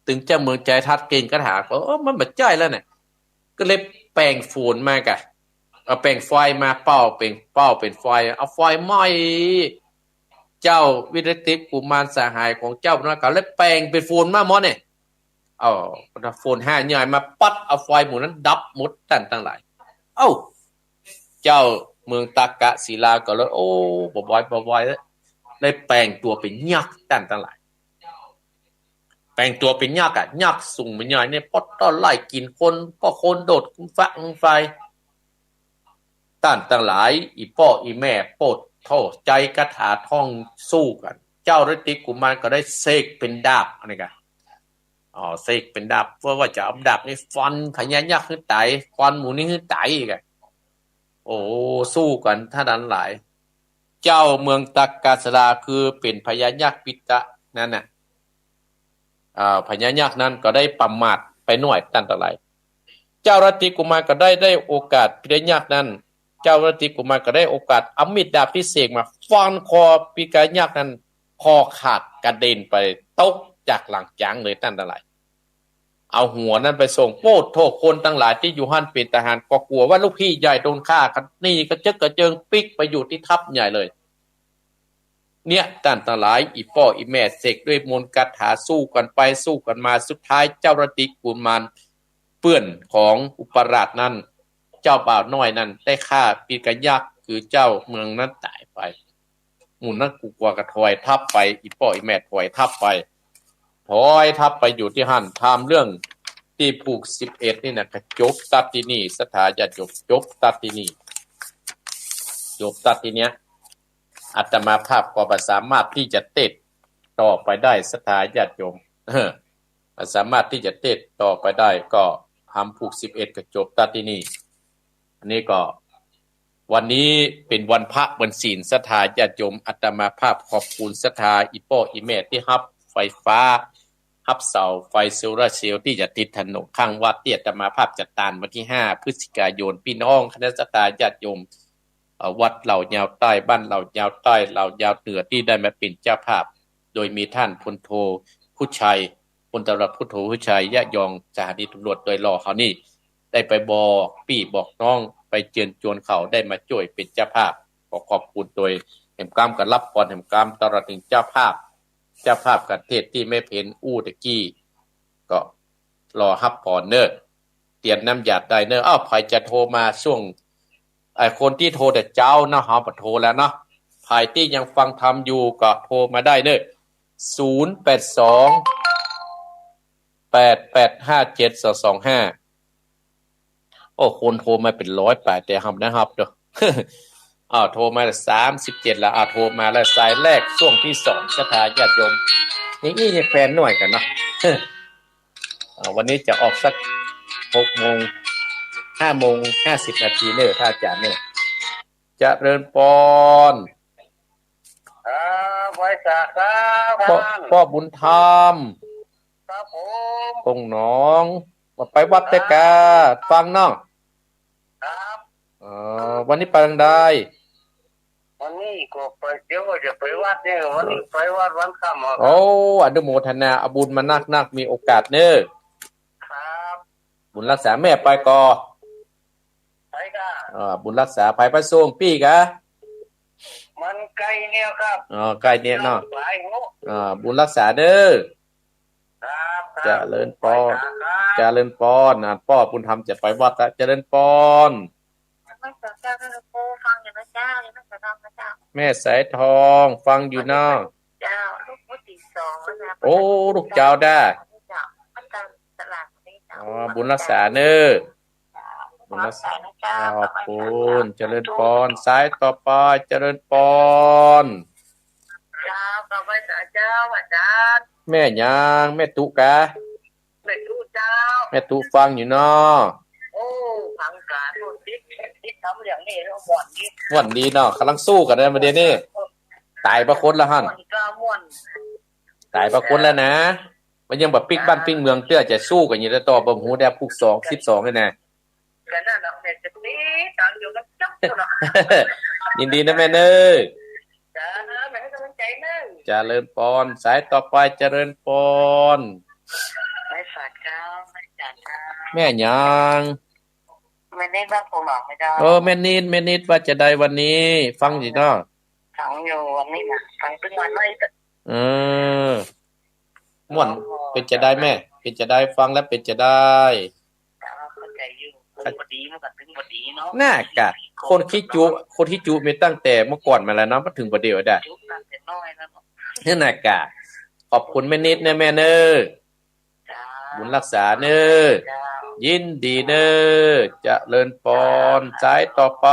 ตึงเจ้าเมืองไชยทัตเก่งคาถาก็ เออ มันบ่ใจ้แล้วเนี่ย ก็เลยแป๋งฝนมากะ เอาแป๋งไฟมาเป่าเป๋น เป่าเป๋นไฟ เอาไฟไหม้ เจ้าวิรติกุมารสหายของเจ้านั้นก็เลยแป๋งเป๋นฝนมาหมดเนี่ย เอาฝนห้าใหญ่มาปั๊ดเอาไฟหมู่นั้นดับหมด ต้านตังหลาย เอ้า เจ้าเมืองตักกศิลาก็เลย โอ้ บ่ไหว บ่ไหวแล้ว เลยแป๋งตั๋วเป๋นยักษ์ ต้านตังหลาย แป๋งตั๋วเป๋นยักษ์อะ ยักษ์สูงใหญ่เนี่ย โป๊ดโธ่ ไล่กิ๋นคน ก็คนโดดฟักไฟ ต้านตังหลาย อี่ป้ออี่แม่ โป๊ดโธ่ ใจ๊คาถาท่องสู้กั๋น เจ้ารัตถิกุมารก็ได้เสกเป๋นดาบ อันนี้กะ อ๋อ เสกเป๋นดาบ เปื้อว่าจะเอาดาบนี้ฟันพญายักษ์หื้อต๋าย ฟันหมู่นี้หื้อต๋ายอีกอะ โอ้ สู้กั๋นต้านตังหลาย เจ้าเมืองตักกศิลาคือเป๋นพญายักษ์ปิตะนั้นน่ะ อ่า พญายักษ์นั้นก็ได้ประมาทไปหน่อย ต้านตังหลาย เจ้ารัตถิกุมารก็ได้ ได้โอกาส ปิตะยักษ์นั้น เจ้ารัตถิกุมารก็ได้โอกาส เอามีดดาบตี้เสกมาฟันคอปิตะยักษ์นั้น คอขาดกระเด็นไป ตกจากหลังจ๊างเลย ต้านตังหลาย เอาหัวนั้นไปส่ง โป๊ดโธ่ คนตังหลายตี้อยู่หั้นเป๋นทหารก็กั๋วว่าลูกพี่ใหญ่โดนฆ่า ก็หนีกระเจิดกระเจิงปิ๊กไปอยู่ตี้ถ้ำใหญ่เลย เนี่ยต้านตังหลาย อี่ป้ออี่แม่เสกด้วยมนต์คาถาสู้กั๋นไปสู้กั๋นมา สุดท้ายเจ้าราตรีกุมารเปื้อนของอุปราชนั้น เจ้าบ่าวน้อยนั้นได้ฆ่าปิดกะยักษ์คือเจ้าเมืองนั้นต๋ายไป หมู่นั้นกูกั๋วก็ถอยทัพไป อี่ป้ออี่แม่ถอยทัพไป ถอยทัพไปอยู่ตี้หั้น ต๋ามเรื่องตี้ผูกสิบเอ็ดนี่นะ ก็จบตั๊ดตี้นี่ ศรัทธาญาติโยม จบตั๊ดตี้นี่ จบตั๊ดตี้เนี้ย อาตมาภาพก็บ่สามารถตี้จะเตสน์ต่อไปได้ ศรัทธาญาติโยม เออ บ่สามารถตี้จะเตสน์ต่อไปได้ ก็ต๋ามผูกสิบเอ็ดก็จบตั๊ดตี้นี่ อันนี้ก็ วันนี้เป๋นวันพระวันศีล ศรัทธาญาติโยม อาตมาภาพขอบคุณศรัทธาอี่ป้ออี่แม่ตี้ฮับไฟฟ้า ฮับเสาไฟโซลาร์เซลล์ตี้จะติดถนนข้างวัดตี้อาตมาภาพจัดตานวันตี้ห้าพฤศจิกายน ปี้น้องคณะศรัทธาญาติโยม เอ่อ วัดเหล่ายาวใต้ บ้านเหล่ายาวใต้ เหล่ายาวเหนือตี้ได้มาเป๋นเจ้าภาพ โดยมีต้านพลโทผู้ชัย พลตำรวจโทผู้ชัย ยะยอง สถานีตำรวจดอยหล่อเฮานี่ ได้ไปบอกปี้บอกน้อง ไปเจิญจวนเขาได้มาจ้วยเป๋นเจ้าภาพ ขอขอบคุณโดยแหมกำกับฮับปอนแหมกำ ตลอดเถิงเจ้าภาพ เจ้าภาพกั๋นเตสน์ตี้แม่เพ็ญอู้ตะกี้ ก็รอฮับปอนเน่อ เตรียมน้ำยาดได้เน่อ อ้าว ใผจะโทรมาช่วง ไอ้คนตี้โทรแต่เจ๊าเนาะ เฮาบ่โทรแล้วเนาะ ใผตี้ยังฟังธรรมอยู่ก็โทรมาได้เน่อ ศูนย์แปดสอง แปดแปดห้าเจ็ดสองสองห้า โอ้ คนโทรมาเป๋นร้อยป๋าย แต่เฮาบ่ได้ฮับเน่อ อ้าว โทรมาสามสิบเจ็ดละ อ้าว โทรมาละ สายแรกช่วงตี้สอง ศรัทธาญาติโยม อย่างอี้ยังแฟนหน่วยกั๋นเนาะ อ่า วันนี้จะออกสักหกโมง ห้าโมงห้าสิบนาทีเน่อ พระอาจ๋ารย์เน่อ เจริญปอน ครับไหว้สาครับ ป้อ ท่าน ป้อบุญธรรม ครับผม ป่งหนอง ว่าไปวัดเต๊อะกา ครับ ฟังเนาะ ครับ เอ่อ วันนี้ไปตางใด วันนี้ก็ไป เดี๋ยวก็จะไปวัดเนี่ย วันนี้ไปวัดวันค่ำอะครับ โอ้ อนุโมทนา เอาบุญมานักๆ มีโอกาสเน่อ ครับ บุญรักษาแม่ไปก่อ ไปก่อ อ่า บุญรักษาไป ไปส่งปี้ก่อ มันใก้เนี่ยครับ อ๋อ ใก้เนี่ยเนาะ หลายหัว อ่า บุญรักษาเน่อ ครับ ครับ เจริญปอน ไหว้สาครับ เจริญปอน อ่า ป้อบุญธรรมจะไปวัดละ เจริญปอน นมัสการหลวงปู่ ฟังอยู่นะเจ้า นมัสการพระเจ้า แม่สายทอง ฟังอยู่เนาะ เจ้า ลูกผู้ที่สองนะ โอ้ ลูกเจ้าด้า เจ้า อาจารย์สลากนี่เจ้า อ๋อ บุญรักษาเน่อ บุญรักษา ขอบคุณ เจริญปอน สายต่อไป เจริญปอน ครับ ขอไหว้สาเจ้า อาจารย์ แม่หยัง แม่ตุ๊กา แม่ตุ๊เจ้า แม่ตุ๊ฟังอยู่เนาะ โอ้ ฟังกาโน่นติด ติดทำอย่างนี้แล้วม่วนดี ม่วนดีเนาะ ก่ำลังสู้กั๋นนะ ประเดี๋ยวนี้ ต๋ายปะคนละหั้น ม่วนก็ม่วน ต๋ายปะคนแล้วนะ มันยังบ่ปิ๊กบ้านปิ๊กเมืองเตื้อ จะสู้กั๋นอยู่แล้ว ต่อบ่ฮู้ได้ ผูกสอง สิบสองนี่นะ ก็นั่นแหละ แม่จะตีตามอยู่กับจับอยู่เนาะ ยินดีนะแม่เน่อ จ้า แม่ให้กำลังใจเน่อ เจริญปอน สายต่อไป เจริญปอน ไหว้สาเจ้า ไหว้สาเจ้า แม่หยัง แม่นิดบ้านโป่งหนองไหมเจ้า เออ แม่นิด แม่นิดว่าจะใดวันนี้ ฟังอยู่เนาะ ฟังอยู่วันนี้นะ ฟังตึงวันเลย เออ ม่วน เป๋นจะใดแม่ เป๋นจะใด ฟังแล้วเป๋นจะใด เจ้า เข้าใจอยู่ คนบ่ดีมันก็ตึงบ่ดีเนาะ น่ากะ คนขี้จุ คนขี้จุมีตั้งแต่เมื่อก่อนมาแล้วเนาะ มาเถิงบ่าเดี่ยวได้ จุตั้งแต่น้อยแล้วเนาะ นี่น่ากะ ขอบคุณแม่นิดนะแม่เน่อ เจ้า บุญรักษาเน่อ เจ้า ยินดีเน่อ เจริญปอน สายต่อไป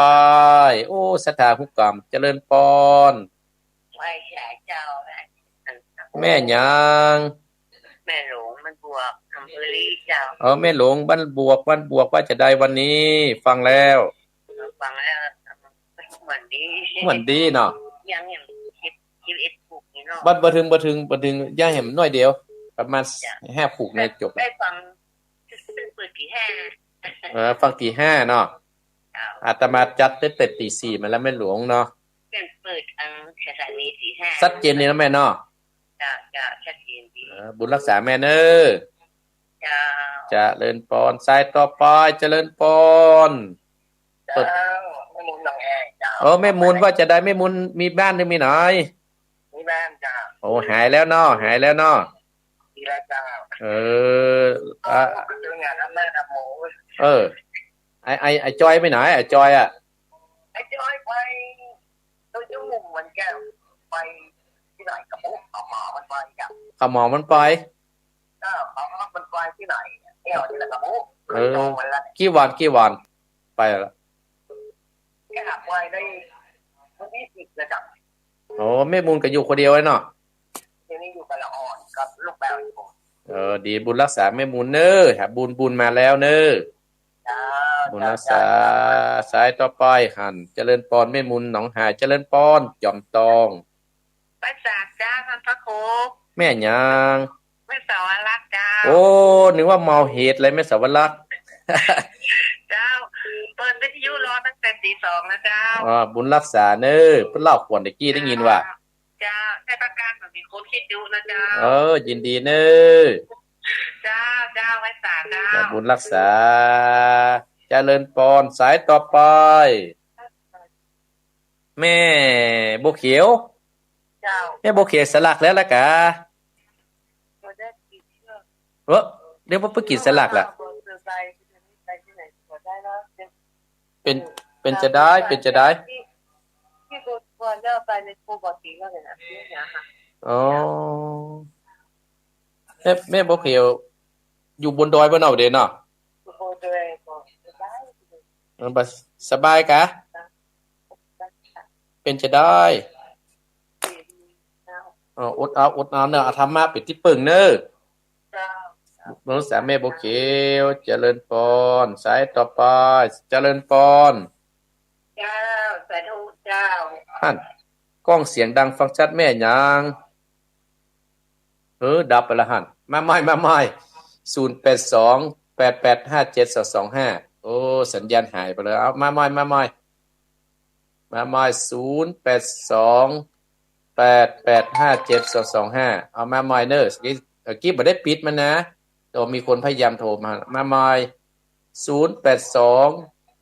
โอ้ ศรัทธาฮู้กำ เจริญปอน ไหว้สาเจ้า แม่หยัง แม่หลวงบ้านบวก อำเภอลีเจ้า เออ แม่หลวงบ้านบวก บ้านบวกว่าจะใดวันนี้ ฟังแล้ว ฟังแล้ว ม่วนดี ม่วนดีเนาะ ยังเห็นสิบ สิบเอ็ดผูกนี่เนาะ บ่ บ่เถิง บ่เถิง บ่เถิง ยังเห็นน้อยเดียว ประมาณ จ้ะ ห้าผูกนี่จบ ได้ฟัง เปิดตีห้า เออ ฟังตีห้าเนาะ เจ้า อาตมาจัดตั้งแต่ตีสี่มาแล้วแม่หลวงเนาะ เปิด เอ่อ สถานีตีห้า ชัดเจนดีนะแม่เนาะ เจ้า เจ้า ชัดเจนดี เออ บุญรักษาแม่เน่อ เจ้า เจริญปอน สายต่อไป เจริญปอน เจ้า แม่มูลหนองแฮเจ้า เออ แม่มูลว่าจะใด แม่มูลมีบ้านหรือมีไหน มีบ้านเจ้า โอ้ หายแล้วเนาะ หายแล้วเนาะ ดีแล้วเจ้า เออ อ่ะ เออ เจ้างานทำไร่ทำหมู เออ ไอ้ ไอ้ ไอ้จอยไปไหน ไอ้จอยอะ ไอ้จอยไป ตัวยุ่งเหมือนกัน ไปที่ไหนกะบุ เขาหมอมันไปกับ เขาหมอมันไป เออ เขาหมอมันไปที่ไหน เที่ยวที่ไหนกะบุ เออ ไปตรงวันละ กี่วัน กี่วัน ไปละ แค่หาไปได้วันที่สิบนะจ๊ะ โอ้ แม่มูลก็อยู่คนเดียวไอ้เนาะ เดี๋ยวนี้อยู่กับละอ่อนกับลูกแมวอยู่ เออ ดีบุญรักษาแม่มูลเน้อ หาบุญ บุญมาแล้วเน้อ เจ้า บุญรักษา เจ้า เจ้า สายต่อไปหั้น เจริญปอน แม่มูลหนองหาย เจริญปอน จอมตอง ไหว้สาเจ้า ท่านพระครู แม่หยัง แม่สาวรักษ์เจ้า โอ้ นึกว่าเมาเหตุเลย แม่สาวรักษ์ เจ้า เปิดวิทยุรอตั้งแต่ตีสองแล้วเจ้า อ่า บุญรักษาเน้อ เปิ้นเล่าขวัญตะกี้ได้ยินว่า เจ้า เจ้า ใช้ประกันแบบมีคนคิดอยู่นะเจ้า เออ ยินดีเน้อ เจ้า เจ้า ไหว้สาเจ้า เจ้า บุญรักษา เจริญปอน สายต่อไป แม่บัวเขียว เจ้า แม่บัวเขียวสลักแล้วละกะ เออ เดี๋ยวว่าเปิ้นกิ๋นสลักละ เป๋น เป๋นจะใด เป๋นจะใด อ๋อ แม่ แม่บัวเขียว อยู่บนดอยบ่เนาะ เดี๋ยวเนาะ อยู่บนดอยก็สบาย เออ บ่สบายกะ เป๋นจะใด เออ อดเอา อดเอาเน้อ เอาธรรมะเป๋นตี้เปิ้งเน้อ เจ้า บุญรักษาแม่บัวเขียว เจริญปอน สายต่อไป เจริญปอน เจ้า สาธุเจ้า หั้น กล้องเสียงดังฟังชัดแม่หยัง เออ ดับไปละหั้น มาใหม่ มาใหม่ ศูนย์แปดสอง แปดแปดห้าเจ็ดสองสองห้า โอ้ สัญญาณหายไปเลย เอา มาใหม่ มาใหม่ มาใหม่ ศูนย์แปดสอง แปดแปดห้าเจ็ดสองสองห้า เอามาใหม่เน้อ เมื่อกี้ เมื่อกี้บ่ได้ปิดมันนะ แต่มีคนพยายามโทรมา มาใหม่ ศูนย์แปดสอง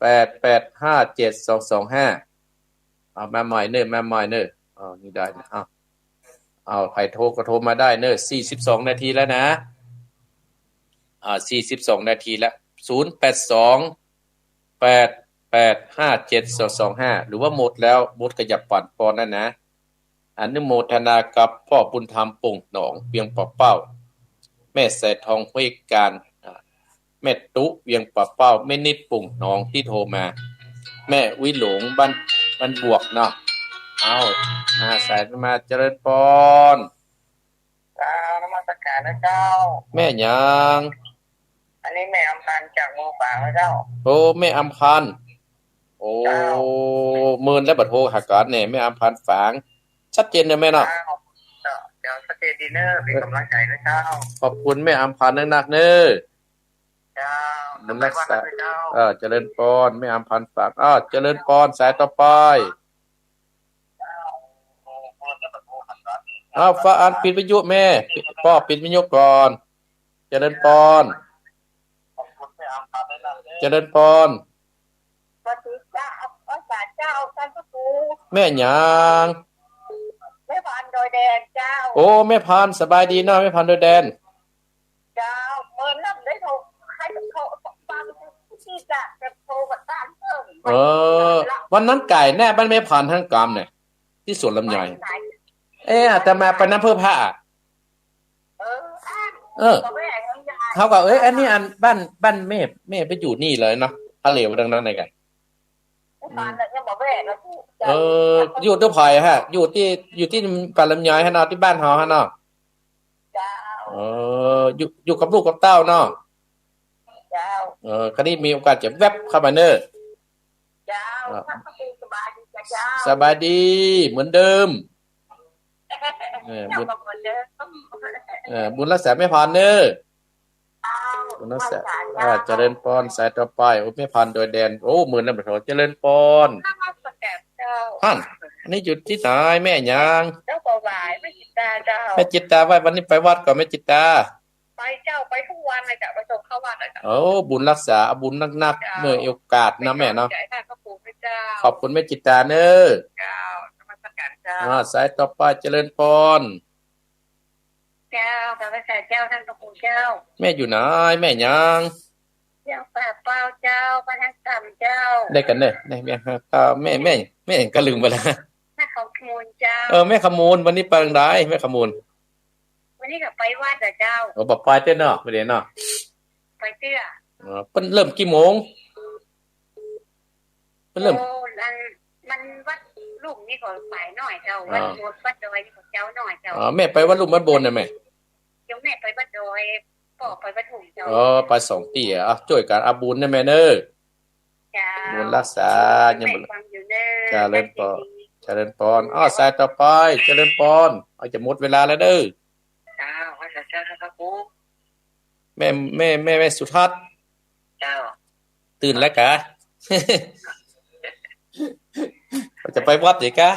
แปดแปดห้าเจ็ดสองสองห้า เอามาใหม่เน้อ มาใหม่เน้อ อ๋อ นี่ได้นะ เอา เอา ใผโทรก็โทรมาได้เน้อ สี่สิบสองนาทีแล้วนะ อ่า สี่สิบสองนาทีแล้ว ศูนย์แปดสอง แปดแปดห้าเจ็ดสองสองห้า หรือว่าหมดแล้ว หมดก็อย่าปั่นปอนนั่นนะ อนุโมทนากับป้อบุญธรรม ป่งหนอง เวียงป่าเป้า แม่สายทอง ห้วยกาญ อ่า แม่ตุ๊ เวียงป่าเป้า แม่นิด ป่งหนอง ตี้โทรมา แม่อุ๊ยหลง บ้าน บ้านบวกเนาะ เอา มาสายมา เจริญปอน กราบนมัสการนะเจ้า แม่หยัง อันนี้แม่อำพันธ์จากเมืองฝางนะเจ้า โอ้ แม่อำพันธ์ โอ้ เจ้า เมินแล้วบ่โทรหากั๋นแน่ แม่อำพันธ์ฝาง ชัดเจนเน้อแม่เนาะ เจ้า เจ้า เจ้า ชัดเจนดีเน้อ เป๋นก๋ำลังใจ๋นะเจ้า ขอบคุณแม่อำพันธ์นักๆเน้อ เจ้า บุญรักษา เจ้า เออ เจริญปอน แม่อำพันธ์ฝาง อ้าว เจริญปอน สายต่อไป อ้าว ฟ้าอันปิดวิทยุแม่ ปิด ป้อปิดวิทยุก่อน เจริญปอน เจริญปอน สวัสดีเจ้า พระสาเจ้า ท่านพระครู แม่หยัง แม่พันธ์ดอยแดนเจ้า โอ้ แม่พันธ์ สบายดีเนาะ แม่พันธ์ดอยแดน เจ้า เมินแล้วได้โทร ใครโทรฟังที่จะ จะโทรมาตั้งเพิ่ม เออ วันนั้นก่ายแน่บ้านแม่พันธ์หั้นกำเนี่ย ตี้สวนลำไย วันไหน เอ๊ะ อาตมาไปน้ำเพิ่มผ้า เออ เออ บ่แว่นลำไย เขาก็ เอ้ย อันนี้อันบ้าน บ้านแม่ แม่ไปอยู่นี่เลยเนาะ ทะเลดังนั้นเลยกัน บ้านน่ะยังบ่แว่นนะ เออ อยู่ตี้ไผฮะ อยู่ตี้ อยู่ตี้ป่าลำไยฮะเนาะ ตี้บ้านเฮาฮะเนาะ เจ้า เออ อยู่ อยู่กับลูกกับเต้าเนาะ เจ้า เออ คราวนี้มีโอกาสจะแวบเข้ามาเน้อ เจ้า อ่ะ ท่านพระครูสบายดีจ้ะเจ้า สบายดีเหมือนเดิม เออ บุญ เจ้าก็เหมือนเดิม เออ บุญรักษาแม่พันธ์เน้อ เจ้า บุญรักษา ไหว้สาเจ้า อ่า เจริญปอน สายต่อไป โอ้ แม่พันธ์ดอยแดน โอ้ เมินแล้วบ่โทร เจริญปอน นมัสการเจ้า หั้น อันนี้อยู่ตี้ไหน แม่หยัง เจ้าบ่าวหวาย แม่จิตตาเจ้า แม่จิตตา ไหว้วันนี้ไปวัดก่อน แม่จิตตา ไปเจ้า ไปทุกวันเลยเจ้า ไปส่งเข้าวัดเลยเจ้า โอ้ บุญรักษา เอาบุญนักๆ เจ้า เมื่อโอกาสนะแม่เนาะ ไปกำลังใจ๋ให้พระคุณพระเจ้า ขอบคุณแม่จิตตาเน่อ เจ้า นมัสการเจ้า อ่า สายต่อไป เจริญพร เจ้า นมัสการเจ้า ต้านพระครูเจ้า แม่อยู่ไหน แม่หยัง เจ้า ป่าเปล่าเจ้า บ้านท่าต่ำเจ้า ได้กั๋นเน่อ แม่ แม่ เอ่อ แม่ แม่ แม่ก็ลืมไปแล้ว แม่คำมูลเจ้า เออ แม่คำมูล วันนี้ไปตางใด แม่คำมูล วันนี้ก็ไปวัดอะเจ้า เออ บ่ไปเตื้อเนาะ มื้อนี้เนาะ ไปเตื้อ อ๋อ เปิ้นเริ่มกี่โมง เปิ้นเริ่ม โอ้ อัน มันวัดลุ่มนี่ก็สายหน้อยเจ้า อ๋อ วัดบนวัดดอยนี่ก็เจ๊าหน้อยเจ้า อ๋อ แม่ไปวัดลุ่มวัดบนนะแม่ เดี๋ยวแม่ไปวัดดอย ป้อไปวัดลุ่มเจ้า อ๋อ ไปสองตี้อะ อ่ะ จ้วยกั๋นเอาบุญนะแม่เน่อ เจ้า บุญรักษา ยังบ่ แม่ฟังอยู่เน่อ เจริญพร เจริญพร อ้าว สายต่อไป เจริญพร เอา จะหมดเวลาแล้วเน่อ เจ้า พระเจ้า เจ้า พระครู แม่ แม่ แม่ แม่สุทัศน์ เจ้า ตื่นแล้วกา จะไปวัดอีกกา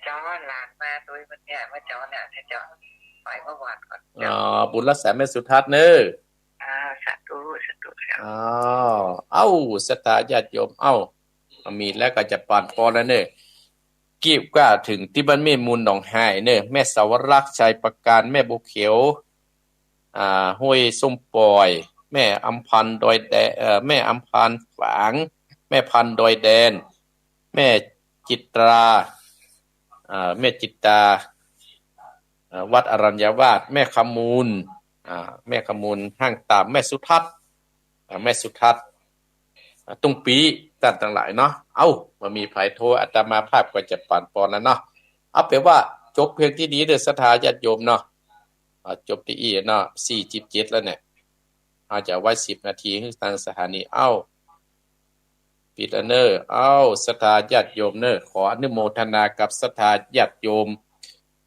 เจ้า หลานมาโดยวันเนี้ย ว่าเจ้าเนี่ย เจ้า ไปเมื่อวานก่อน อ๋อ บุญรักษาแม่สุทัศน์เน่อ อ่า สาธุ สาธุ เจ้า อ้าว เอ้า ศรัทธาญาติโยม เอ้า มีแล้วก็จะปานปอนแล้วเน่อ กี้ก็เถิงตี้บ้านแม่มูลหนองฮายเน่อ แม่สาวรักษ์ ชัยประการ แม่บัวเขียว อ่า ห้วยส้มป่อย แม่อำพันธ์ดอยแด เอ่อ แม่อำพันธ์ฝาง แม่พันธ์ดอยแดน แม่จิตรา อ่า แม่จิตรา อ่า วัดอรัญญาวาส แม่คำมูล อ่า แม่คำมูลห้างตาม แม่สุทัศน์ อ่า แม่สุทัศน์ อ่า ตุ้งปี้ ต้านตังหลายเนาะ เอ้า บ่มีใผโทร อาตมาภาพก็จะปานปอนแล้วเนาะ เอาเป๋นว่าจบเพียงตี้นี้เน่อ ศรัทธาญาติโยมเนาะ อ่า จบตี้อี้เนาะ สี่สิบเจ็ดแล้วเนี่ย เฮาจะเอาไว้สิบนาทีหื้อตางสถานี เอ้า ปิดแล้วเน่อ เอ้า ศรัทธาญาติโยมเน่อ ขออนุโมทนากับศรัทธาญาติโยม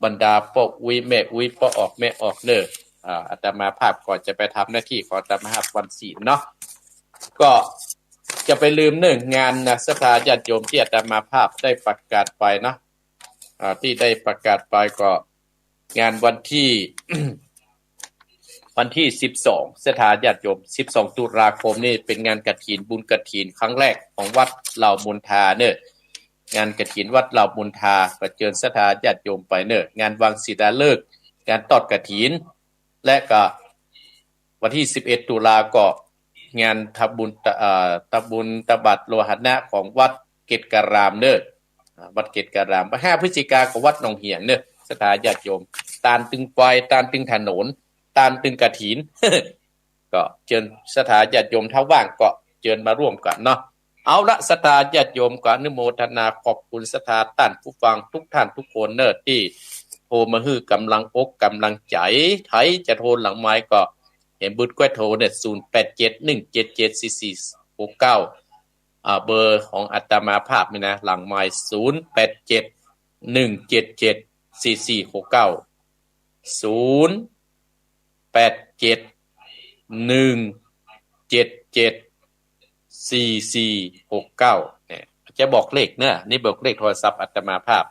บรรดาป้ออุ๊ยแม่อุ๊ย ป้อออกแม่ออกเน่อ อ่า อาตมาภาพก็จะไปทำหน้าตี้ของอาตมาภาพวันศีลเนาะ ก็จะไปลืมเน่อ งานนะ ศรัทธาญาติโยม ตี้อาตมาภาพได้ประกาศไปเนาะ อ่า ตี้ได้ประกาศไปก็งานวันตี้ วันตี้สิบสอง ศรัทธาญาติโยม สิบสองตุลาคมนี่เป๋นงานกฐิน บุญกฐินครั้งแรกของวัดเหล่ามูลทาเน่อ งานกฐินวัดเหล่ามูลทา ก็เจิญศรัทธาญาติโยมไปเน่อ งานวางศิลาฤกษ์ งานตอดกฐิน และก็วันตี้สิบเอ็ดตุลาก็งานทำบุญตะ เอ่อ ทำบุญตักบาตรโลหณะของวัดเกตการามเน่อ อ่า วัดเกตการาม ห้าพฤศจิกาก็วัดหนองเหียงเน่อ ศรัทธาญาติโยม ตานตึงไฟ ตานตึงถนน ตานตึงกฐิน ก็เจิญศรัทธาญาติโยม ถ้าว่างก็เจิญมาร่วมกั๋นเนาะ เอาละ ศรัทธาญาติโยม ก็อนุโมทนาขอบคุณศรัทธาต้านผู้ฟังทุกท่านทุกคนเน่อ ตี้โทรมาหื้อกำลังอกกำลังใจ๋ ใผจะโทรหลังไมค์ก็เห็นเบอร์ก้อยโทรเนี่ย ศูนย์แปดเจ็ด หนึ่งเจ็ดเจ็ด สี่สี่หกเก้า อ่า เบอร์ของอาตมาภาพนี่นะ หลังไมค์ ศูนย์แปดเจ็ด หนึ่งเจ็ดเจ็ด สี่สี่หกเก้า ศูนย์แปดเจ็ด หนึ่งเจ็ดเจ็ด สี่สี่หกเก้า เนี่ย จะบอกเลขเน่อ นี่บอกเลขโทรศัพท์อาตมาภาพ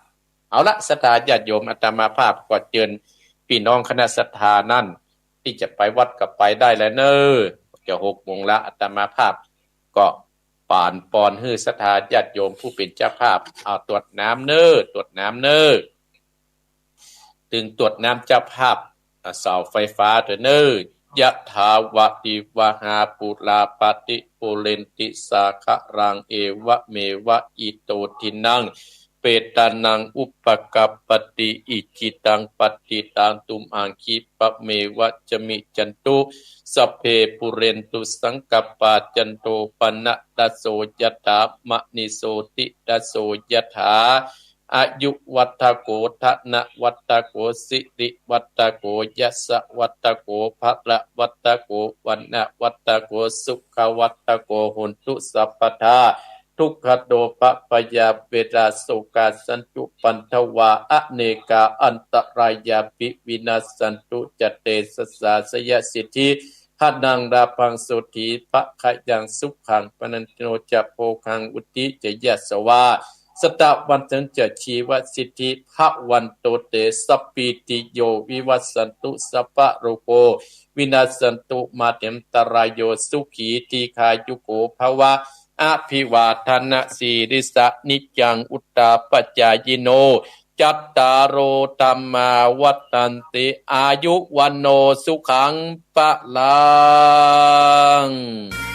เอาละ ศรัทธาญาติโยม อาตมาภาพก็เจิญปี้น้องคณะศรัทธานั้น ตี้จะไปวัดก็ไปได้แล้วเน่อ จะหกโมงละ อาตมาภาพก็ปานปอนหื้อศรัทธาญาติโยมผู้เป๋นเจ้าภาพ เอาตรวจน้ำเน่อ ตรวจน้ำเน่อ ตึงตรวจน้ำเจ้าภาพ อ่า เสาไฟฟ้าตวยเน่อ ยะถาวะริวะหาปูราปะริปูเรนติสาคะรัง เอวะเมวะอิโตทินัง เปตานังอุปะกัปปะติ อิจิตังปัตติตัง ตุมหังคิปะเมวะสะมิชฌันตุ สัพเพปูเรนตุสังกัปปา จันโทปะนะระโสยะถา มะนิโสติระโสยะถา อายุวัตถะโข ธนะวัตถะโข สิริวัตถะโข ยะสะวัตถะโข พะละวัตถะโข วะนะวัตถะโข สุขะวัตถะโข โหนตุสัพพะทา ทุกขะโตปะปะยาเวรา โสกาสันตุปันทวา อะเนกาอันตะรายาปิ วินาสสันตุ จะเตชะสา ชยะสิทธิ ธนัง ลาภัง โสติ ภะคะยัง สุขัง พะลัง โน จะ โภคัง วุฒิ จะ ยะสะวา สัตวัฏฏัญจะ ชีวสิทธิ ภะวันโต เตสัพพีติโย วิวัชชันตุ สัพพะโรโค วินัสสันตุ มา เต อันตะราโย สุขี ทีฆายุโก ภะวะ อะภิวาทะนะสีลิสสะ นิจจัง วุฑฒาปะจายิโน จัตตาโร ธัมมา วัฑฒันติ อายุ วัณโณ สุขัง พะลัง